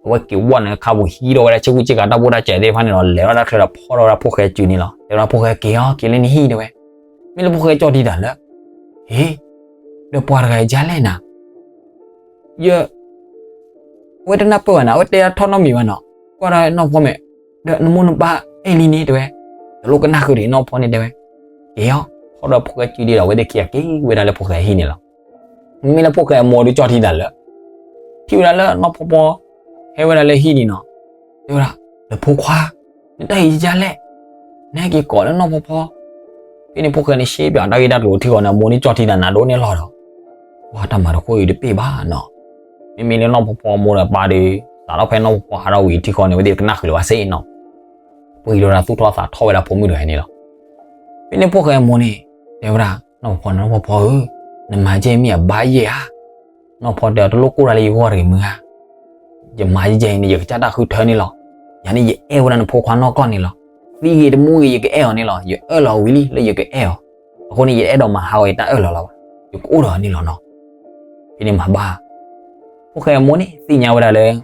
အဝဲက့ၤဝဲနခါပူၤ ဟံးထီၣ်ဝဲဒၣ်ဆ့ကူဆ့ကၤတၢ်ဘိၣ်တၢ်စဲးသ့ၣ်တဖၣ်န့ၣ်ဒီး လဲၤထီၣ်တၢ်ချၢဒီးဖီၣ်ထီၣ်ဝဲဒၣ်ဖိၣ်ဃဲစုန့ၣ်လီၤ. တဲဝဲဒၣ်ဖိၣ်ဃဲ က့ၤအီၤ က့ၤလၢနဟံၣ်တဲဝဲ. မ့ၢ်လၢဖိၣ်ဃဲကၠီၣ်ထံတၢ်လၢ ဟ့ၣ်, ဒီးပှၤတဂၤအံၤဒ်လဲၣ်နၤ, ယ အဝဲတနၢ်ပၢၢ်ဘၣ်နီၤ, အဝဲတဲထီၣ်နီတမံၤဘၣ်နီၤ, ကွၢ်ဒီးနီၢ်ဖီဖီမဲာ်, ဒီးနမိၢ်နပၢ်အဲၣ်လံန့ၣ်တဲဝဲ, တလိၣ်ကနၣ်ဃုာ်တဂ့ၤ နီၢ်ဖီဖီန့ၣ်တဲဝဲ, က့ၤအီၤ, ဖီၣ်ဒီးဖိၣ်ဃဲစုဒံးဒီး အဝဲသ့ၣ်ခံဂၤက့ၤဝဲဒၣ်လၢဖိၣ်ဃဲဟံၣ်န့ၣ်လီၤ. မ့မ့ၢ်လၢဖိၣ်ဃဲအမိၢ်ဒီးကၠီၣ်ထံတၢ်လၢ ထံၣ်ဝဲဒၣ်လၢနီၢ်ဖီဖီ ဟဲဝဲဒၣ်လၢဟံၣ်န့ၣ်နီၤ, တဲဝဲဒၣ်, ဒီးဖိခွါ, နတၢ်အံၤဒ်လဲၣ်, နဟဲက့ၤကိးလၢနီၢ်ဖီဖီ, ဖဲန့ၣ်ဖိၣ်ဃဲန့ၣ် ရှဲပၠးတၢ်ဂ့ၢ်တၢ်ကျိၤထံဃီန့ၣ် အမိၢ်န့ၣ်ကၠီၣ်ထံတၢ်နးဒိၣ်န့ၣ်လီၤဒီး, ပှၤတၢ်မၤတဃိအံၤတပ့ၢ်ဘၣ်နီၤ. မ့မ့ၢ်လၢနီၢ်ဖီဖီအမိၢ်ဒီးအပၢ်ဒီး စးထီၣ်ဖဲနီၢ်ဖီဖီဟးထီၣ်ဝံၤထံဃီန့ၣ် အဝဲသ့ၣ်တကနၣ်ဃုာ်လၢၤဘၣ်စ့ၢ်နီၤ, ပှ့ၤဒီးဒၣ်သူၣ်ထီၣ်သးထီၣ်ဝဲဒၣ်ဖိမုၣ်တဂၤန့ၣ်လီၤ. ဖဲန့ၣ်ဖိၣ်ဃဲအမိၢ်န့ၣ် တဲဝဲဒၣ် နီၢ်ဖီဖီ, နီၢ်ဖီဖီဧၢ, နမၤကဲမ့ၢ်အဘၣ်ယဲၢ်ဧါ, နီၢ်ဖီတဲအီၤ တလိၣ်ကိၢ်တၢ်လၢယဂီၢ်တဂ့ၤမုၢ်ဧါ, ယမၤယဲၢ်အံၤန့ၣ် ယကစၢ်တၢ်ဃုထၢန့ၣ်လီၤ. ယၤန့ၣ်ယအဲၣ်ဝဲဒၣ်နဖိခွါနီၢ်ကီၢ်န့ၣ်လီၤ. သံဂ့ၤတမူဂ့ၤ ယကအဲၣ်အီၤန့ၣ်လီၤ. ယအၢၣ်လီၤဝံၤလံလၢယကအဲၣ်အီၤ, အဃိန့ၣ် ယတအဲၣ်ဒိးမၤဟးဂီၤယတၢ်အၢၣ်လီၤလီၤဘၣ်, ယကအိၣ်ဒီးအီၤန့ၣ်လီၤနီၤ. ဖဲန့ၣ်မၤဘၣ် ဖိၣ်ဃဲအမိၢ်န့ၣ် သ့ၣ်ညါဝဲဒၣ်လၢ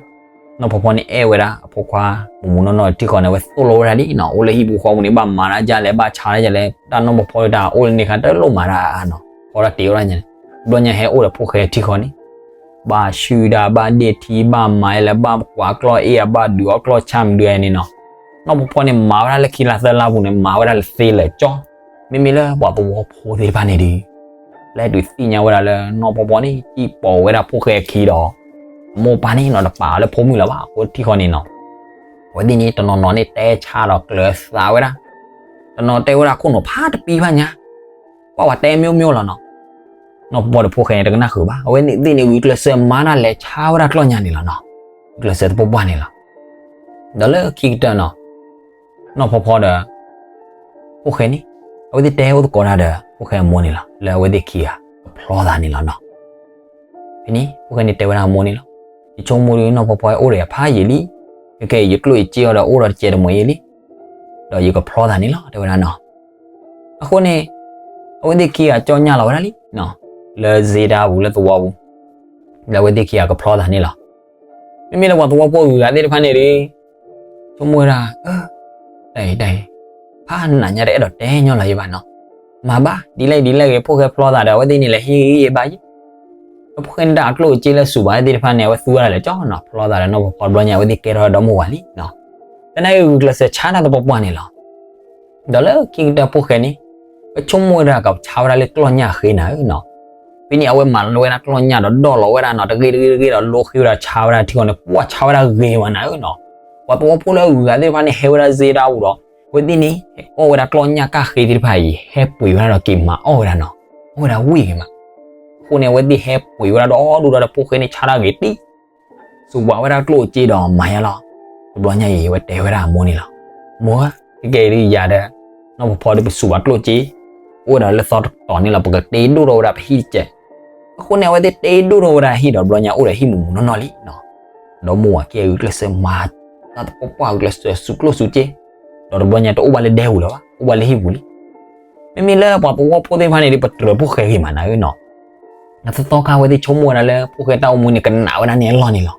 နီၢ်ဖီဖီန့ၣ်အဲၣ်ဝဲဒၣ်အဖိခွါ မုၢ်မုၢ်နီၢ်နီၢ်ထံဃီန့ၣ် အဝဲသိၣ်လိဝဲဒၣ်လံနီၤ, အိၣ်လၢဟံၣ်ပူၤဃီပူၤန့ၣ် ဘၣ်မၤတၢ်ဒ်လဲၣ် ဘၣ်ဆါတၢ်ဒ်လဲၣ် တၢ်နီၢ်ဖီဖီတၢ်အိၣ်လၢန့ၣ်ခါ တလိၣ်မၤတၢ်အါအါနီၤ, ဖီတၢ်တ့ၢ်ဝဲဒၣ်ညါန့ၣ်, ဘျီညါဟဲအိၣ်ဒီးဖိၣ်ဃဲထံဃီန့ၣ် ဘၣ်ဆူၣ်တၢ် ဘၣ်ဒ့ၣ်ထံ ဘၣ်မၤလဲၣ် ဘၣ်ကွၢ်ကျီၢ်အ့ၣ် ဘၣ်ဒုးအီၣ်ကျီၢ်ဆၣ်မဒုးန့ၣ်နီၤ. နီၢ်ဖီဖီန့ၣ် မၤဝဲဒၣ်လၢခံလါသၢလါပူၤန့ၣ် မၤဝဲဒၣ်လၢသ့လၢာ်ကၠီ, မ့မ့ၢ်လၢပှၤသဝီဖိသ့ၣ်တဖၣ်န့ၣ်ဒီး လၢဒုးသ့ၣ်ညါဝဲဒၣ်လၢနီၢ်ဖီဖီန့ၣ် စံၣ်ပိာ်ဝဲဒၣ်ဖိၣ်ဃဲအခံဒီး အမိၢ်အပၢ်န့ၣ်နီၤ တပာ်အီၤလၢဖိမုၣ်လၢၤဘၣ် အဃိထံဃီန့ၣ်နီၤ, အဝဲသ့ၣ်န့ၣ် တနီၤနီၤန့ၣ် တဲဆါဒီးကျၢၤသးဝဲဒၣ်, တနီၤတဲဝဲဒၣ်ခိၣ်နူာ်ဖးတပံဖးညါ, ကွၢ်ပှၤတဲမ့ၢ်မ့ၢ်လီၤနီၤ. နီၢ်ဖီဖီဒီးဖိၣ်ဃဲန့ၣ် တကနၣ်ဃုာ်ဘၣ်, အဝဲသ့ၣ်န့ၣ် ဂုာ်ကျဲးစၢးမၤတၢ်လဲၤဆါဝဲဒၣ်ကျီၢ်ညါန့ၣ်လီၤနီၤ, ဂုာ်ကျဲးစၢးသပှၢ်ပှၢ်န့ၣ်လီၤ. ဒီးလၢခံကတၢၢ်နီၤ နီၢ်ဖီဖီဒီး ဖိၣ်ဃဲန့ၣ် အဝဲသ့ၣ်တဲအိၣ်သကိးတၢ်ဒီး ဖိၣ်ဃဲအမိၢ်န့ၣ်လီၤ လၢအဝဲသ့ၣ်ခံဂၤကဖျီသးန့ၣ်လီၤနီၤ. ဖဲန့ၣ် ဖိၣ်ဃဲန့ၣ်တဲဝဲဒၣ်အမိၢ်န့ၣ်လီၤ, ယဆိကမိၣ်ဒီး နီၢ်ဖီဖီအိၣ်ဒီးယၤဖးယံာ်လံ, ခဲကဲအံၤ ယကျိၣ်ယစ့အီၤဒီးအိၣ်ဒီးတစဲးတမှဲၤယံာ်လံ, ဒီးယကဖျီသးန့ၣ်လီၤ တဲဝဲဒၣ်နီၤ. အဃိန့ၣ် အဝဲသ့ၣ်ခံဂၤကၠီၣ်ညၣ်လီၤဝဲဒၣ်လံ လၢစ့တၢ်ပူၤလၢသဝီပူၤ လၢအဝဲသ့ၣ်ခံဂၤကဖျီသးန့ၣ်လီၤ. မ့မ့ၢ်လၢပှၤသဝီဖိအဂုၤအဂၤသ့ၣ်တဖၣ်န့ၣ်ဒီး ဆိကမိၣ်ဝဲဒၣ် တၢ်အံၤတၢ်အံၤ ဖးနးညါတအဲၣ်ဒိးတဲညီလီၤယဘၣ်နီၤ, မၤဘၣ် ဒ်လဲၣ်ဒ်လဲၣ်ဂ့ၤ ဖိၣ်ဃဲဖျီသးဒီး အဝဲသ့ၣ်န့ၣ်လဲၤဟ့ၣ်ဂံၢ်ဟ့ၣ်ဘါယံၤ, ဒီးဖိၣ်ဃဲန့ၣ်တၢ်အကျိၣ်အစ့လၢစူၤဘၣ်သ့ၣ်တဖၣ်န့ၣ် အဝဲသူဝဲဒၣ်လဲၤကၠီနီၤ, ဖျီသးဒီးနီၢ်ဖီဖီဘျီညါ အဝဲသ့ၣ်ကဲထီၣ်ဒီမါဝၤလံနီၤ, သနာ်က့ဂုာ်ကျဲးစၢးဆါတၢ်သပှၢ်ပှၢ်န့ၣ်လီၤ. ဒီးလၢခံကတၢၢ်ဖိၣ်ဃဲန့ၣ် ပဆိကမိၣ်ဝဲဒၣ်ကဆါဝဲဒၣ်လၢကျီၢ်ညၣ်ဃ့နၤဧၢနီၤ, ဖဲန့ၣ် အဝဲမၤလၢဝဲဒၣ်ကျီၢ်ညၣ်ဒီးဒီၣ်လီၤဝဲဒၣ်နီၤ တဂ့ၤတဂ့ၤတဂ့ၤဒီး လိဃ့ဝဲဒၣ်ဆါဝဲဒၣ်ထံဃီန့ၣ် ပှၢ်ဆါဝဲဒၣ်ဂ့ၤမးနၤဧၢနီၤ, ပှၤသဝီဖိလၢအဂုၤအဂၤသ့ၣ်တဖၣ်န့ၣ် ဟဲဝဲဒၣ်စ့တၢ်ပူၤဒီး အဝဲသ့ၣ်န့ၣ် အီၣ်ဝဲဒၣ်ကျီၢ်ညၣ်ကၣ်ဃ့သ့ၣ်တဖၣ်အံၤ ဟဲပှ့ၤဝဲဒၣ်ဒီးက့ၤမၤအီၣ်ဝဲဒၣ်နီၤ, အီၣ်ဝဲဒၣ်ဝံၣ်ဂ့ၤမး, အဃိ အဃိန့ၣ် အဝဲသ့ၣ်ဟဲပှ့ၤဝဲဒၣ်ဒီဒူၣ်ဒီထၢ ဖိၣ်ဃဲန့ၣ်ဆါတၢ်ဂ့ၤတံၢ် စူးပှၤဝဲဒၣ်ကျိၣ်စ့ဒီးမၤယါလီၤ. တဘျီညါအံၤ အဝဲတဲဝဲဒၣ်အမိၢ်န့ၣ်လီၤ. မိၢ်ဧၢ, ခဲကနံၣ်အံၤယၤဒီး နီၢ်ဖီဖီဒီး ပစူးပှၤကျိၣ်စ့ အိၣ်ဝဲဒၣ်လၢသီတတီၤန့ၣ်လီၤ, ပကတ့ဒိၣ်ထီၣ်ဝဲဒၣ်ပဟံၣ်တစဲး. အဃိန့ၣ် အဝဲသ့ၣ်တ့ဒိၣ်ထီၣ်ဝဲဒၣ်ဟံၣ်ဒီး တဘျီညါအိၣ်ဒီးဟံၣ်မူးမူးနီၢ်နီၢ်လံနီၤ. ဒီးမိၢ်ဝၤခံဂုာ်ကျဲးစၢးမၤ တၢ်သပှၢ်ပှၢ်ဂုာ်ကျဲးစၢးစူးကျိၣ်စူးစ့, ဒီးတဘျီညါတအိၣ်ဘၣ်လၢဒဲပူၤလၢၤဘၣ်, အိၣ်ဘၣ်လၢဟံၣ်ပူၤလံ. မ့မ့ၢ်လၢပှၤသဝီဖိသ့ၣ်တဖၣ်န့ၣ်ဒီး ပတြၢၤဖိၣ်ဃဲဂ့ၤမးနၤဧၢနီၤ. နသီသီခါ အဝဲသ့ၣ်ဆိကမိၣ်ဝဲဒၣ်လၢ ဖိၣ်ဃဲတၢ်အိၣ်မူန့ၣ် ကနးဝဲဒၣ်န့ၣ်အလီၢ်န့ၣ်လီၤ.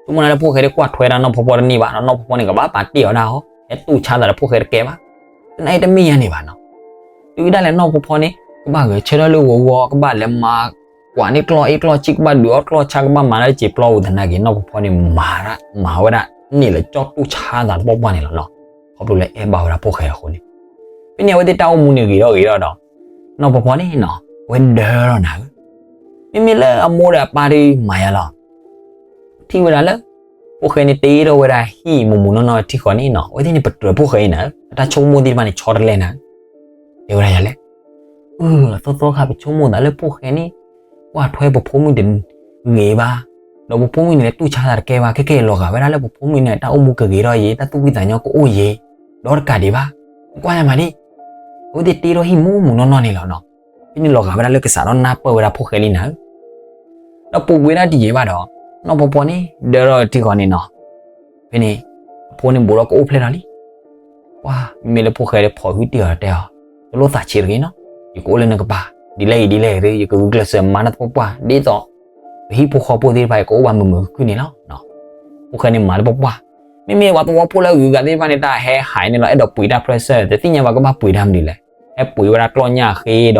ဆိကမိၣ်ဝဲဒၣ်လၢ ဖိၣ်ဃဲဒီးကွၢ်ထွဲဒၣ်နီၢ်ဖီဖီတန့ၢ်ဘၣ်ဒီး နီၢ်ဖီဖီန့ၣ် ကဘၣ်ပာ်တ့ၢ်အီၤဒၣ်အီၤ, ဟဲတူၢ်ဆါသးဒီးဖိၣ်ဃဲတကဲဘၣ်. သနာ်က့တမ့ၢ်ညါန့ၣ်ဘၣ်နီၤ. တုၤဒၣ်လဲာ်နီၢ်ဖီဖီန့ၣ် ကဘၣ်ဂဲၤဆၢထၢၣ်လၢဂီၤဂီၤ, ကဘၣ်လဲၤမၤကွၢ်န့ၢ်ကျီၢ်အ့ၣ်ကျီၢ်ဆံ, ကဘၣ်ဒုးအီၣ်ကျီၢ်ဆါ, ကဘၣ်မၤတၢ်လၢစံာ်ပျီပူၤသနာ်က့ နီၢ်ဖီဖီန့ၣ် မၤဒၣ်မၤဝဲဒၣ်န့ၣ်လၢ ကၠီတူၢ်ဆါသးသပှၢ်ပှၢ်န့ၣ်လီၤနီၤ. ခီဖျိလၢအဲၣ်ဘၣ်ဝဲဒၣ်ဖိၣ်ဃဲအဃိန့ၣ်, ဖဲန့ၣ် အဝဲသ့ၣ်တၢ်အိၣ်မူန့ၣ်ဂ့ၤထီၣ်ဂ့ၤထီၣ်ဒီး နီၢ်ဖီဖီန့ၣ်နီၤ အဝဲဒၢထီၣ်နၤဧၢ. မ့မ့ၢ်လၢအမိၢ်ဒီးအပၢ်ဒီးမၤယါလီၤ. ထံၣ်ဝဲဒၣ်လၢ ဖိၣ်ဃဲန့ၣ်တ့ထီၣ်ဝဲဒၣ်ဟံၣ်မူးမူးနီၢ်နီၢ်ထံဃီန့ၣ်နီၤ, အဝဲသ့ၣ်န့ၣ် ပတြၢၤဖိၣ်ဃဲအံၤနၤဧၢ, အတၢ်ဆိကမိၣ်သ့ၣ်တဖၣ်န့ၣ် ဆီတလဲနၤဧၢ. တဲဝဲဒၣ်ယၤလဲၣ်. အၢ သီသီခါ ပဆိကမိၣ်သးလၢဖိၣ်ဃဲန့ၣ် ကွၢ်ထွဲပဖိမုၣ်တဂ့ၤဘၣ်, ဒီးပဖိမုၣ်န့ၣ်လဲၤတူၢ်ဆါသးတကဲဘၣ်, ခဲကဲလီၤဂာ်ဝဲဒၣ်လၢပဖိမုၣ်န့ၣ် တၢ်အိၣ်မူကဂ့ၤထီၣ်ယဲ, တၢ်သူၣ်ဖှံသးညီကအိၣ်ယဲ, ဒီးတကးဒံးဘၣ်, ကွၢ်ယၤမးဒ် အဝဲသ့ၣ်တ့ထီၣ်ဟံၣ်မူးမူးနီၢ်နီၢ်န့ၣ်လီၤနီၤ. ဖဲန့ၣ်လီၤဂာ်ဝဲဒၣ်လၢကစးထီၣ်နၢ်ပၢၢ်ဝဲဒၣ်ဖိၣ်ဃဲလံနၤဧၢ. ဒီးပူၤကွံာ်ဒၣ်တယံာ်ဘၣ်ဒီး နီၢ်ဖီဖီန့ၣ် ဒၢထီၣ်ထံဃီန့ၣ်နီၤ. ဖဲန့ၣ် အဖိန့ၣ်ဘူးဒီးကအိၣ်ဖျဲၣ်ထီၣ်လံ. ပှၤ မ့မ့ၢ်လၢဖိၣ်ဃဲဒီး ဖီၣ်ဟုတံၢ်အီၤဒီးတဲအီၤ, တလိၣ်သးဆံးတဂ့ၤနီၤ, ယကအိၣ်လၢနကပၤ, ဒ်လဲၣ်အံၤဒ်လဲၣ်အံၤ ယကဂုာ်ကျဲးစၢးမၤတၢ်သပှၢ်ပှၢ် ဒ်သိး ပဟံၣ်ဖိဃီဖိသ့ၣ်တဖၣ်အံၤ ကအိၣ်ဘၣ်မုာ်မုာ်ခုၣ်ခုၣ်န့ၣ်လီၤ. ဖိၣ်ဃဲန့ၣ်မၤတၢ်သပှၢ်ပှၢ်, မ့မ့ၢ်ပှၤသဝီဖိလၢအဂုၤအဂၤသ့ၣ်တဖၣ်န့ၣ် တၢ်ဟဲဟးန့ၣ်လီၤ, အဲၣ်ဒိးပှ့ၤတၢ်ဖြၢၣ်စၢၢ်, တသ့ၣ်ညါဘၣ်ကဘၣ်ပှ့ၤတၢ်မနုၤလဲၣ်. ဟဲပှ့ၤဝဲဒၣ်ကျီၢ်ညၣ်ဃ့ဒီး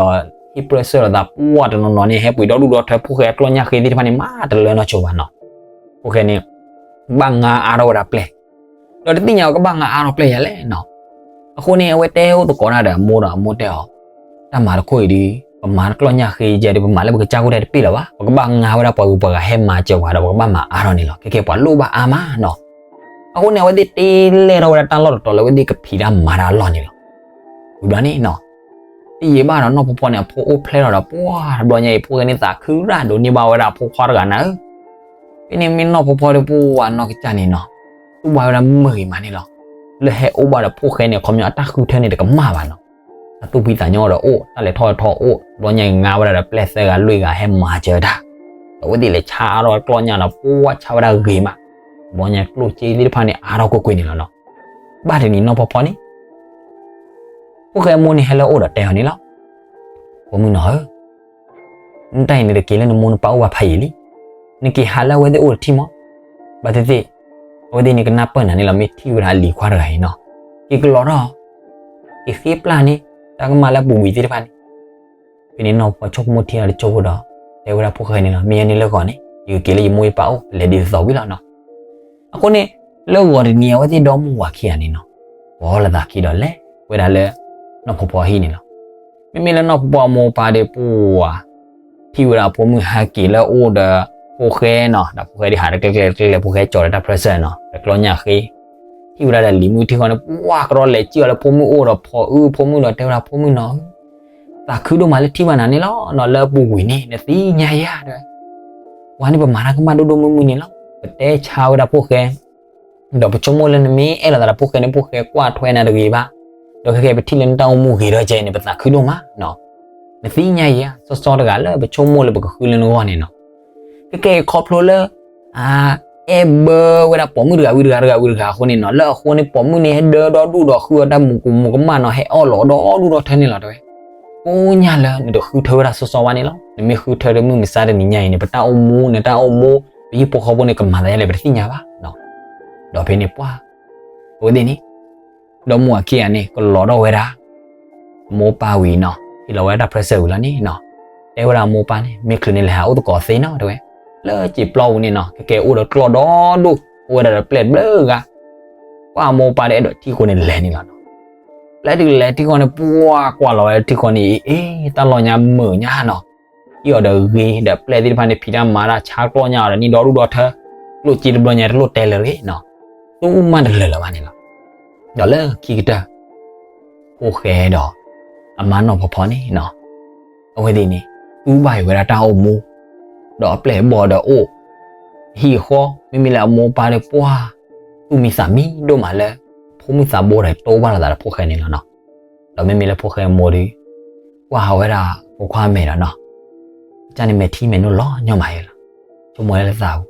ဟ့ၣ်ဖြၢၣ်စၢၢ်လိာ်သးပှၢ်တနီၤနီၤန့ၣ် ဟဲပှ့ၤဒီဒူၣ်ဒီထၢ, ဖိၣ်ဃဲအကျီၢ်ညၣ်ဃ့သ့ၣ်တဖၣ်န့ၣ် မၤတလၢနီၢ်ဆိဘၣ်နီၤ. ဖိၣ်ဃဲန့ၣ် ဘၣ်ငါအါထီၣ်ဝဲဒၣ်ပျဲၢ်, ဒီးတသ့ၣ်ညါအီၤကဘၣ်ငါအါထီၣ်ပျဲၢ်ယၤလဲၣ်နီၤ. အဃိန့ၣ် အဝဲတဲအိၣ်သကိးတၢ်ဒီးအမိၢ်ဒီးအမိၢ်တဲအီၤ, တၢ်မၤတခိၣ်အံၤဒီး ပမၤကျီၢ်ညၣ်ဃ့ယဲဒီး ပမၤလၢပကစၢ်ခိၣ်ဒဲးတပ့ၢ်လၢၤဘၣ်, ပကဘၣ်ငါဝဲဒၣ်ပှၤဂုၤပှၤဂၤဟဲမၤစၢၤပှၤဒီး ပကဘၣ်မၤအါထီၣ်န့ၣ်လီၤ. ခဲကဲပှၤလိၣ်ဘၣ်အါမးနီၤ. အဃိန့ၣ် အဝဲသ့ၣ်တ့လဲၢ်ထီၣ်ဝဲဒၣ်တၢ်လီၢ်တတီၤလၢအဝဲသ့ၣ်ကဖံးတၢ်မၤတၢ်အလီၢ်န့ၣ်လီၤ. ဝံၤဘျီန့ၣ်နီၤ, တယံာ်ဘၣ်ဒီးနီၢ်ဖီဖီန့ၣ် အဖိအိၣ်ဖျဲၣ်ထီၣ်ဒီး ပှၤတဘျီညါအံၤ ဖိၣ်ဃဲန့ၣ်သးခုရၣ်ဒိးန့ၢ်ဘၣ်ဝဲဒၣ်အဖိခွါတဂၤနၤဧၢ. ဖဲန့ၣ်မ့ၢ်နီၢ်ဖီဖီဒီးပှၤနီၢ်ကစၢ်န့ၣ်နီၤ, သူၣ်ဘၣ်ဝဲဒၣ်မုာ်ဂ့ၤမးန့ၣ်လီၤ. လၢဟဲအိၣ်ဘၣ်ဒီးဖိၣ်ဃဲန့ၣ် ခီပညီအတၢ်ဃုထၢန့ၣ်တကမၣ်ဘၣ်နီၤ. တၢ်သူၣ်ဖှံသးညီဒီးအိၣ်, တၢ်လဲၤထီၣ်လဲၤထီအိၣ်, တဘျီညါအံၤငါဝဲဒၣ်ဒီးပျဲၢ်သၢဂၤလွံၢ်ဂၤဟဲမၤစၢၤတၢ်, ဒီးအဝဲသ့ၣ်လဲၤဆါအါထီၣ်ကျီၢ်ညၣ်ဒီး ပှၤဆါဝဲဒၣ်ဂ့ၤမး, တဘျီညါကျိၣ်စ့သ့ၣ်တဖၣ်န့ၣ် အါထီၣ်ကွ့ၢ်ကွ့ၢ်န့ၣ်လီၤနီၤ. ဘၣ်တနံၤနီၢ်ဖီဖီန့ၣ် ဖိၣ်ဃဲအမိၢ်န့ၣ်ဟဲလၢအအိၣ်ဒီးတဲအီၤန့ၣ်လီၤ. ဖိမုၣ်နီၤဧၢ, နတၢ်အံၤန့ၣ်တက့ၤလၢနမိၢ်နပၢ်အိၣ်ဘၣ်ဖးယံာ်လံ. နက့ၤဟးလၢအဝဲသ့ၣ်အိၣ်တထံၣ်မး. ဘၣ်သ့ၣ်သ့ၣ် အဝဲသ့ၣ်န့ၣ်ကနၢ်ပၢၢ်နၤန့ၣ်လီၤ, မ့ၢ်ထံၣ်ဝဲဒၣ်အလံၤခွါတဂၤအံၤနီၤ, က့ၤကလီၤထီၣ်, က့ၤဃ့ပျၢ်န့ၢ် တၢ်ကမၣ်လၢအပူၤကွံာ်သ့ၣ်တဖၣ်န့ၣ်. ဖဲန့ၣ်နီၢ်ဖီဖီဆိကမိၣ်ထံအီၤတကၠိၢ်ဖိဒီး တဲဝဲဒၣ်ဖိၣ်ဃဲန့ၣ်လီၤ, မ့ၢ်ယဲန့ၣ်လၢဂီၤန့ၣ် ယကက့ၤလၢယမိၢ်ယပၢ်အိၣ် ပလဲၤဒ်သိးသိးဝံၤလီၤနီၤ. အဃိန့ၣ် လၢဂီၤတနံၤ အဝဲသ့ၣ်ဒီမိၢ်ဝၤခံဂၤန့ၣ်နီၤ, ပီၢ်လိာ်သးခံဒီးလဲၤဝဲဒၣ်လၢ နီၢ်ဖီဖီဟံၣ်န့ၣ်လီၤ. မ့မ့ၢ်လၢနီၢ်ဖီဖီအမိၢ်အပၢ်ဒီးပှၤ ထံၣ်ဝဲဒၣ်အဖိမုၣ်ဟဲက့ၤလၢအအိၣ်ဒီးဖိၣ်ဃဲနီၤ, ဒီးဖိၣ်ဃဲဒ်ဟးတကျဲကျဲကျဲကျဲ ဖိၣ်ဃဲကၠီၤဒီးတၢ်ဖြၢၣ်စၢၢ်နီၤ, ဒီးကျီၢ်ညၣ်ဃ့, ထံၣ်ဝဲဒၣ်ဒီးလံၤမုၣ်ထံဃီန့ၣ် ပှၤကရီလဲၤစံၣ်အီၤလၢဖိမုၣ်အိၣ်ဒီးဖီၣ်အုၣ်ဖိမုၣ်ဒီးတဲဝဲဒၣ်ဖိမုၣ်နီၤ, သးခုဒိၣ်မးလၢထံၣ်ဘၣ်နၤန့ၣ်လီၤနီၤ, လၢအပူၤကွံာ်န့ၣ် နသ့ၣ်ညါယၤဒီး ပှၤန့ၣ်ပမၤတၢ်ကမၣ်ဒိၣ်ဒိၣ်မုၢ်မုၢ်န့ၣ်လီၤ. ပတဲဆါဝဲဒၣ်ဖိၣ်ဃဲ ဒီးပဆိကမိၣ်လၢနမ့ၢ်အဲၣ်လိာ်သးဒီးဖိၣ်ဃဲန့ၣ် ဖိၣ်ဃဲကွၢ်ထွဲနၤတဂ့ၤဘၣ်, ဒီးခဲကဲပထံၣ်လၢနတၢ်အိၣ်မူဂ့ၤထီၣ်ကဲအံၤန့ၣ် ပသးခုဒိၣ်မးနီၤ. နသ့ၣ်ညါယၤ စီစီတဂၤလၢပဆိကမိၣ်လၢပကဃုလၢနဂီၢ်န့ၣ်နီၤ. ခဲကဲအံၤခီဖျိလၢ အ အဲၣ်ဘၢဝဲဒၣ်ပိာ်မုၣ်တဂၤဝံၤတဂၤတဂၤဝံၤတဂၤအဃိန့ၣ်နီၤ, လၢအဃိန့ၣ် ပိာ်မုၣ်န့ၣ် ဟဲဒၢဒီဒူၣ်ဒီးဃုအီၣ်တၢ်မူးကူးမူးကမၣ်နီၤ, ဟဲအီၣ်လီၤဒီဒူၣ်ဒီထၢန့ၣ်လီၤတဲဝဲ. ကိးညါလၢနတဃုထၢဝဲဒၣ်စီစီဝါန့ၣ်လီၤ. နမ့ၢ်ဃုထၢတမုၢ်မဆါတနံၤညါအံၤန့ၣ် ပတၢ်အိၣ်မူ နတၢ်အိၣ်မူ ပဟံၣ်ဖိဃီဖိန့ၣ် ကမၤသးဒ်လဲၣ် ပတသ့ၣ်ညါဘၣ်နီၤ. ဒီးဖဲန့ၣ်ပှၤ အဝဲသ့ၣ်န့ၣ် ဒီမိၢ်ဝၤခံဂၤန့ၣ် ကလီၤထီၣ်ဝဲဒၣ် အမိၢ်ပၢ်ဝံၤနီၤ, ဟ့ၣ်လီၤဝဲဒၣ်တၢ်ဖြၢၣ်စၢၢ်ဝံၤလီၤန့ၣ်နီၤ, တဲဝဲဒၣ်အမိၢ်ပၢ်န့ၣ် မ့ၢ်ချုးန့ၣ်လဲၤဟးအိၣ်သကိးသ့နီၤတဲဝဲ, လၢစံာ်ပျီပူၤန့ၣ်နီၤ, ခဲကဲအိၣ်ဒီးကျီၢ်ဒီဒိၣ် အိၣ်ဝဲဒၣ်ဒီးပျဲၢ်တဘျုးဂၤ, ပှၤအမိၢ်ပၢ်ဒီးအဲၣ်ဒိးထံၣ်အဃိန့ၣ်လဲၤန့ၣ်လီၤနီၤ. ပျဲၢ်တုၤလဲၤထံဃီန့ၣ် ပှၤကွၢ်လီၤဝဲထံဃီန့ၣ် အ့ တၢ်လီၢ်ညါမုာ်ညါနီၤ, ဟံၣ်အီၤဒီးဂ့ၤ ဒီးပျဲၢ်သ့ၣ်တဖၣ်န့ၣ် ဖံးတၢ်မၤတၢ် ဆါကျီၢ်ညၣ်အီၤဒီးန့ၢ်ဒီဒူၣ်ဒီထၢ, ကျိၣ်စ့တဘျီညါတလိၣ်တဲလၢၤတဂ့ၤနီၤ, သူမးတလၢာ်လၢၤဘၣ်န့ၣ်လီၤ. ဒီးလၢခံကတၢၢ် ဖိၣ်ဃဲဒီး အမါနီၢ်ဖီဖီန့ၣ်နီၤ, အဝဲသ့ၣ်န့ၣ် သူဘၣ်အီၤဝဲဒၣ်တၢ်အိၣ်မူ, ဒီးအပျဲၢ်အဘီၣ်ဒီးအိၣ်ဟံၣ်အဃီ, မ့မ့ၢ်လၢအမိၢ်ပၢ်ဒီးပှၢ်, သူၣ်မံသးမံဒိၣ်မးလၢ ဖိမုၣ်သးဘိဒီးတိၢ်ဘၣ်လိာ်သးဒီးဖိၣ်ဃဲန့ၣ်လီၤနီၤ. ဒီးမ့မ့ၢ်လၢဖိၣ်ဃဲအမိၢ်ဒီး ကွၢ်ဟးဝဲဒၣ်ဖိခွါအမဲာ်ဒီးနီၤ, ကန့ၣ်မဲာ်ထံမဲာ်နိလီၤညီမးယဲလီၤ. ဆိကမိၣ်လၢသးဝံၤ,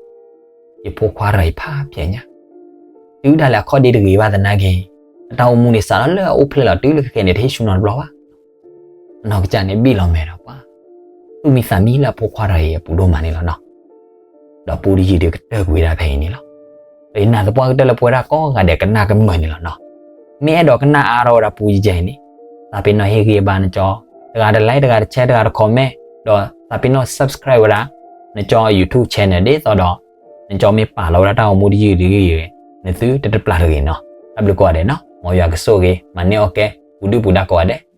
ယဖိခွါတဂၤအံၤဖးဖျဲးညါ, တုၤဒၣ်လဲာ်အခီၣ်ဒ့တဂ့ၤဘၣ်သနာ်က့, အတၢ်အိၣ်မူန့ၣ်စးထီၣ်လၢအအိၣ်ဖျဲၣ်လီၤတုၤလၢခဲကနံၣ်န့ၣ် တဟ့ၣ်ဆူၣ်နီတဘျီဘၣ်. အနီၢ်ကစၢ်န့ၣ်ဘံၣ်လီၤမဲာ်ဒီးပှၤ, သူၣ်မံသးမံလၢအဖိခွါတဂၤအံၤအပူၤဒိၣ်မးန့ၣ်လီၤနီၤ. ဒီးပူတယုၢ်ဒီးကတၢၢ်ကွံာ်ဝဲဒၣ်ဖဲအံၤန့ၣ်လီၤ. ဒီးယနာ်သပှၢ်ကတၢၢ်လၢပဝဲဒၣ်ကိးဂၤဒဲးကနၣ်ကမၢၢ်န့ၣ်လီၤနီၤ. မ့ၢ်အဲၣ်ဒိးကနၣ်အါထီၣ်ဝဲဒၣ်ပူယဲၢ်အံၤန့ၣ်, သးပ့ၤနီၣ်ဟ့ၣ်ဂံၢ်ဘါနကၠီ, တဂၤတ like တဂၤတ share တဂၤတ comment, ဒီးသးပ့ၤနီၣ် subscribe ဝဲဒၣ် နကၠီ YouTube channel ဒ်သိးဒီး နကၠီမ့ၢ်ပာ်လီၤဝဲဒၣ်တၢ်ဂီၤမူတယုၢ်တယုၢ်အံၤ, နသုတတပျၢ်တဂ့ၤနီၤ. တၢ်ဘျုးကိးဂၤဒဲးနီၤ, မ်ယွၤကဆိၣ်ဂ့ၤ မၤန့ၢ်အီၣ်ကဲ ပူၤဒုၣ်ပူၤဒါကိးဂၤဒဲး.